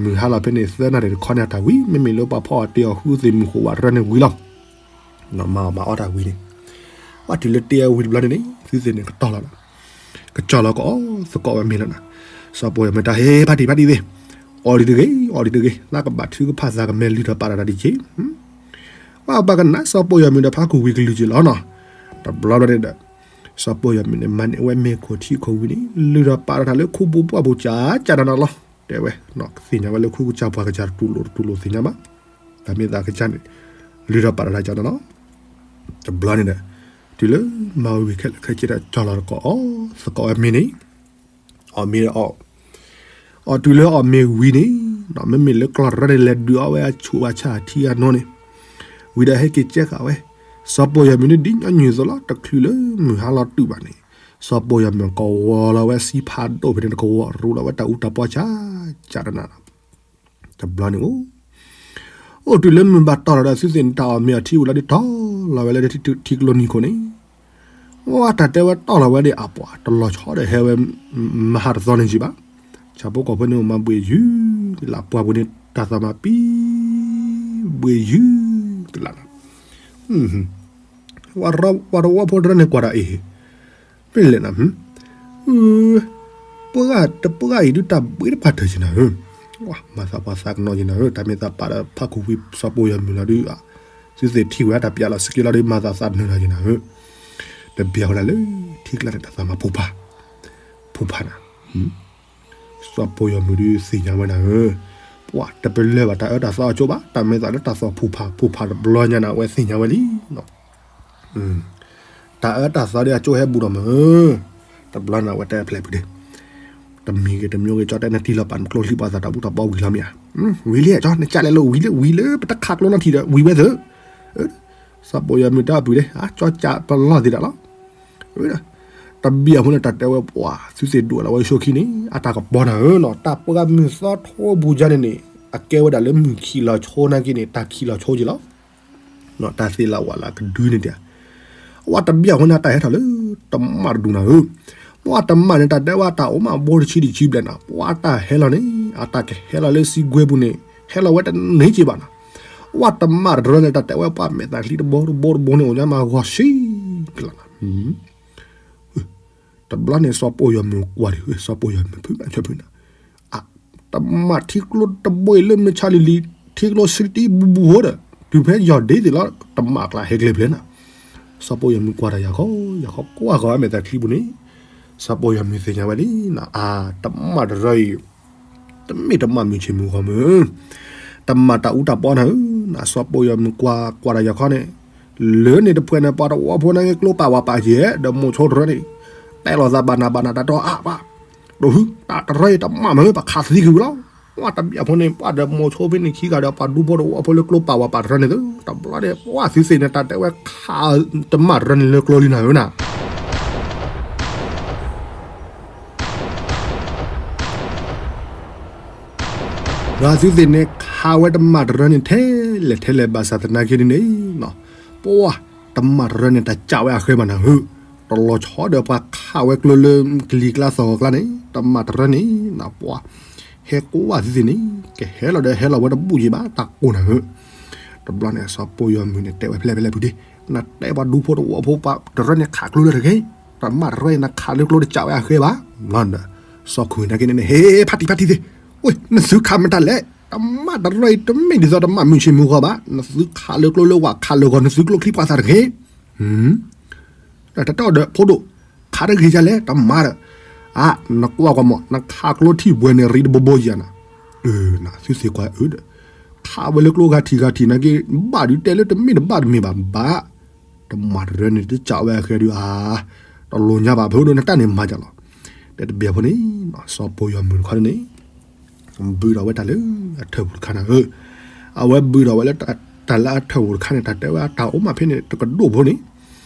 မုၢ်ဟါလီၤဖဲန့ၣ် သၢနၣ်ရံၣ်တခီန့ၣ် အတၢ်ဝံၤ မ့မ့ၢ်လၢပှၤဖီအီၣ်တ့ၢ်အီၣ်ဃုသ့ၣ်မုၢ်ဃိးဝးတရၢန့ၣ်ဝံၤလီၤ. မၤအီၣ်မၤအီတၢ်ဝံၤန့ၣ် ပှၤတုၤလၢတ့အဝံၤတဘျီန့ၣ်န့ၣ် သုသ့ၣ်န့ၣ်ကတီၢ်လီၤလီၤ. ကတီၢ်လီၤကအီၣ်သကိးဝဲမ့ၤလီၤနီၤ. စီၤပီၢ်ယီၤမုၢ်တၢ်ဟ့ၣ်ဖါတံၢ်ဖါတံၢ်သ့ၣ်, အီၣ်ဒံးတဂ့ၤ အီၣ်ဒံးတဂ့ၤ သးကဘၣ်ထုကဖၣ်သးကမဲာ်လုၢ်ထီၣ်ပာ်ထီၣ်တၢ်ဒံးက့ၤ ပှၤဘၣ်ကနၣ်စီၤပီၢ်ယီၤမုၢ်ဒီးဖးခူၣ်ဝံၤကလုၢ်က့ၤလီၤနီၤ. တဘျီဘျီန့ၣ်ဒီး စီၤပီၢ်ယီၤမုၢ်န့ၣ် မၤန့ၢ်အဝဲမ့ၤခိၣ်ထံခိၣ်ဝံၤန့ၣ် လုၢ်ထီၣ်ပာ်ထီၣ်တၢ်လၢခိပူၤပှၢ်ပူၤကၠးကၠးနးနးလီၤ. တဲဝဲ ကသ့ၣ်ညါဝဲလၢခိကစၢ်ပှၤကစၢ်တတူၢ်လိာ်တတူၢ်လိာ်သ့ၣ်ညါဘၣ်. တၢ်မ့ၢ်သးကစၢ်န့ၣ် လုၢ်ထီၣ်ပာ်ထီၣ်တၢ်ကၠးနးနးလီၤ. တဘျီန့ၣ်ဒီး တုၤလၢမၤဝံၤခဲလၢာ်ခဲဆ့ဒီး ကတီၢ်လီၤတကအီၣ်သကိးဝဲမ့ၤန့ၣ် အီၣ်မ့ၤအီၣ် အီၣ်တုၤလၢအီၣ်မ့ၤဝံၤန့ၣ် မ့မ့ၢ်လၢကျီၢ်တရၢန့ၣ် လဲၤဒုးအီၣ်ဝဲအဆူၣ်အဆၣ်အထံအနိန့ၣ် ဝံၤဒီးဟဲက့ၤကဲဃာ်ဝဲ စီၤပီၢ်ယီၤမုၢ်န့ၣ်ဒ်ညီနုၢ်အသိးလီၤ. တချုးလၢမုၢ်ဟါလီၤတုၤဘၣ်န့ၣ် စီၤပီၢ်ယီၤမုၢ်ကဝီၤလီၤဝဲဆံဖးဒိၣ်ဖဲန့ၣ်တကဝီၤ ရူးလီၤဝဲတၢ်အူတၢ်ပီဆးကၠးနးနး တဘျီန့ၣ်အိၣ် အိၣ်တုၤလၢမုၢ်ဘၣ်တီၢ်လီၤဒီး သုသ့ၣ်န့ၣ်တၢ်အီၣ်မ့ၤအီထံအိၣ်လီၤဒီး တီၢ်လီၤဝဲလၢထံကျိနံၤခိၣ်န့ၣ် ဝဲတၢ်တဲဝဲတီၢ်လီၤဝဲဒီး အပှၤတလီၤဆီဒီးဟဲဝဲ မဟါတသီန့ၣ်ကံဘၣ်. ဆၣ်ဖိကီၢ်ဖိန့ၣ်အိၣ်မးဘှ့ၣ်ယုၢ်ကလး ပှၢ်ပူၤန့ၣ် တၢ်သးမၤပံ ဘှ့ၣ်ယုၢ်ကလးနီၤ. ပှၤတဝီဖိတရၢန့ၣ်ကွၢ်တၢ်အံၤ မ့ၢ်လဲၣ်နၤ ပှၢ်တပှၢ်အံၤဒုး တၢ်ဘှ့ၣ်တဖၣ်တၢၢ်က့ၤနၤဧၢ, မၤသးပှၤသးကနီၤက့ၤနၤဧၢ, တၢ်မ့ၢ်သးပာ်ဒီးဖးခူၣ်ဝံၤ စီၤပီၢ်ယီၤမုၢ်လီၤဒုး, သုသ့ၣ်ထံၣ်ဝဲတၢ်ပျးလီၤစက့လီၤဒီး မၤသးသးနၢၤလီၤက့ၤနၤဧၢ, တဘၣ်ဝဲဒၣ်လၢထံကျါန့ၣ် တၢ်သးမၤဖူဖး, ဖူဖးနၤ စီၤပီၢ်ယီၤမုၢ်ဒုးသ့ၣ်ညါဝဲနၤဧၢ, ပှၤတပလၢၢ်ဘၣ်တၢ်အၢတၢ်သီအကၠိဘၣ်, တၢ်မ့ၢ်သးလၢတၢ်သီၣ်ဖူဖး ဖူဖးတဘျီညါန့ၣ် အဝဲသ့ၣ်ညါဝဲလံနီၤ, တၢ်အၢတၢ်သီဒ်အကၠိဟဲဘူးဒီးမၢ်ဧၢ, တဘျီန့ၣ် အဝဲတဲဖျဲးဖုးဒ့, တမံၤဂ့ၤတမံၤဂ့ၤ ကၠီတဲနတံၢ်လီၤပာ်နကျိချံ ပှၤသးတၢ်ဘူၣ်တၢ်ဘီဝံၤလီၤမ့ၢ်ဧါ, ဝံၤလံကၠီ နကးလဲၤလိာ်ဝံၤလံ ဝံၤလၢပတခးကျိနီၢ်ထံးဒီး ဝံၤဝဲသၢ, စီၤပီၢ်ယီၤမုၢ်တၢ်အပုၢ်ဒ့ အကၠီကးပလီၢ်သ့တၢ်လီၤ တဘံၣ်အဃိန့ၣ် တၢ်တဲဝဲပှၤ သုသ့ၣ်ဒိးလီၤဝဲဆိခံန့ၣ် အတၢ်ကပီၤနၤဧၢနီၤ, တၢ်ပှၢ်မုၢ်သီထိပူၤယါန့ၣ်န့ၣ် အကဲဝဲဒၣ်လၢမုၢ်ခံးလီၤဆိနာ်က့န့ၣ် တၢ်ခံးလီၤဆိက့လီၤ, တၢ်သ့လီၤဝဲလၢကဒုန့ၣ်ဒၣ်, ပှၤတဘံၣ်အဃိန့ၣ် အတၢ်ဟဲထီၣ်လၢတမၣ်တဒူၣ်နၤဧၢ, ပှၤတမၣ်န့ၣ် တၢ်တဲဝဲတၢ်အိၣ်မးဘိတဆံတဆံဘျဲၣ်နၤ, ပှၤတၢ်ဟဲလီၤန့ၣ် အတၢ်ကဟဲလီၤလၢစံကွဲပူၤန့ၣ် ဟဲလီၤဝဲတန့ၢ်က့ဘၣ်နၤ, ပှၤတမၣ်တရၢန့ၣ် တၢ်တဲဝဲပှၤမဲာ်သၣ်ချံတဘိတဘိတဘိန့ၣ် အိၣ်ညါမးဂီၤဆံကလးနၤ တဘျီန့ၣ် စီၤပီၢ်ယီၤမုၢ်ကွၢ်ဒံး စီၤပီၢ်ယီၤမုၢ်ဖုးဘၣ်ဖုးနၤ, တမၣ်ထံကျိတဘိအံၤလၢမုၢ်ဆါလံၤလံၤ ထံကျိဆံတံၢ်ဘူးဘူးဖိဒီး တုၤဖဲယီၢ်ဒ့သ့ၣ်လီၤ တမၣ်ကျါဟဲကျဲဖျဲးနၤ, စီၤပီၢ်ယီၤမုၢ်ကွၢ်တၢ်ယၤခီ ယၤခီကွၢ်ဃီၤအမဲာ်သၣ်ချံပူၤန့ၣ်, စီၤပီၢ်ယီၤမုၢ်သ့ၣ်ညါဝဲလံနၤ အါ တမၣ်တရၢအံၤ တမ့ၢ်တမၣ်မုၢ်ဆ့ၣ်မုၢ်ဂီၤမုၢ်, တမၣ်တၢ်အူတၢ်ပီနၤဧၢ, နစီၤပီၢ်ယီၤမုၢ်ကွၢ်ကွၢ်တၢ်ယၤခီန့ၣ်, လၢန့ၣ်တဖှဲးန့ၣ် ပှၤတဝီဖိန့ၣ် ကျိပာ်ဝးပာ်ကဲ ဒီးမိၤဆိတရၢန့ၣ်, တဲလီၤသးဘၣ်နးဘၣ်နးတၢ်တီအါဘၣ်, ဒီးဟု တၢ်တရၢအံၤတမၣ်မ့ၢ် ပခးသံကွံာ်ဝံၤလီၤ, ပှၤတဘံၣ်အဃိန့ၣ် ပှၤဒီးမိၤဆိဖဲန့ၣ်ခံဂၤဒီး ပှၤဒူဖိတဝီဖိလၢကျိပာ်ဝးပာ်တရၢန့ၣ်သၢ တဘျီန့ၣ် ပှၤသုသ့ၣ်န့ၣ် တၢ်တဲဝဲခးတမၣ်တရၢန့ၣ်လၢကျိလံနၤဧၢနၤ ဒီးသုသ့ၣ်န့ၣ် ခးဝဲတမၣ်တရၢန့ၣ်ထဲလဲၣ်ထဲလဲၣ်ဘၣ်ဆၣ်သနာ်က့န့ၣ်န့ၣ်, ပှၤတမၣ်တရၢန့ၣ် တၢ်ကးဝဲအဃဲဘၣ်နၤဧၢ, တလီၤဆီဒီးပှၤခးဝဲကျိလၢကလံၤကျါသီၣ်ဂီၤကျါန့ၣ် တမၣ်တရၢန့ၣ် ပှၤ ဟဲကိးဝဲသုသ့ၣ်န့ၣ် ကဟဲလီၤဒီးဟဲလီၤဝဲတဘူၣ်ယံၤဘၣ် တၢ်ကိၢ်နၤဧၢ, တဘျီန့ၣ် စီၤပီၢ်ယီၤမုၢ်န့ၣ် တဲဝဲဖဲလဲၣ်ဖဲလဲၣ်ဖုးဒ့, နတဲပှၤဒူဖိတဝီဖိပှၤတရၢန့ၣ် ခးကျိလၢတဂ့ၤ, တမၣ်တရၢအံၤ နခးလၢကျိတကးဝဲအဃဲဘၣ်, စီၤခိၣ်ဝံၤနာ်က့န့ၣ်န့ၣ် ဟ့ ဖါတံၢ်ဖါတံၢ်သ့ၣ်, ဝ့ၢ် နသုခးမတၤလဲၣ်, တမၣ်တရၢအံၤ တမ့ၢ်ဒ်သိးတမၣ်မုၢ်ဆ့ၣ်မုၢ်ဂီၤဘၣ်, နသုခးလၢကျိလၢဝၤခးလၢဂီၤ နသုကျိချံပှၤသးတဂ့ၤ, တၢ်တဲအီၤဒီးဖိဒိၣ်, ခးတဂ့ၤဒ်လဲၣ် တမၣ်ဒီး, အါ နကွၢ်ကွၢ်မး နခးကျိထံၣ်ပှဲၤန့ၣ် ရံတဘိဘိယၤနၤ, အၢ နသုသ့ၣ်ကွၢ်အၢဒီး, ခးဝဲလၢကျိဂၤထံၣ်ဂၤထံၣ်နာ်က့, ဘၣ်ဒုးတဲလၢတမ့ၢ်တဘၣ်တမ့ၢ်ဘၣ်ဘၣ်, တမၣ်တရၢန့ၣ် တကးဝဲအဃဲဒုးအါ, တလိၣ်ညါဘၣ် ဖဲဒိၣ်နတၢ်န့ၣ်မၤယၤလီၤ, တဲတဘၣ်ဖိန့ၣ်, စီၤပီၢ်ယီၤမုၢ်တခီန့ၣ် ဘုးထီၣ်ဝဲတၢ်လၢအထၢၣ်ပူၤတခါနၤဧၢ, အဝဲဘုးထီၣ်ဝဲလၢတၢ်လၢအထၢၣ်ပူၤတခါန့ၣ် တၢ်တဲဝဲအတၢ်အိၣ်မးဖဲန့ၣ် တကဒိၣ်ဖိန့ၣ်,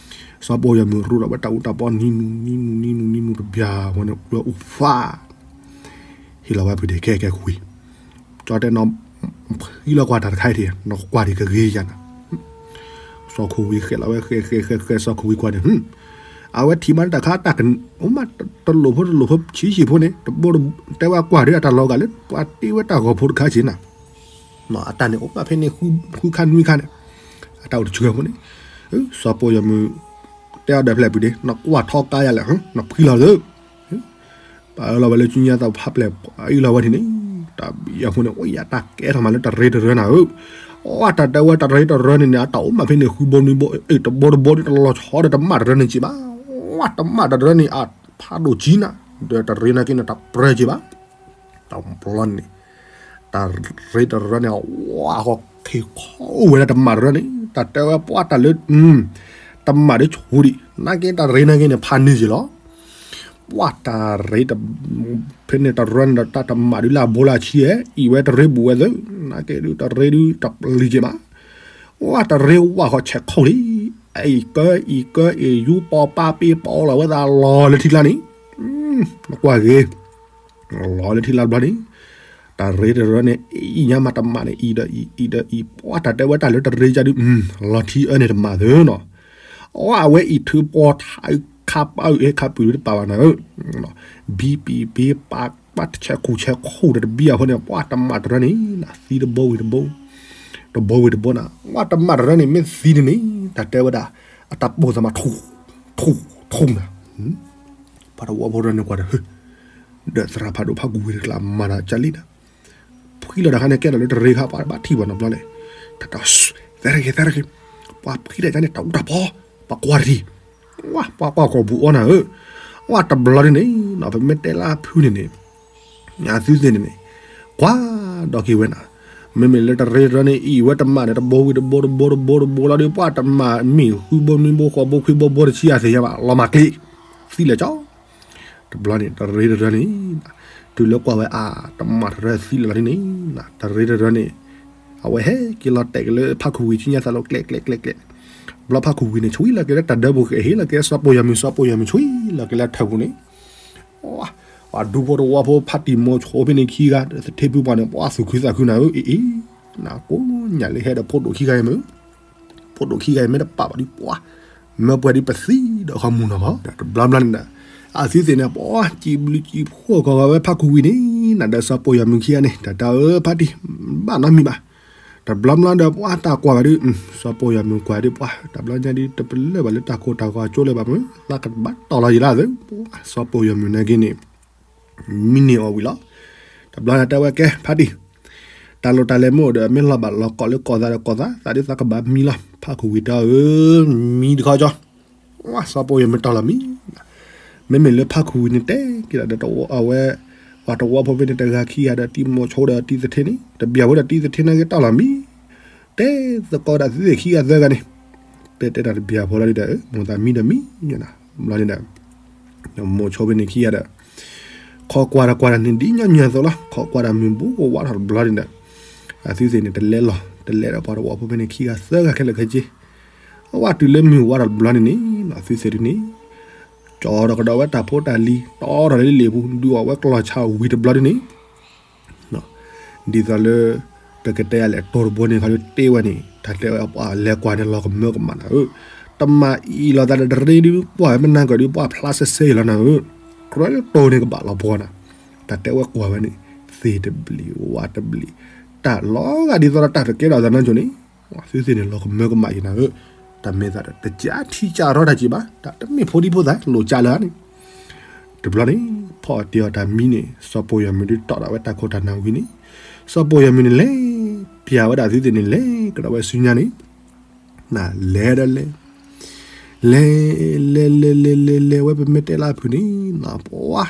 စီၤပီၢ်ယီၤမုၢ်ရူးထီၣ်ဝဲတၢ်အူတၢ်ပီ နံၤနူၤနံၤနူၤနံၤနူၤတဘျီဖိန့ၣ် ဝဲအိၣ်ဖး ဟ့ၣ်လီၤဝဲဖုးဒ့ ခဲကဲခွံ, ကၠီတဲနီၤ, ဟံးလီၤကွၢ်တၢ်တခါအံၤထံၣ် နကွၢ်ဒံးကဂ့ၤယၤနၤ, စီၤခိၣ်ဝံၤဃဲလီၤဝဲဃဲဃဲဃဲဃဲ စီၤခိၣ်ဝံၤကွၢ်န့ၣ်, အဝဲထံၣ်မးတၢ်ခါတၢ်က အိၣ်မးတလိာ်ဖိတလိာ်ဖိဆံးဆံးဖိန့ၣ် တဘိ တဲဝဲကွၢ်ဒီးအတၢ်လီၤဂာ်လၢ ပှၤတ့ဝဲတၢ်ဂီၤဖိတခါဆ့နၤ အတၢ်န့ၣ်အိၣ်မးဖဲန့ၣ် ဃုခါနွံခါန့ၣ် အတၢ်အိၣ်တဆၢဖိန့ၣ် စီၤပီယီၤမုၢ် တဲအီၤဒီးဖျဲၣ်ပူၤဒ့ နကွၢ်ထီကါယၤလဲၣ် နဖှံလီၤသၢ ပအၢလီၤဝဲလၢကညီသးဖးပျဲၢ်အအံၤလီၤဝဲဒ်န့ၣ် တၢ်ဘံၣ်အဃိန့ၣ် အိၣ်ယၤတၢ်ကဲထီၣ်မးလၢတရ့တရၢနၤဧၢ အတၢ်တဲဝဲတရ့တရၢန့ၣ်န့ၣ် အတၢ်အိၣ်မးဖဲန့ၣ် ဃုဘိနွံဘိ တဘိတဘိဒ် တလီၤဆီဒီးတမၣ်တရၢန့ၣ်က့ဘၣ် ဝဲတမၣ်တရၢန့ၣ် အဖးဒိၣ်ကံနၤ ဒီးတရ့နာ်က့န့ၣ် တပြၢက့ဘၣ် တဘျီန့ၣ် တၢ်ရ့တရၢန့ၣ် အဝဲဃီၤခ့ၤခီဝဲဒၣ်တမၣ်တရၢန့ၣ် တၢ်တဲဝဲပှၤတၢ်လၢ တမၣ်ဒ်ဆူၣ်ဒံး နာ်က့တၢ်ရ့နာ်က့န့ၣ် ဖးန့ၢ်က့လီၤ ပှၤတၢ်ရ့ ဖဲန့ၣ်တရၢန့ၣ်ဒီးတၢ်တမၣ်ဒ်လၢအဘိလၢအဆံး အံၤဝဲတရ့ဘူးဝဲသၢ နာ်က့ဒ်တရ့ဒ်တပျံၤက့ဘၣ် ဝဲတရ့ဝဲဃီၤဆဲးခိၣ်လံ အံၤကၢအံၤကၢအံၤယူ ပီပာ်ပ့ပီလီၤဝဲသးလီၤလၢထံကျါန့ၣ် နကွၢ်ဂ့ၤ လီၤလၢထံလၢဘျီန့ၣ် တၢ်ရ့တရၢန့ၣ် အံၤညါမးတမၣ်န့ၣ် အံၤဒီးအံၤ အံၤဒီးအံၤ ပှၤတၢ်တဲဝဲတၢ်လၢတရ့ကဒု လီၤထံအၢန့ၣ်တမၣ်သၢနီၤ အဝဲအံၤထုးပီထးခါပာ်အုးဟဲခါပူၤတပာ်ဘၣ်နၤဧၢ ဘံပံၤဘ့ပာ် ပှၤတဆဲးခူၣ်ဆဲးခူၣ်ဒီးတဘံၣ်အဃိန့ၣ် ပှၤတမၣ်တရၢန့ၣ် သံတဘိဝံၤတဘိ တဘိဝံၤတဘိနၤ ပှၤတမၣ်တရၢန့ၣ် မ့ၢ်သံန့ၣ်န့ၣ် တၢ်တဲဝဲဒၣ် အတၢ်ပိၢ်သးမး ထူၣ် ထူၣ် ထူၣ်နၤ ပှၤတဝီဖိတရၢန့ၣ်ကွၢ်ဒီး ဒီးသရၣ်ဖးဒိၣ်ဖးကူၣ်ဝံၤတကျါမၤတၢ်ကၢလံနၤ ဖှံလီၤတခါန့ၣ် ကဲထီၣ်လၢတရ့ခါ ပှၤဘၣ်ထံၣ်ဘၣ်နီတဘျီလဲၣ် တၢ်တၢ် သဲရက့ၤ သဲရက့ၤ ပှၤဖှံတၢ်ကါန့ၣ် တၢ်အူတၢ်ပီ ပှၤကွၢ်တထံၣ် ဝဲ ပှၤကွၢ်ကီၢ်ပူၤအီနၤဧၢ ဝဲတဘျီန့ၣ်န့ၣ် ပမ့ၢ်တဲလၢအဖုန့ၣ်န့ၣ် အသုသ့ၣ်န့ၣ်န့ၣ် ကွၢ်ဒီးက့ၤဝဲနၤ မ့မ့ၢ်လၢတရ့တရၢန့ၣ် အံၤဝဲတမၣ်န့ၣ် တဘိဝံၤတဘိ တဘိတဘိတဘိလီၤဒီး ပှၤတမၣ်မ့ၢ်ဃုဘိနွံဘိဃိးဘိခွံဘိဘိတဆံအသ့ၣ်ညါ ဘၣ်လီၤမၢ်ကျ့ သံလၢာ်ကၠီ တဘျီန့ၣ် တရ့တရၢန့ၣ် တုၤလၢကွၢ်ဝဲအါ တမၣ်တရၢသံလၢာ်လီၤဒ်န့ၣ် တရ့တရၢန့ၣ် အဝဲဟဲက့ၤလီၤတဲာ်က့ၤလၢဖးခူၣ်ဝံၤ ဆူညါသးလီၤကျဲးကျဲးကျဲးကျဲး ဘျီဖးခူၣ်ဝံၤန့ၣ် ဆွံလီၤက့ၤလၢတၢ်ဒၢပူၤကဟ့ၣ်လီၤက့ၤ စီၤပီယီၤမုၢ် စီၤပီယီၤမုၢ်ဆွံလီၤက့ၤလၢထၢၣ်ပူၤန့ၣ် ပှၤဒူဖိတဝီဖိဖးတံၢ်မိၤဆိဖဲန့ၣ်ခံဂၤ သထ့ဖုပှၢ်န့ၣ် ပှၤသူၣ်ခုသးခုနၤဧၢ အ့ၣ်အ့ၣ် နကိးညၣ်လၢဟဲဒီးဖိဒိၣ်ခံဂၤအံၤမ့ၢ် ဖိဒိၣ်ခံဂၤအံၤမ့ၢ်တပာ်ဘၣ်ဒ်ပှၤ မၢပှဲၤဒ်ပသံဒီးဃီမုၢ်နီၢ်ဂီၢ် တဘျီဘျီန့ၣ် အသုသ့ၣ်န့ၣ် ပှၤစံးဘျုးစံးဖှိၣ်ကီးဂီၤဝဲဖးခူၣ်ဝံၤန့ၣ် နဒီးစီၤပီယီၤမုၢ်ခံဂၤန့ၣ် တၢ်တၢ်ဧၢဖးတံၢ် ဘၣ်နီတမံၤဘၣ် တဘျီဘျီဒီးပှၤတၢ်ကွၢ်ဝဲဒ် စီၤပီယီၤမုၢ်ကွၢ်ဒ်ပှၤ တဘျီညါဒ်တပလၢၢ်ဘၣ်လၢတၢ်ကိၢ်တၢ်ဂီၤကၠိလၢၤဘၣ်မ့ၢ် သးကဘၣ်တီၢ်လီၤယံၤလၢသၢ စီၤပီယီၤမုၢ်နာ်က့န့ၣ် မံန့ၢ်အီၤဝံၤလီၤ တဘျီန့ၣ်တဲဝဲကဲဖးတံၢ် တၢ်လိၣ်တၢ်လဲၤမ့ၢ်အိၣ်ဒီး မ့ၢ်လီၤဘၣ်လီၤကိးလၢကိးသးဒီးကိးသး သးဒ်သးကဘၣ်မံလီၤ ဖးခူၣ်ဝံၤတဲအီၤဧၢ မံတခီကၠီ ဝဲစီၤပီယီၤမုၢ်တီၢ်လီၤမံ မ့မ့ၢ်လၢဖးခူၣ်ဝံၤန့ၣ်တဲက့ၤဒီးအဝဲ ပှၤတဝီဖိဖဲန့ၣ်တဂၤခံဂၤဒီးတံၤမိၤဆိဒီးတံၤသထ့န့ၣ် တဘၣ်ဝဲဒီးတံၤသထ့နာ်က့တီၢ်လီၤမံ တဲသကိးဒၣ်သုသ့ၣ်ခံဂၤသၢဂၤန့ၣ် တဲတဲတၢ်တဘၣ်ဖိလီၤဒီး မိၢ်သးမံဒီးမံ ဘျီန့ၣ်ဒီး မိၤဆိဖဲန့ၣ်ခံဂၤဒီး ခီကွၢ်ဒီးကွၢ်ဒီးန့ၣ်ဒ်ညီညီအသိးလီၤ ခီကွၢ်ဒီးမုၢ်ဘူးကဝါထီၣ်တဘျီန့ၣ်ဒီး အသုသ့ၣ်န့ၣ် တလဲလီၤ တလဲဒီးပှၤတဝီဖိဖဲန့ၣ်ခံဂၤသၢဂၤခဲလၢာ်ခဲဆ့ အဝဲတုၤလၢမုၢ်ဝါထီၣ်တဘျီန့ၣ်န့ၣ် အသုသ့ၣ်ဒ်န့ၣ် ကၠီဒီးကဒီးဝဲတၢ်ဖိတၢ်လံၤ တီထီၣ်လၢလံာ်ပူၤ ဒုးအီၣ်ဝဲကျီၢ်ဆၣ်ဝံၤတဘျီဒ်န့ၣ် ဒ်သိးလၢ ပကတဲယၤလဲၣ် တိၤတဘိန့ၣ်ခီဒ်တ့ဝဲန့ၣ် တၢ်တဲဝဲပှၤလဲၤကွၢ်န့ၣ်လီၤကမၢကမၣ်နၤဧၢ တမၤအံၤလီၤသးဒီးတရ့ဒ်ကွၢ်ဝဲမနၤကီၢ်ဒ်ပှၤဖျါဆဲဆဲအံၤလီၤနၤဧၢ ကြၢးလၢတိၤန့ၣ်ကဘၣ်လီၤပှီၤနၤ တၢ်တဲဝဲကွၢ်ဝဲန့ၣ် သ့ၣ်တဘျံး ဝၣ်တဘျံး တၢ်လီၤဂာ်ဒ်သိးဒီးတၢ်တကဲထီၣ်သးနီကၠိန့ၣ် သုသ့ၣ်န့ၣ်လီၤကမၢကမၣ်ယံၤနၤဧၢ တၢ်မ့ၢ်သးဒီးတကးထံကးရီတၢ်က့ၤဘၣ် တၢ်တမ့ၢ်ဖိဒံဖိသၣ် လိၣ်ကးလၢၤန့ၣ် တဘျီန့ၣ် ဖီၣ်တ့ၢ်အီၤတၢ်မံန့ၣ် စီၤပီယီၤမုၢ်ဒုးတီၢ်ဒၣ်ဝဲတၢ်ခိၣ်တၢ်နၢ်ဝံၤန့ၣ် စီၤပီယီၤမုၢ်န့ၣ်လဲၤ ပျဲဝဲဒၣ်သုသ့ၣ်န့ၣ်လဲၤ ကဒီးဝဲဆူညါန့ၣ် နလဲၤဒီးလဲၤ လဲၤ လဲၤ လဲၤ လဲၤ လဲၤဝဲပမ့ၢ်တဲလၢအဖုၣ်န့ၣ် နပှၤ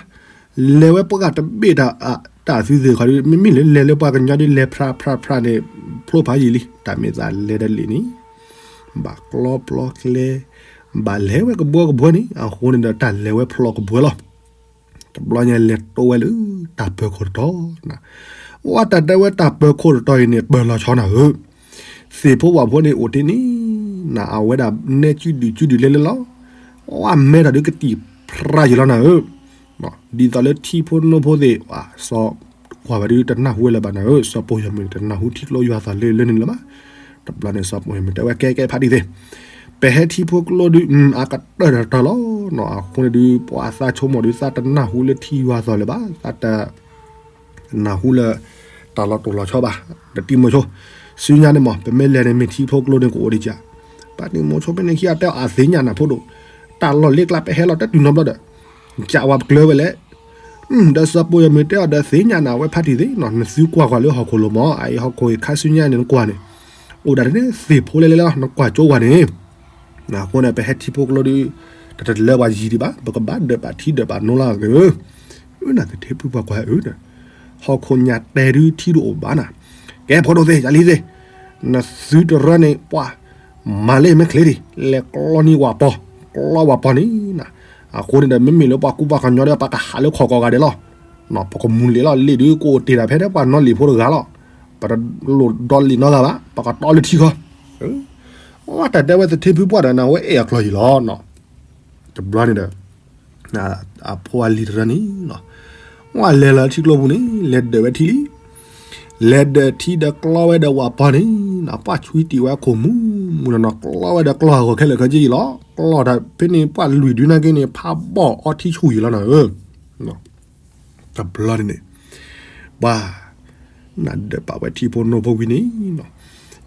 လဲၤဝဲပှၤဂၤတဘ့ၣ်တၢ် တၢ်သုသ့ၣ်ခီဒ် မ့မ့ၢ်လၢလဲၤလၢပှၤကညီဒ်လဲၤဖြးဖြးဖြးန့ၣ် ဖျိဖးယံာ်လံ တၢ်မ့ၢ်သးလဲၤဒီးလံာ်န့ၣ် ဘၣ်ကျီပျီကျဲ ဘၣ်လဲၤဝဲကဘှီကဘှီန့ၣ် အဃိန့ၣ်ဒီးတၢ်လဲၤဝဲဖျိကဘှီလီၤ တဘျီညါလဲၤတိဝဲလၢတၢ်ပၢၤခိၣ်တတီၤ ဝဲတၢ်တဲဝဲတၢ်ပၢၤခိၣ်တတီၤအံၤန့ၣ် ပၢၤလီၤဆီနၤဧၢ သ့ၣ်ဖိဝၣ်ဖိန့ၣ်အိၣ်တ့ၢ်န့ၣ် နအဝဲဒၣ်နဲကုဒုၣ်ကုဒုၣ်လဲလဲလီၤ ဝဲမဲထီၣ်ဒုးကတံၢ်ဖြးယံာ်လီၤနၤဧၢ ဒ်သိးလၢထံဖိနိဖိသ့ၣ် စီၤကွၢ်ဝဲဒုးတနၢ်ဟူဝဲလၢၤဘၣ်နၤဧၢ စီၤပီယီၤမုၢ်န့ၣ် တနၢ်ဟူထံကျိယွၤသးလၢလၢန့ၣ်လၢၤဘၣ် တဘျီန့ၣ် စီၤပီယီၤမုၢ်တဲဝဲကဲကဲဖးတံၢ်သ့ၣ် ပဟဲထံဖိကျိဒုး အကတၢၢ်တၢ်လီၤနီၤ. အဃိန့ၣ်ဒုး ပှၤသးဆိကမိၣ်ဒုး သးတနၢ်ဟူလၢထံယွၤသီၣ်လၢၤဘၣ်, သးတ နၢ်ဟူလၢ တၢ်လီၤတိၢ်လီၤဆီဘၣ်, ဒီးတံၤမိၤဆိ, ဆူညါန့ၣ်မ့ၢ် ပမ့ၢ်လဲၤန့ၣ် မ့ၢ်ထံဖိကျိန့ၣ် ကအိၣ်ဒံးကၠး, ပှၤတံၤမိၤဆိဖဲန့ၣ်ခံဂၤတဲအီၤ အသ့ၣ်ညါနၤဖိဒိၣ်, တၢ်လီၢ်လ့ကျါပဟဲလီၤတတုၤနီတဘျီဒီး, ကးဝဲပကျၢၤဝဲလဲၣ်, ဒီးစီၤပိာ်ယီၤမုၣ်တဲအီၤဒီး သ့ၣ်ညါနၤဝဲဖါတံၢ်သ့ၣ်နီၤ, နသုကွၢ်ကွၢ်လၢဟီၣ်ခိၣ်လိၤမး, အအံၤဟီၣ်ခိၣ်အံၤခါဆူညါန့ၣ် နကွၢ်န့ၣ်, အိၣ်ဒၣ်တန့ၢ်သ့ၣ်ဖိလဲၣ်လဲၣ်လီၤ, နကွၢ်ကၠိဝဲန့ၣ် အဃိန့ၣ် ပဟဲထံဖိကျိဒုး တတလၢပှၤယံၤဒံးဘၣ်, ပကဘၣ်ဒၢးပာ်ထံဒၢးပာ်နိလၢအဂ့ၤ, အၢ နသထ့ဖုပှၤကွၢ်ဧၢ, ဟီၣ်ခိၣ်ညၣ်တဲဒုးထံဒုးအိၣ်ဘၣ်နၤ, ကဲဖိဒိၣ်သ့ၣ် ယၤလံသ့ၣ်, နသုတရၢန့ၣ် ပှၤ မၤလၢမဲာ်ချ့ဒံး လဲၤကျီန့ၢ်ဝၤပီၤ, ကျီဝၤပီၤန့ၣ်နၤ, အဃိန့ၣ်ဒီး မ့မ့ၢ်လၢပှၤကူပှၤကညီဒီး ပကဟးလၢခီၣ်ကီၢ်ဂၤဒဲးလီၤ, ပကမူလံာ်လီၤ, လံာ်ဒုးကအိၣ်တ့ၢ်တၢ်ဖဲဒၣ်ပှၤနီလံာ်ဖိတဂၤလီၤ, ပတလိၣ်ဒီလံာ်နီတဂၤဘၣ်, ပကတီလၢထံခီ ဝဲတၢ်တဲဝဲသထ့ဖုပှၢ်ဒီး နဝဲအဲၣ်အကျီၢ်ယံၤလီၤ, တဘျီန့ၣ်ဒီး အဖိအလံၤတရၢန့ၣ်, ဝဲလဲၤလီၤထံကျိပူၤန့ၣ် လဲၤဒၢးဝဲထံလံ, လဲၤဒၢးထံဒီးကျီဝဲဒီးဝၤပီၤန့ၣ်, ပှၢ်ဆွံတံၢ်ဝဲခိၣ်မူမူနီၢ်နီၢ် ကျီဝဲဒီးကျီၢ်အဂီၢ်ခဲလၢာ်ခဲဆ့ယံၤလီၤ, ကျီၢ်တၢ်ဖဲန့ၣ် ပှၢ်လွံၢ်ဒုန့ၣ်က့န့ၣ် ဖးဘီၣ်အီထံဆူၣ်ယံၤလီၤနၤဧၢ တဘျီန့ၣ်န့ၣ်, ပှၤ နဒၢးပာ်ဝဲထံဖိနိဖိဝံၤန့ၣ်,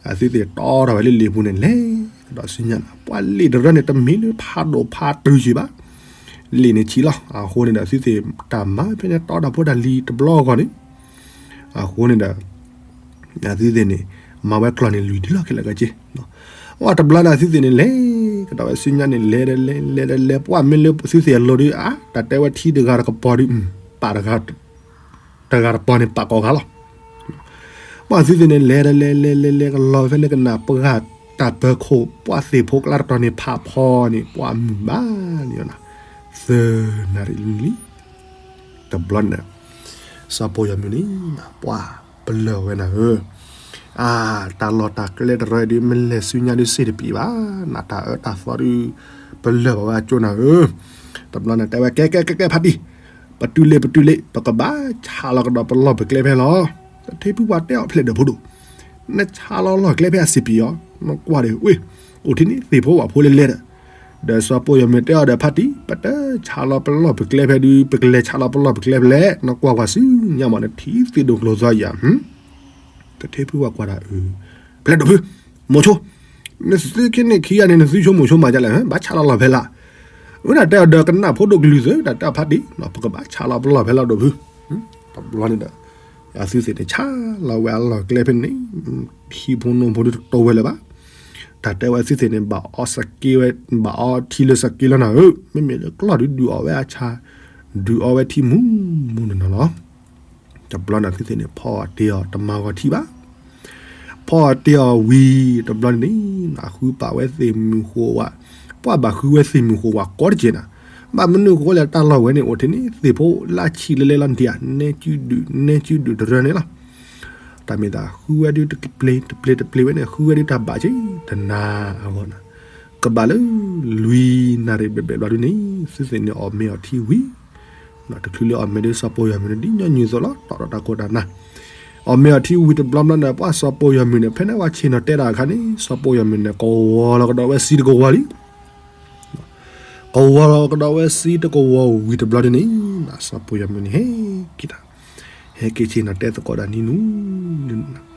အသုသ့ၣ်တီထီၣ်ဝဲလၢလံာ်ပူၤန့ၣ် လဲၤကဒီးဆူညါနၤ, ပှၤလံာ်တရၢန့ၣ် တမ့ၢ်လၢဖးဒိၣ်ဖးတုၤယံၤဘၣ်, လံာ်န့ၣ်ဆံးလီၤ, အဃိန့ၣ်ဒီး သုသ့ၣ်တၢ်မၤဖဲန့ၣ်တီတၢ်ဖိတၢ်လံၤတဘျီအဂီၢ်န့ၣ်, အဃိန့ၣ်ဒီး အသုသ့ၣ်န့ၣ် မၤဝဲကျီၢ်န့ၣ်လွံၢ်ဒုလီၤခဲလၢာ်ခဲဆ့, အတဘျီန့ၣ် အသုသ့ၣ်န့ၣ် လဲၤကဒီးဝဲဆူညါန့ၣ် လဲၤဒီးလဲၤ လဲၤဒီးလဲၤ ပှၢ်မ့ၢ်လၢသုသ့ၣ်အလိၤဒုး အါ တၢ်တဲဝဲထံတဂၤတကပီၤဒုး ပာ်တဂၤ တဂၤတပီၤန့ၣ် ပာ်ကိးဂၤလီၤ, ပှၢ်သုသ့ၣ်န့ၣ် လဲၤဒီးလဲၤ လဲၤ လဲၤ လဲၤကလီၤဖဲန့ၣ်ကနၣ်ပှၢ်တၢ်ပၢၤခိၣ် ပှၢ်သ့ၣ်ဖိကျါတတီၤန့ၣ် ဖးဖီန့ၣ် ပှၢ်မုၢ်ဘၣ်န့ၣ်, သၢနၣ်ရံၣ်လံ တဘျီန့ၣ် စီၤပိာ်ယီၤမုၢ်န့ၣ် ပှၢ်ပလၢၢ်ဝဲနၤဧၢ, အါ တၢ်လီၢ်တၢ်ကျဲတရၢဒုး မ့ၢ်လဲၤဆူညါဒုးစ့ၢ်တပံးဘၣ်, နတၢ်အၢတၢ်သီဒုး ပလၢၢ်ဘၣ်ဝဲအကၠိနၤဧၢ, တဘျီန့ၣ်တဲဝဲ ကဲ ကဲ ကဲ ကဲ ဖါတံၢ်, ပတုၤလ့ၤ ပတုၤလ့ၤ ပကဘၣ်ဆးလီၤကဒီးပလီၢ်ပကျဲဖဲလီၤ, သထ့ဖုပှၢ်တဲအီၤဖျဲးဒၢးဖိဒိၣ်, နဆးလီၤလီၢ်ကျဲဖဲအစ့ၢ်ပံးအီၤ, နကွၢ်ဒီး ဝ့ၢ် အိၣ်ထံန့ၣ်သ့ၣ်ဖိဝၣ်ဖိလဲၤလဲၤဒီး ဒီးစီၤပိာ်ယီၤမုၢ်တဲအီၤဒီးဖါတံၢ် ပတဆးလီၤပလီၢ်ပကျဲဖဲဒုး ပကလဲၤဆးလီၤပလီၢ်ပကျဲဖဲလဲၣ် နကွၢ်ကွၢ်ဆူညါမး နထံၣ်သ့ၣ်ဒိၣ်ကျိၤသီယၤ, သထ့ဖုပှၢ်ကွၢ်တၢ်အၢ, ဖျဲးဒၢးဖု, မိၤဆိ, နသုခံန့ၣ်ခံဂၤန့ၣ် နသုဆိမိၣ်ဆိမးဒ်လဲၣ် ဘၣ်ဆးလီၤလီၢ်ဖဲလၢ်, အဝဲဒၣ်တဲအီၤဒီးကနၣ်ဖိဒိၣ်ကလုၢ်သၢ တၢ်တဲဖါတံၢ် ပကဘၣ်ဆးလီၤပလီၢ်ဖဲလီၤဒိၣ်ဖု, တဘျီန့ၣ်ဒီး အသုသ့ၣ်န့ၣ် ဆးလီၤဝဲအလီၢ်ကျဲဖဲန့ၣ်, ဟံၣ်ဖိနိဖိဒုးတတိၢ်ဝဲလၢၤဘၣ်, တၢ်တဲဝဲအသုသ့ၣ်န့ၣ် ဘၣ်အီစက့ဝဲ, ဘၣ်အီထံလၢစက့လီၤနၤဧၢ, မ့မ့ၢ်လၢကျီၢ်ဒုးဒုးအီၣ်ဝဲအဆၣ်, ဒုးအီဝဲထံမူမူနီၢ်နီၢ်လီၤ, တဘျီန့ၣ်သုသ့ၣ်န့ၣ် ဖီအီၣ်တ့ၢ်အီၤ တမၤဂီၤထံဘၣ် ဖီအီၣ်တ့ၢ်အီၤဝံၤတဘျီန့ၣ်န့ၣ် အဃုပာ်ဝဲသ့ၣ်မုၢ်ဃိးဝး, ပှၤဘၣ်ဃုဝဲသ့ၣ်မုၢ်ဃိးဝးကိးတက့ၢ်နၤ, ဘၣ်မနုၤဃိလဲၣ် တၢ်လီၢ်ဝဲန့ၣ် အိၣ်ထဲန့ၣ် သ့ၣ်ဖိလၢဆံးလဲၤလဲၤလီၤဒံးဧါ, နဲကုဒုး နဲကုဒုးတရၢန့ၣ်လီၤ, တၢ်မ့ၢ်သးဃုဝဲဒုးတပျ့ၤတပျ့ၤတပျ့ၤဝဲန့ၣ် ဃုဝဲဒုးတၢ်ဘၣ်က့ၤတနၤအဂီၢ်နၤ, ကဘၣ်လၢ လွံၢ်နၣ်ရံၣ်ဘျဲၣ်ဘျဲၣ်ဘျီဒုးန့ၣ် သုသ့ၣ်န့ၣ်အီၣ်မ့ၤအီၣ်ထံဝံၤ တချုးလၢအီၣ်မ့ၤဒုး စီၤပိာ်ယီၤမုၢ်န့ၣ် ဒ်ညီနုၢ်အသိးလီၤ တီၣ်ဒီးတၢ်ခိၣ်တၢ်နၢ်, အီၣ်မ့ၤအီၣ်ထံဝံၤတဘျီဘျီန့ၣ် ပှၤစီၤပိာ်ယီၤမုၢ်န့ၣ် ဖဲန့ၣ်ပှၤဆ့ၣ်နီၤတဲတၢ်အခါန့ၣ် စီၤပိာ်ယီၤမုၢ်န့ၣ် ကဝီၤလီၤကဒီးဝဲစံတကဝီၤလံ, ကဝီၤလီၤကဒီးဝဲစံတကဝီၤဝံၤတဘျီဒုးန့ၣ် စီၤပိာ်ယီၤမုၢ်န့ၣ် ဟဲက့ၤတၢ်, ဟဲက့ၤဆ့ၣ်နီၤတဲသကိးတၢ်နံၤနူၤ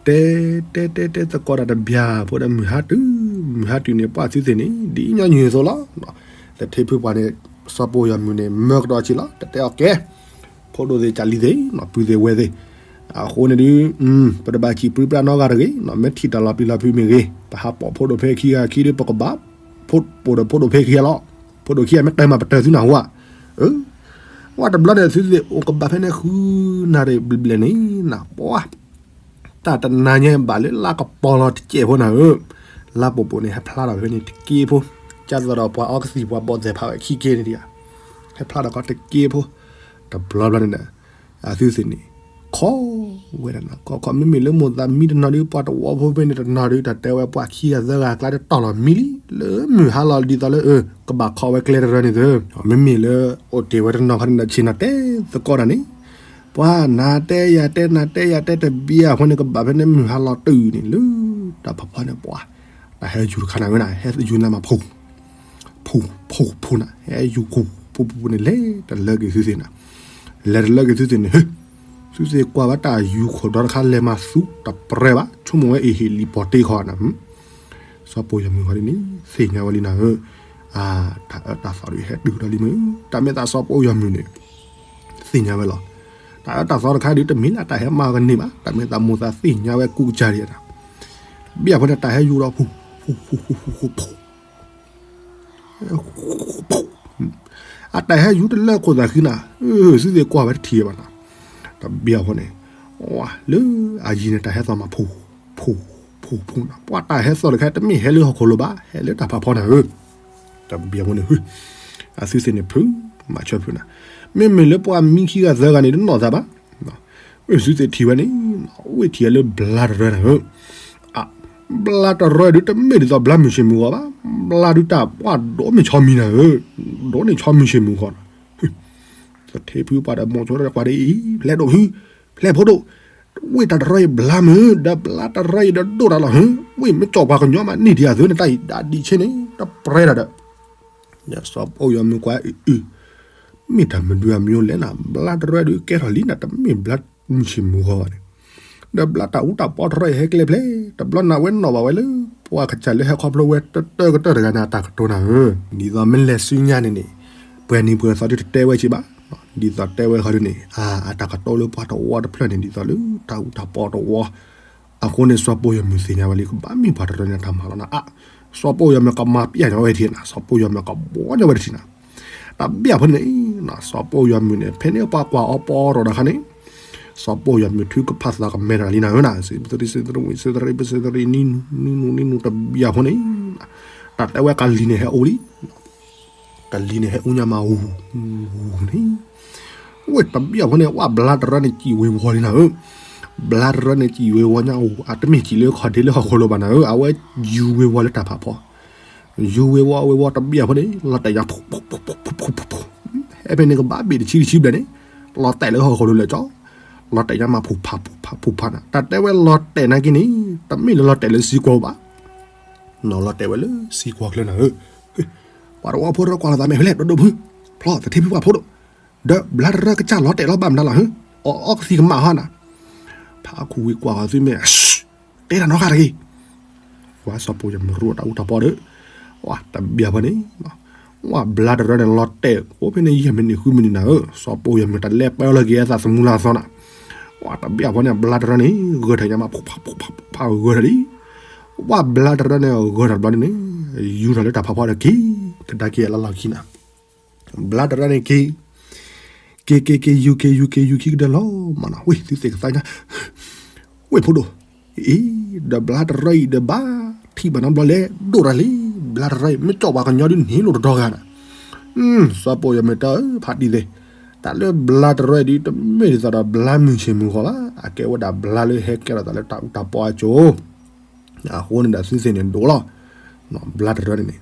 တဲ တဲ တဲ တဲသကိးတၢ်တဘျီ ဖိဒီးမုၢ်ဟါတုၤ မုၢ်ဟါတုၤန့ၣ် ပှၤသုသ့ၣ်န့ၣ် ဒ်ညီနုၢ်အသိးလီၤ, သထ့ဖုပှၢ်န့ၣ် စီၤပိာ်ယီၤမုၢ်န့ၣ် မၢကဒီးဆ့ၣ်လီၤ တတဲအီၤကဲ ဖိဒိၣ်သ့ၣ်ကၢ်လံၤသ့ၣ် ပုၢ်သ့ၣ်ဝဲၢ်သ့ၣ်, အဃိန့ၣ်ဒုး ပတဘၣ်စံးပြံပြါနီတဂၤတဂ့ၤ, မ့ၢ်ထံၣ်တၢ်လီၤပျံၤလီၤဖုးမ့ၢ်ဂ့ၤ, ပဟးပိာ်ဖိဒိၣ်ဖဲခံဂၤခံဒုး ပကဘၣ်ပိာ်ဒီးဖိဒိၣ်ဖဲခံဂၤလီၤ, ဖိဒိၣ်ခံဂၤမ့ၢ်တၢ်မၤပတၢၢ်သုနၢ်ဟူဧါ, ဝဲတဘျီန့ၣ် သုသ့ၣ်အိၣ်ကဘၣ်ဖဲန့ၣ် ဃုနၣ်ရံၣ်ဘျဲၣ်ဘျဲၣ်န့ၣ် နပှၤ တၢ်တနၤညါဘၣ်လၢလါကပီၤလီၤတစဲးဖိနၤဧၢ, လါပိာ်ပိာ်န့ၣ် ဟဲဖျါထီၣ်ဖဲန့ၣ်တက့ဖိ, ကၢ်သိးဒီးပှၤအီကသံၣ်ပှၤဘီၣ်သဲးဖးဝဲခံက့န့ၣ်ဒံးဧါ, ဟဲဖျါထီၣ်ကီးတက့ဖိ, တဘျီဘျီန့ၣ်ဒီး အသုသ့ၣ်န့ၣ် ခီဝဲဒၣ်နၤ ခီခီ မ့မ့ၢ်လၢမိၢ်သးမံတနီၤဒုး ပှၤတဝီဖိဖဲန့ၣ်တနီၤဒုး တၢ်တဲဝဲပှၤခံဂၤသၢဂၤအကျါတတီၢ်လီၤမံလံ လၢမုၢ်ဟါလီၤဒ်သိးလၢ ကဘၣ်ခီဝဲကျဲတရၢန့ၣ်သၢ, မ့မ့ၢ်လၢအိၣ်တ့ၢ်ဝဲတနီၤခီန့ၣ်ဒီး ဆ့ၣ်နီၤတဲသကိးတၢ်န့ၣ်, ပှၤနၤတဲယၤတဲ နၤတဲယၤတဲတဘျီအဃိန့ၣ် ကဘၣ်ဖဲန့ၣ်မုၢ်ဟါလီၤတုၤန့ၣ် လၢတၢ်ဖီဖီန့ၣ်ပှၤ တၢ်ဟဲယူၤတခါနၤဝဲနၤ ဟဲယူၤနၤမးဖူ ဖူ ဖူ ဖူနၤ ဟဲယူၤဖူ ဖူ ဖူ ဖူန့ၣ် လဲၤတလၢက့ၤသုသ့ၣ်နၤ, လဲၤတလၢက့ၤသုသ့ၣ်န့ၣ် ဟ့ သုသ့ၣ်ကွၢ်ဘၣ်တၢ်ယူၤခိၣ်ဒီတခါလဲၤမၤသူတပြဲဘၣ် ဆိကမိၣ်ဝဲအ့ၣ်ဟ့ၣ်လံာ်ပီၤတ့ခီနၤ စီၤပိာ်ယွၤမုၣ်ခီဒ်န့ၣ် သ့ၣ်ညါဝဲလံနၤဧၢ, အါ တၢ်အၢတၢ်သီဒ်ဟဲတုၤဒီးလံမုၢ်, တၢ်မ့ၢ်သးစီၤပိာ်ယွၤမုၣ်န့ၣ် သ့ၣ်ညါဝဲလီၤ. တၢ်အၢတၢ်သီတခါဒ်တမ့ၢ်လၢတၢ်ဟဲမၤကန့ၢ်ဘၣ်, တၢ်မ့ၢ်သးမိၣ်သးသ့ၣ်ညါဝဲကူကစၢ်ဒံး, တဘျီအဖီန့ၣ်တၢ်ဟဲယူၤဒီးဖူ ဖူ ဖူ ဖူ ဖူ ဖူ အတၢ်ဟဲယူၤတလၢခိၣ်သးဃံနၤ, သုသ့ၣ်ကွၢ်ဝဲတထံၣ်ဘၣ်နၤ, တဘျီအဖီန့ၣ် လၢအယံၤန့ၣ်တၢ်ဟဲသီၣ်မးဖူ ဖူ ဖူ ဖူနၤ, ပှၤတၢ်ဟဲသီၣ်တခါတမ့ၢ်ဟဲလၢဟီၣ်ခိၣ်လိၤဘၣ်, ဟဲလၢတၢ်ဖးဖီနၤဧၢ, တဘျီအဖီန့ၣ် အသုသ့ၣ်န့ၣ်ဖုး မၤဆၢဖုးနၤ, မ့မ့ၢ်လၢပှၤမံခံဂၤသၢဂၤန့ၣ် တနီၣ်သးဘၣ်, ဝ့ၢ်သုသ့ၣ်ထံၣ်ဝဲန့ၣ် ဝ့ၢ်ထံၣ်အလၢဘျါတရၢနၤဧၢ, ဘျါတရၢဒုတမ့ၢ်ဒ်သိးဘျါမုၢ်ဆ့ၣ်မုၢ်ဂီၤဘၣ်, ဘျါဒုတၢ်ပှၢ်ဒိၣ်မ့ၢ်ဆီမံၤနၤဧၢ, ဒိၣ်န့ၢ်ဆီမံၤဆ့ၣ်မုၢ်ဂီၤနၤ, သထ့ဖုပှၤဒီးမိၤဆိတၢ်ကွၢ်ဒ်အံၤ, ဖျဲးဒိၣ်ဖု, ဖျဲးဖိဒိၣ်, ဝ့ၢ်တၢ်တရၢအံၤဘျါမုၢ်, ဒီးဘျါတရၢအံၤဒီးဒိၣ်တၢ်လီၤဟၢ, ဝ့ၢ်မ့ၢ်ကၠီၣ်ပှၤကညီမးန့ၢ်ဒံးအသိးန့ၣ် တၢ်အံၤဒၣ်ဒံးဆ့န့ၣ် တပြဲတၢ်ဒီး စီၤပိာ်ယွၤမုၣ်ကွၢ်အု မ့ၢ်တၢ်မနုၤအမံၤလဲၣ်နၤ, ဘျါတရၢဒုးကဲထီၣ်လံနၤ, တမ့ၢ်ဘျါမုၢ်ဆ့ၣ်မုၢ်ဂီၤဘၣ်န့ၣ်, ဒီးဘျါတၢ်အူတၢ်ပီတရၢအံၤဟဲကျဲဖျဲး, တဘျီနၤဝဲနီၣ်ဘၣ်ဝဲလၢ ပှၤကစၢ်လၢဟဲခီဖျိဝဲတၢၢ်ကတၢၢ်တဂၤန့ၣ် အတၢ်ကတိၤနၤဧၢ, ဒ်သိးမ့ၢ်လဲၤဆူညါန့ၣ်န့ၣ် ပှဲၤနံၤပှဲၤသီဒုးတတဲဝဲက့ၤဘၣ်, ဒ်သိးတဲဝဲဃီဒုးန့ၣ် အ အတၢ်ကတိၤလၢပှၤတဝီတဖျၢၣ်န့ၣ် ဒ်သိးလၢတၢ်အူတၢ်ပီတဝီ အဃိန့ၣ် စီၤပိာ်ယွၤမုၣ်သ့ၣ်ညါဝဲလံ ကဘၣ်မ့ၢ်ပှၤတရၢန့ၣ် တၢ်မၤလီၤနၤအါ, စီၤပိာ်ယွၤမုၣ်ကမၤပျဲၢ်ညီဝဲတထံၣ်နၤ, စီၤပိာ်ယွၤမုၣ်ကဘှီညီဝဲတထံၣ်နၤ, တဘျီအဖီန့ၣ် စီၤပိာ်ယွၤမုၣ်န့ၣ် ဖဲန့ၣ်ပှၤကွၢ်အီၤပီထီၣ်တခါန့ၣ်, စီၤပိာ်ယွၤမုၣ်ထုကဖၣ်သးကမဲထီၣ်လံနၤဧၢနၤ, စံးပသရံး စံးသရံး စံးသရံး ပစံးသရံး နံၤနူၤ နံၤနူၤ နံၤနူၤ တဘျီအဖီန့ၣ်, တၢ်တဲဝဲကလံၤန့ၣ်ဟဲအိၣ်လံ ကလံၤန့ၣ်ဟဲအူညါမးအူ, န့ၣ်, ဝ့ၢ်တဘျီအဖီန့ၣ် ဝဲဘျါတရၢန့ၣ်စံၣ်ဝ့ၤဝီၤလံနၤဧၢ, ဘျါတရၢန့ၣ်စံၣ်ဝ့ၤဝီၤညါအူ, အတမ့ၢ်စံၣ်လၢခီၣ်ဒ့လၢဟီၣ်ခိၣ်လိၤဘၣ်နၤဧၢ, အဝဲယူၤဝ့ၤဝီၤလၢတၢ်ဖးဖီ, ယူၤဝ့ၤဝီၤဝ့ၤဝီၤတဘျီအဖီန့ၣ် လီၤတဲာ်ညါ ဖူဖူဖူဖူဖူဖူ, ဟဲဖဲန့ၣ်ကဘၣ်ဘ့ၣ်တဆံတဆံဘျဲၣ်န့ၣ်, လီၤတဲာ်လၢဟီၣ်ခိၣ်လိၤလၢာ်ကၠီ, လီၤတဲာ်ညါမးဖူဖးဖူဖးဖူဖးနၤ, တၢ်တဲဝဲလီၤတဲာ်နာ်က့န့ၣ်, တမ့ၢ်လၢလီၤတဲာ်လၢစံကွီၤဘၣ် နီၢ်လီၤတဲာ်ဝဲလၢစံကွီၤချၢနၤဧၢ, ပှၤတဝီဖိတကွၢ်လိာ်သးမ့ၢ်ဖဲလဲၣ် ဒိၣ်ဒိၣ်ဖု, ဖျီသထ့ဖုပှၢ်ဖိဒိၣ်, ဒီးဘျါတရၢကစၢ်လီၤတဲာ်လီၤဘၣ်မတၤလီၤဧၢ, အီၣ်အီကသံၣ်ကမၣ်ဟီနၤ, ဖးခူဝံၤကွၢ်ဃီၤသုမ့ၢ်, တဲတၢ်နီတဂၤတဂ့ၤ ဝဲစီၤပိာ်ယွၤမုၣ်ရူၢ်တၢ်အူတၢ်ပီဒီး, ဝဲတဘျီအဖီန့ၣ်, ဝဲဘျါတရၢန့ၣ်လီၤတဲာ်အိၣ်ဖဲန့ၣ်ယဲၢ်မံးနံးဃုမံးနံးနၤဧၢ, စီၤပိာ်ယွၤမုၣ်တၢ်လဲၤပၢလီၤက့ၤအသးသမူလၢအသီနၤ, ဝဲတဘျီအဖီန့ၣ် ဘျါတရၢန့ၣ် ဂၢၢ်ထီၣ်ညါမး ဖူဖးဖူဖးဖူဖးဂၢၢ်ထီၣ်လံ, ဝဲဘျါတရၢန့ၣ်ဂၢၢ်ထီၣ်တဘျီန့ၣ်န့ၣ်, ယူၤထီၣ်လၢတၢ်ဖးဖီဒီးက့ၤ, ကဒါက့ၤအလီၢ်လီၢ်ခံနၤ ဘျါတရၢန့ၣ်က့ၤ, က့ၤက့ၤက့ၤယူၤက့ၤယူၤက့ၤယူၤခံကဒါလီၤမးနီၤ, ဝ့ၢ်သုသ့ၣ်ကသါညါ, ဝ့ၢ်ဖိဒိၣ်, အံၤ, ဒီးဘျါတရၢအံၤဒီးဘၣ်, ထံၣ်ဘၣ်နီတဘျီလဲၣ်, ဒိၣ်တၢ်လံ, ဘျါတရၢအံၤ မ့ၢ်ကၠီၣ်ပှၤကညီဒုးန့ၢ်လိာ်တဒီဂၤနၤ, စီၤပိာ်ယွၤမုၣ်တၢ်ဧၢ ဖးတံၢ်သ့ၣ်, တၢ်လၢဘျါတရၢအံၤဒုး တမ့ၢ်ဒ်သိးဒီးဘျါမုၢ်ဆ့ၣ်မုၢ်ဂီၤဘၣ်, အကဲဝဲဒၣ်ဘျါလၢဟဲကဲထီၣ်သးလၢတၢ်အူတၢ်ပီအစိၤ အဃိန့ၣ်ဒီးသုသ့ၣ်န့ၣ်ဒိၣ်လီၤ, ဘျါတရၢန့ၣ်န့ၣ်,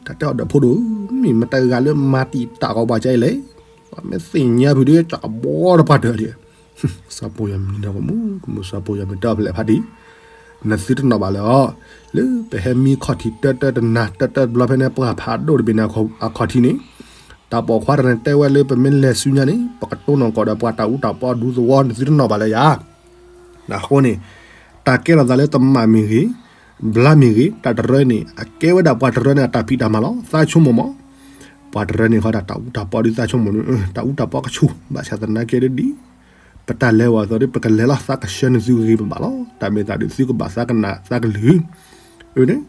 တၢ်တဲအီၤဒီးဖိဒိၣ်, မ့ၢ်မတၤဂၤလၢမၤတံာ်တာ်ကီးပှၤကါအံၤလဲၣ်, မ့ၢ်သ့ၣ်ညါဖုးဒုး ကဘှီတပှၢ်တၢၢ်ဒံး, စီၤပိာ်ယွၤမုၣ်န့ၣ်ကမူ ကမူစီၤပိာ်ယွၤမုၣ်တၢ်ဖျဲးဖးဒံး, နသုတနီၣ်ဘၣ်လၢၤအီၤ, လၢပဟဲမံခီၣ်ထံးတၢတၢတနၤတၢတၢတဘျီဖဲန့ၣ် ပှၤဖးဒိၣ်တဘ့ၣ်န့ၣ်အခီၣ်ထံးန့ၣ်, တၢ်ပိာ်ခွါတဂၤန့ၣ်တဲဝဲလၢပမ့ၢ်လဲၤဆူညါန့ၣ် ပကတိၢ်နီၣ်ကီးဒီးပှၤတၢ်အူတၢ်ပီဒူသဝီ နသုတနီၣ်ဘၣ်လၢၤယၤ အဃိန့ၣ်, တၢ်ကဲထီၣ်သးလၢတမးမ့ၢ်ဂ့ၤ, ဘျါမ့ၢ်ဂ့ၤ, တၢ်တရၢန့ၣ် အကဲဝဲဒၣ်ပှၤတရၢန့ၣ် အတၢ်ဖံးတၢ်မၤလီၤ. သးဆိကမိၣ်မး, ပှၤတရၢန့ၣ်ဃီဒၣ်တၢ်အူတၢ်ပီဒ်သးဆိကမိၣ်န့ၣ်, တၢ်အူတၢ်ပီကဆူၣ်, ဘၣ်ဆၣ်သနာ်က့ဒ်, ပတၢ်လဲၤဝဲအသိးဒ် ပကလဲၤလီၤ သးကဆှၢန့ၢ်သုဂ့ၤဘၣ်လီၤ. တၢ်မ့ၢ်သးဒ်သုကဘၣ်သးကနၣ်သးကလုၢ် အန့ၣ်,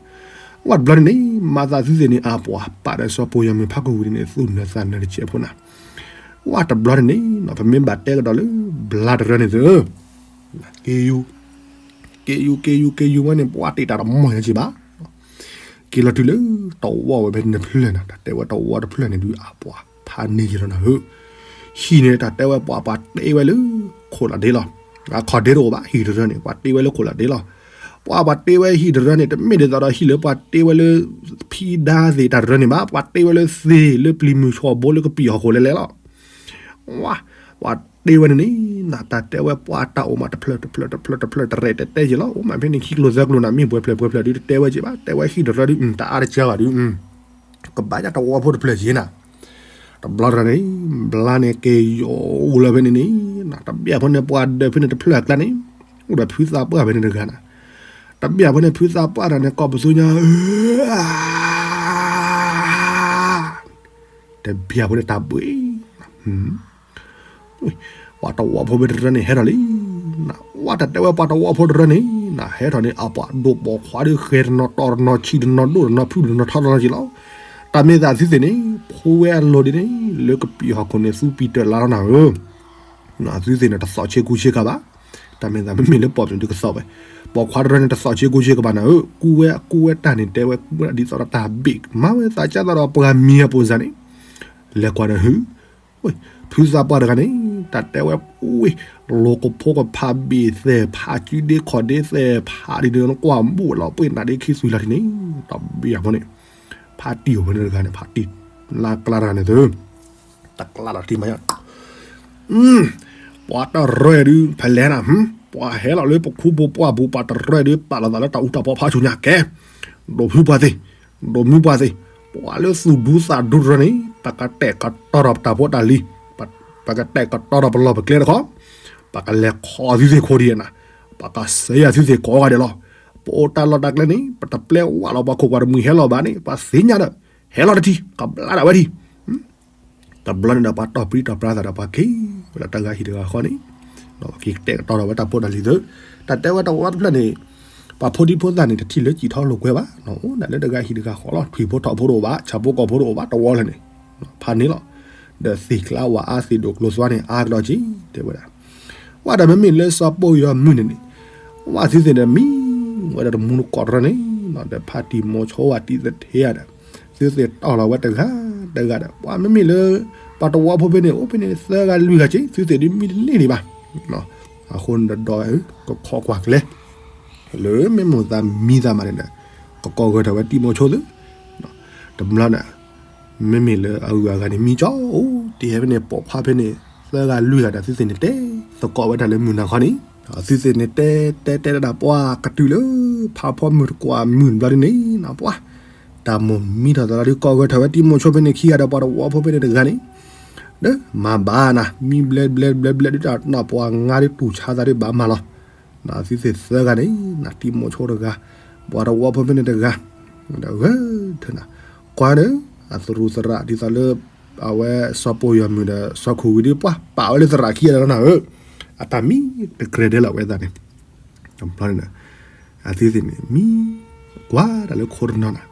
ဝဲတဘျီန့ၣ်န့ၣ် မၤသးသုသ့ၣ်န့ၣ် အပှၤပာ်ဒီးစီၤပိာ်ယွၤမုၣ်ဖးကဝံၤန့ၣ် သူၣ်နၢသးနၢတစဲးဖိနၤ, ဝဲတဘျီန့ၣ်န့ၣ် ပမ့ၢ်ဘၣ်တဲကဒီးလၢ ဘျါတရၢန့ၣ်သု, က့ၤယူၤ, က့ၤယူၤ က့ၤယူၤ က့ၤယူၤဝဲန့ၣ် ပှၤတ့ၢ်တၢ်တမီၢ်ညါက့ၤဘၣ်, က့ၤလီၤတုၤလၢ တဝီဝဲဖဲန့ၣ်တဖျၢၣ်နၤ, တၢ်တဲဝဲတဝီတဖျၢၣ်န့ၣ်ဒုး အပှၤဖးန့ၢ်က့ၤလီၤနၤဧၢ, ဟံၣ်န့ၣ် တၢ်တဲဝဲပှၤပှၤတ့ဝဲလၢ ခိၣ်လီၤဒ့လီၤ, အခီၣ်ဒ့တအိၣ်ဘၣ် ဟံၣ်တရၢန့ၣ် ပှၤတ့ဝဲလၢခိၣ်လီၤဒ့လီၤ, ပှၤပှၤတ့ဝဲဟံၣ်တရၢန့ၣ် တမ့ၢ်ဒ်သိးဒီးဟံၣ်လၢပှၤတ့ဝဲလၢ ဖံဒါသ့ၣ်တၢ်တရၢန့ၣ်ဘၣ်, ပှၤတ့ဝဲလၢသ့ၣ်လၢပျံၤမုၢ်ဆှီၣ်ဘိလၢကပံာ်ဟီၣ်ခိၣ်လဲၤလဲၤလီၤ, ဝဲ, ပှၤ တဲဝဲန့ၣ်န့ၣ် နတၢ်တဲဝဲပှၤတၢ်အိၣ်မးတဖျၢၣ်တဖျၢၣ်တဖျၢၣ်တဖျၢၣ်တရဲၣ်တဲတဲက့ၤလီၤ. အိၣ်မးဖဲန့ၣ်ခံကျိၤသၢကျိၤနၤ မ့ၢ်ပှဲၤဖျၢၣ်ပှဲၤဖျၢၣ်ဒုးတတဲဝဲက့ၤဘၣ်, တဲဝဲဟံၣ်တရၢဒုး တအါတကၢဘၣ်ဒုး ကဘၣ်ညါတဝီဖိတဖျၢၣ်က့ၤနၤ. တဘျီတရၢန့ၣ် ဘျါန့ၣ်က့ၤယိာ်အိၣ်လၢဖဲန့ၣ်န့ၣ် တဘျီဖိန့ၣ် ပှၤဒၢးဖဲန့ၣ်တဖျၢၣ်အကျါန့ၣ် အိၣ်ဒီးဖုသးပှၢ်ဖဲန့ၣ်တဂၤနၤ. တဘျီဖိန့ၣ် ဖုသးပှၢ်တဂၤန့ၣ် ကိးပသူညါ တဘျီဖိန့ၣ်တၢ်ဘှံး ပှၤတဝီဖိဖဲတရၢန့ၣ်ဟဲထီၣ်လံ. နဝဲတၢ်တဲဝဲပှၤတဝီဖိတရၢန့ၣ် နဟဲထီၣ်န့ၣ် အပှၤဒိၣ်ပိာ်ခွါဒုး ဃဲၤတနီၤတီၤတနီၤဆံးတနီၤဒိၣ်တနီၤဖုၣ်တနီၤထီတနီၤက့ၤလီၤ. တၢ်မ့ၢ်သးသုသ့ၣ်န့ၣ် ဖိဝဲအလိၤဒ်န့ၣ် လၢကပံာ်ဟီၣ်ခိၣ်န့ၣ် သူပံာ်တၢၢ်လါထီၣ်နၤဧၢ သုသ့ၣ်န့ၣ် တသီၣ်ဆ့ကူဆ့ကၤဘၣ်. တၢ်မ့ၢ်သးမ့မ့ၢ်လၢပိာ်မုၣ်ဒုးကသီၣ်ဝဲ, ပိာ်ခွါတရၢန့ၣ် တသီၣ်ဆ့ကူဆ့ကၤဘၣ်နၤဧၢ, ကူဝဲကူဝဲတၢ်န့ၣ် တဲဝဲကူဝဲဒ်သိးဒီးတၢ်ဘ့ၣ် မၤဝဲသးကၢ်သးဒီးပှၤမံၤအပူၤစ့ၢ်န့ၣ်, လဲၤကွၢ်ဒီးဟု, ဖုသးပှၢ်တဂၤန့ၣ် တၢ်တဲဝဲဝ့ၢ်, လိၤကဖိကဖးဘ့ၣ်သဲၣ်ဖး စုဒ့ခီၣ်ဒ့သဲၣ်ဖးဒ်န့ၣ် နကွၢ်ဘူးလီၤပှ့ၤနၤဒ့ခံသွံလီၤထံန့ၣ်, တဘျီဖိန့ၣ် ဖးတံၢ်အိၣ်ဖဲန့ၣ်တဂၤန့ၣ် ဖးတံၢ်လၢကျါတဂၤန့ၣ်သု တကျါလီၤတံၢ်မးညါ ပှၤတရၢဒုး ဖဲလဲၣ်နၤ, ပှၤဟဲလီၤလၢပခူပူၤပှၢ်ပူၤ ပှၤတရၢဒုး ပာ်လီၤသးလၢတၢ်အူတၢ်ပီဖးဆူညါကဲ, ဒိးမုၢ်ပှၤသ့ၣ်, ဒိးမုၢ်ပှၤသ့ၣ်, ပှၤလၢသူၣ်ဒူသးဒူတရၢန့ၣ် ပကတဲာ်ကတီၤဒီးပတၢ်ဖိတၢ်လံၤ, ပကတဲာ်ကတီၤဒီးပလီၢ်ပကျဲတခီ, ပကလဲၤခီသုသ့ၣ်ခိၣ်ဒံးနၤ, ပကစၢ်ယွၤသုသ့ၣ်ကိးဂၤဒဲးလီၤ. ပအိၣ်တၢ်လီၢ်တၢ်ကျဲန့ၣ် ပတပျဲဝဲလီၤ ပှၤခိၣ်ပှၤတမှံၤဟဲလီၤဘၣ်န့ၣ် ပှၤသ့ၣ်ညါဒီး ဟဲလီၤတထံ ကဘျါဒၣ်ဝဲထံ တဘျီန့ၣ်ဒီး ပှၤတီၢ်ပြံတီၢ်ပြါသးဒီးပှၤက့ၤဝဲဒၣ်တဂၤဟံၣ်တဂၤဃီန့ၣ်, က့ၤကတဲာ်ကတီၤဒီးဝဲတၢ်ဖိတၢ်လံၤသု, တၢ်တဲဝဲတဝီတဖျၢၣ်န့ၣ်, ပှၤဖိဒံဖိသၣ်န့ၣ် တထံၣ်လၢစံၣ်ထီၣ်လိာ်ကွဲဘၣ်, အိၣ်ဒၣ်လၢတဂၤဟံၣ်တဂၤဃီလီၤ. ထွံၣ်ဖိထီၣ်ဖိတအိၣ်ဘၣ်, ဆၣ်ဖိကီၢ်ဖိတအိၣ်ဘၣ် တဝီလၢန့ၣ်, ဖးန့ၣ်လီၤ. ဒီးသ့ၣ်ကျါဝဲအါ သ့ၣ်ဒိၣ်ကျိၤသွါန့ၣ် အါကဒီးက့ၤ တဲဝဲဒၣ် ဝဲဒီးမ့မ့ၢ်လၢစီၤပိာ်ယီၤမုၢ်န့ၣ်န့ၣ်, ဝဲသုသ့ၣ်န့ၣ်မံဝဲဒၣ်တမူတကိးတရၢန့ၣ်, ဒီးဖါတံၢ်မိၤဆိဝဲတံၢ်သထ့ဧါဒီး, သုသ့ၣ်တီၢ်လီၤဝဲတဂၤတဂၤဒီး ပှၤမ့မ့ၢ်လၢ ပှၤတဝီဖိဖဲန့ၣ် အိၣ်ဖဲန့ၣ်သၢဂၤလွံၢ်ဂၤက့ၤ သုသ့ၣ်ဒုးမံတန့ၢ်ဒံးဘၣ်. အဃိန့ၣ်ဒီးဒီး ကခိးကွၢ်ကျဲ လၢမ့ၢ်မိၢ်သးမံသးမးန့ၣ်ဒီး ကကိးဂၢၢ်ထီၣ်ဝဲတံၢ်မိၤဆိသု, တဘျီန့ၣ် မ့မ့ၢ်လၢအဂုၤအဂၤန့ၣ် မံကၠီအိၣ်တ့ၢ်ဟဲဖဲန့ၣ် ပိာ်ခွါဖဲန့ၣ် သၢဂၤလွံၢ်ဂၤဒီး သုသ့ၣ်န့ၣ်တဲသကိးဝဲဒၣ်လၢမုၢ်နၤခီန့ၣ်, သုသ့ၣ်န့ၣ်တဲတဲတဲဒၣ်ပှၤကတုၤလၢ ဖးဖီမုၢ်တကွၢ်မုၢ်ဘျီဒ်န့ၣ် ပှၤ တၢ်မိၣ်မံထီၣ်သးလီၤဒုး ကိးဂၢၢ်ထီၣ်ဝဲတံၢ်မိၤဆိဖဲန့ၣ်ခံဂၤဒီး ပှၤတဝီဖိဖဲန့ၣ်တဂၤန့ၣ်, ဒီးမၤဘၣ်နၤ မံဘျဲဘျဲဘျဲဘျဲဒုးတၢ်နီၢ်ပှၤငါဒုးတူၢ်ဆါသးဒုးဘၣ်မၤလီၤ. သုသ့ၣ်သၢဂၤန့ၣ် နတံၢ်မိၤဆိတဂၤ, ပှၤတဝီဖိဖဲန့ၣ်တဂၤ, ဒီးဂဲၤထၢနၤ, ကွၢ်ဒီး အသရူးသရၣ်ဒ်သိးလၢ အဝဲစီၤပိာ်ယီၤမုၢ်ဒီးစီၤခိၣ်ဝံၤဒုး ပှၤပာ်ဝဲလၢသရၣ်ခံဂၤလီၤနၤဧၢ, အတၢ်မံတကြၢးဒဲးလီၤဝဲသးန့ၣ် တဘျီန့ၣ် အသုသ့ၣ်န့ၣ် မံကွၢ်တၢ်လၢခိတနီၤနၤ,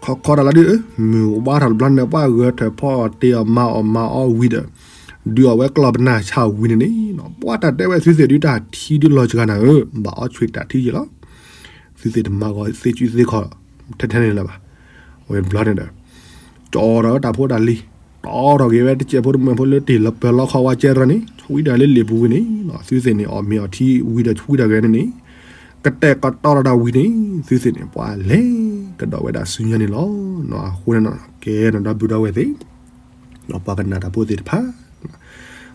ခီခီတၢ်လီၤဒုး မုၢ်ဝါထီၣ်တဘျီန့ၣ် ပှၤဂဲၤထၢၣ်ဖီအီၣ်တ့ၢ်အီၣ်မၤအီၣ်မၤအီဝံၤဒီး ဒုးအီၣ်ဝဲကျီၢ်ပနၢ်ဆၣ်ဝံၤန့ၣ်န့ၣ် ပှၤတၢ်တဲဝဲသုသ့ၣ်ဒုးတၢ်ထံဒုးလီၤစှၤနၤဧၢ, ဘၣ်အီၣ်ဆွံတၢ်ထံယ့ၢ်လီၤ. သုသ့ၣ်တမၤဂီၤသ့စုသ့ခီၣ် ထဲထဲန့ၣ်လၢၤဘၣ်. ဝဲဘျီန့ၣ်ဒီး ကၠီထီၣ်ဝဲတၢ်ဖိတၢ်လံၤ, တီထီၣ်က့ၤဝဲတစဲးဖိတမှဲၤဖိလၢတ့ၢ်လီၤပၢၤလီခီဝါကဲရၢၢ်န့ၣ် ဆွံတၢ်လၢလ့ၣ်ပူၤဝံၤန့ၣ် သုသ့ၣ်န့ၣ် အီၣ်မ့ၤအီထံဝံၤဒီးဆွံတၢ်ဂဲၤန့ၣ်န့ၣ် ကတဲာ်ကတီၤတၢ်ဝံၤန့ၣ် သုသ့ၣ်န့ၣ် ပှၤလဲၤကဒီးဝဲဒၣ်ဆူညါန့ၣ်လီၤ. အဃိန့ၣ် ကဲနီၤဒီပုၢ်ဒီဝဲၢ်သ့ၣ် ပှၤကနၣ်တၢ်ဖိသ့ၣ်တဖၣ်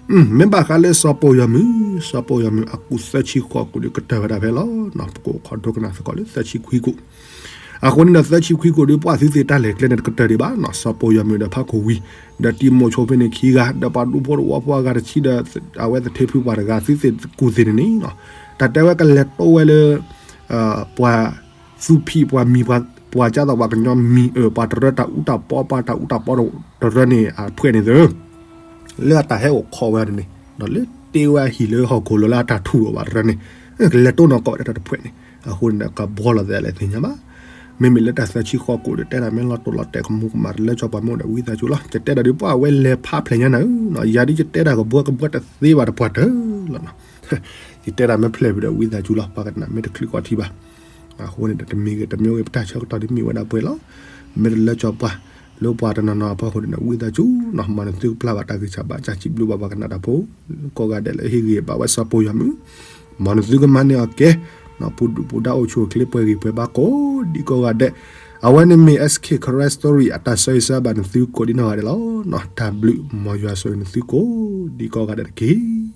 မ့ၢ်ဘၣ်ဃးလၢစီၤပိာ်ယီၤမုၢ်, စီၤပိာ်ယီၤမုၢ်အကူၣ်သၢဆံဃိးကူၣ်ဒီးကတၢၢ်ဝဲဒၣ်ဖဲလီၤ. ပကအိၣ်ခိးဒိကနၣ်သကိးလၢသၢဆံခွံကူၣ်. အဃိန့ၣ်ဒီးသၢဆံခွံကူၣ်ဒီး ပှၤသုသ့ၣ်တၢ်လဲၤကျဲန့ၣ်တကတၢၢ်ဒံးဘၣ်နီၤ. စီၤပိာ်ယီၤမုၢ်ဒီးဖးခိၣ်ဝံၤ ဒီးတံၢ်မိၤဆိဖဲန့ၣ်ခံဂၤ ဒီးပှၤဒူဖိတဝီဖိအဂၤတဆံဒီး အဝဲသထ့ဖုပှၤတဂၤ သုသ့ၣ်ကူၣ်သ့ၣ်န့ၣ်န့ၣ် တၢ်တဲဝဲကလဲၤတိဝဲလၢ ပှၤ သူဖံးပှၤမံၤ ပှၤကၢ်သိးပှၤကညီမံၤအၢ ပှၤတရၢတၢ်အူတၢ်ပီ ပှၤတၢ်အူတၢ်ပီတရၢန့ၣ်အဖှဲးန့ၣ်သၢ လၢအတၢ်ဟဲအိၣ်ခိးဝဲဒၣ်န့ၣ် ဒီးလၢတ့ဝဲအဟံၣ်လၢဟီၣ်ခိၣ်လီၤလၢအတၢ်ထူၣ်လီၤဘၣ်တရၢန့ၣ် ကလဲၤတိနီၢ်ကီၢ်ဝဲဒၣ်တၢ်တဖှဲးန့ၣ် အဃိန့ၣ်ဒီးကဘှီလီၤသးလဲၣ်သ့ၣ်ညါဘၣ်. မ့မ့ၢ်လၢတၢ်သၢဆံဃိးကူၣ်ဒီး တဲဒၣ်မ့ၢ်လီၤတိၢ်လီၤတဲာ်ကမူၤကမၣ်တလၢစီၤပှၤမ့ၢ်ဒီးဝံသးစူၤလီၤ. ယတဲဒၣ်ဒုးပှၤအဝဲလဲၤဖးဖျဲၣ်ညါနၤဧၢ, ယၤဒုးယတဲဒၣ်ကဘှီကဘှီတသ့ဘၣ်တပှၢ်တၢၢ်လီၤနီၤ. ယတဲဒၣ်မ့ၢ်ဖျဲၣ်ဝံၤဒီးဝံသးစူၤလီၤ. ပှၤကနၣ်မ့ၢ်တချုးကီးထံဘၣ် အဃိန့ၣ်ဒီးတမ့ၢ်ဂ့ၤတမ့ၢ်ဝဲပတၢ်ဆၢကတီၢ်ဒ်မ့ၢ်ဝဲဒၣ်ပှဲၤလီၤ. မ့ၢ်တလၢစီၤပှၤ လၢပှၤတနီၤနီၤအဖီခိၣ်န့ၣ်ဒီးဝံသးစူၤနီၤ. မ်နသုကပျၢ်ဘၣ်တၢ်ဂံၢ်စၢ်ဘါစၢ်စံးဘျုးဘၣ်ပှၤကနၣ်တၢ်ဖိ ကိးဂၤဒဲးလၢဟ့ၣ်ဂံၢ်ဘါဝဲစီၤပိာ်ယီၤမုၢ် မ်နသုကမၤန့ၢ်အီၤကဲ ပူၤဒုၣ်ပူၤဒါအိၣ်ဆူၣ်အိၣ်ချ့ပှဲၤဂံၢ်ပှဲၤဘါကိးဒံကိးဂၤဒဲး. အဝဲန့ၣ်မ့ၢ် S K Karen Story အတၢ်ဆၢဂ့ၤဆၢဝါဘၣ်နသုကိးဒံနီၢ်ဂၤဒဲးလီၤ. တၢ်ဘျုး မ်ယွၤဆိၣ်ဂ့ၤနသုကိးဒံကိးဂၤဒဲးတက့ၢ်.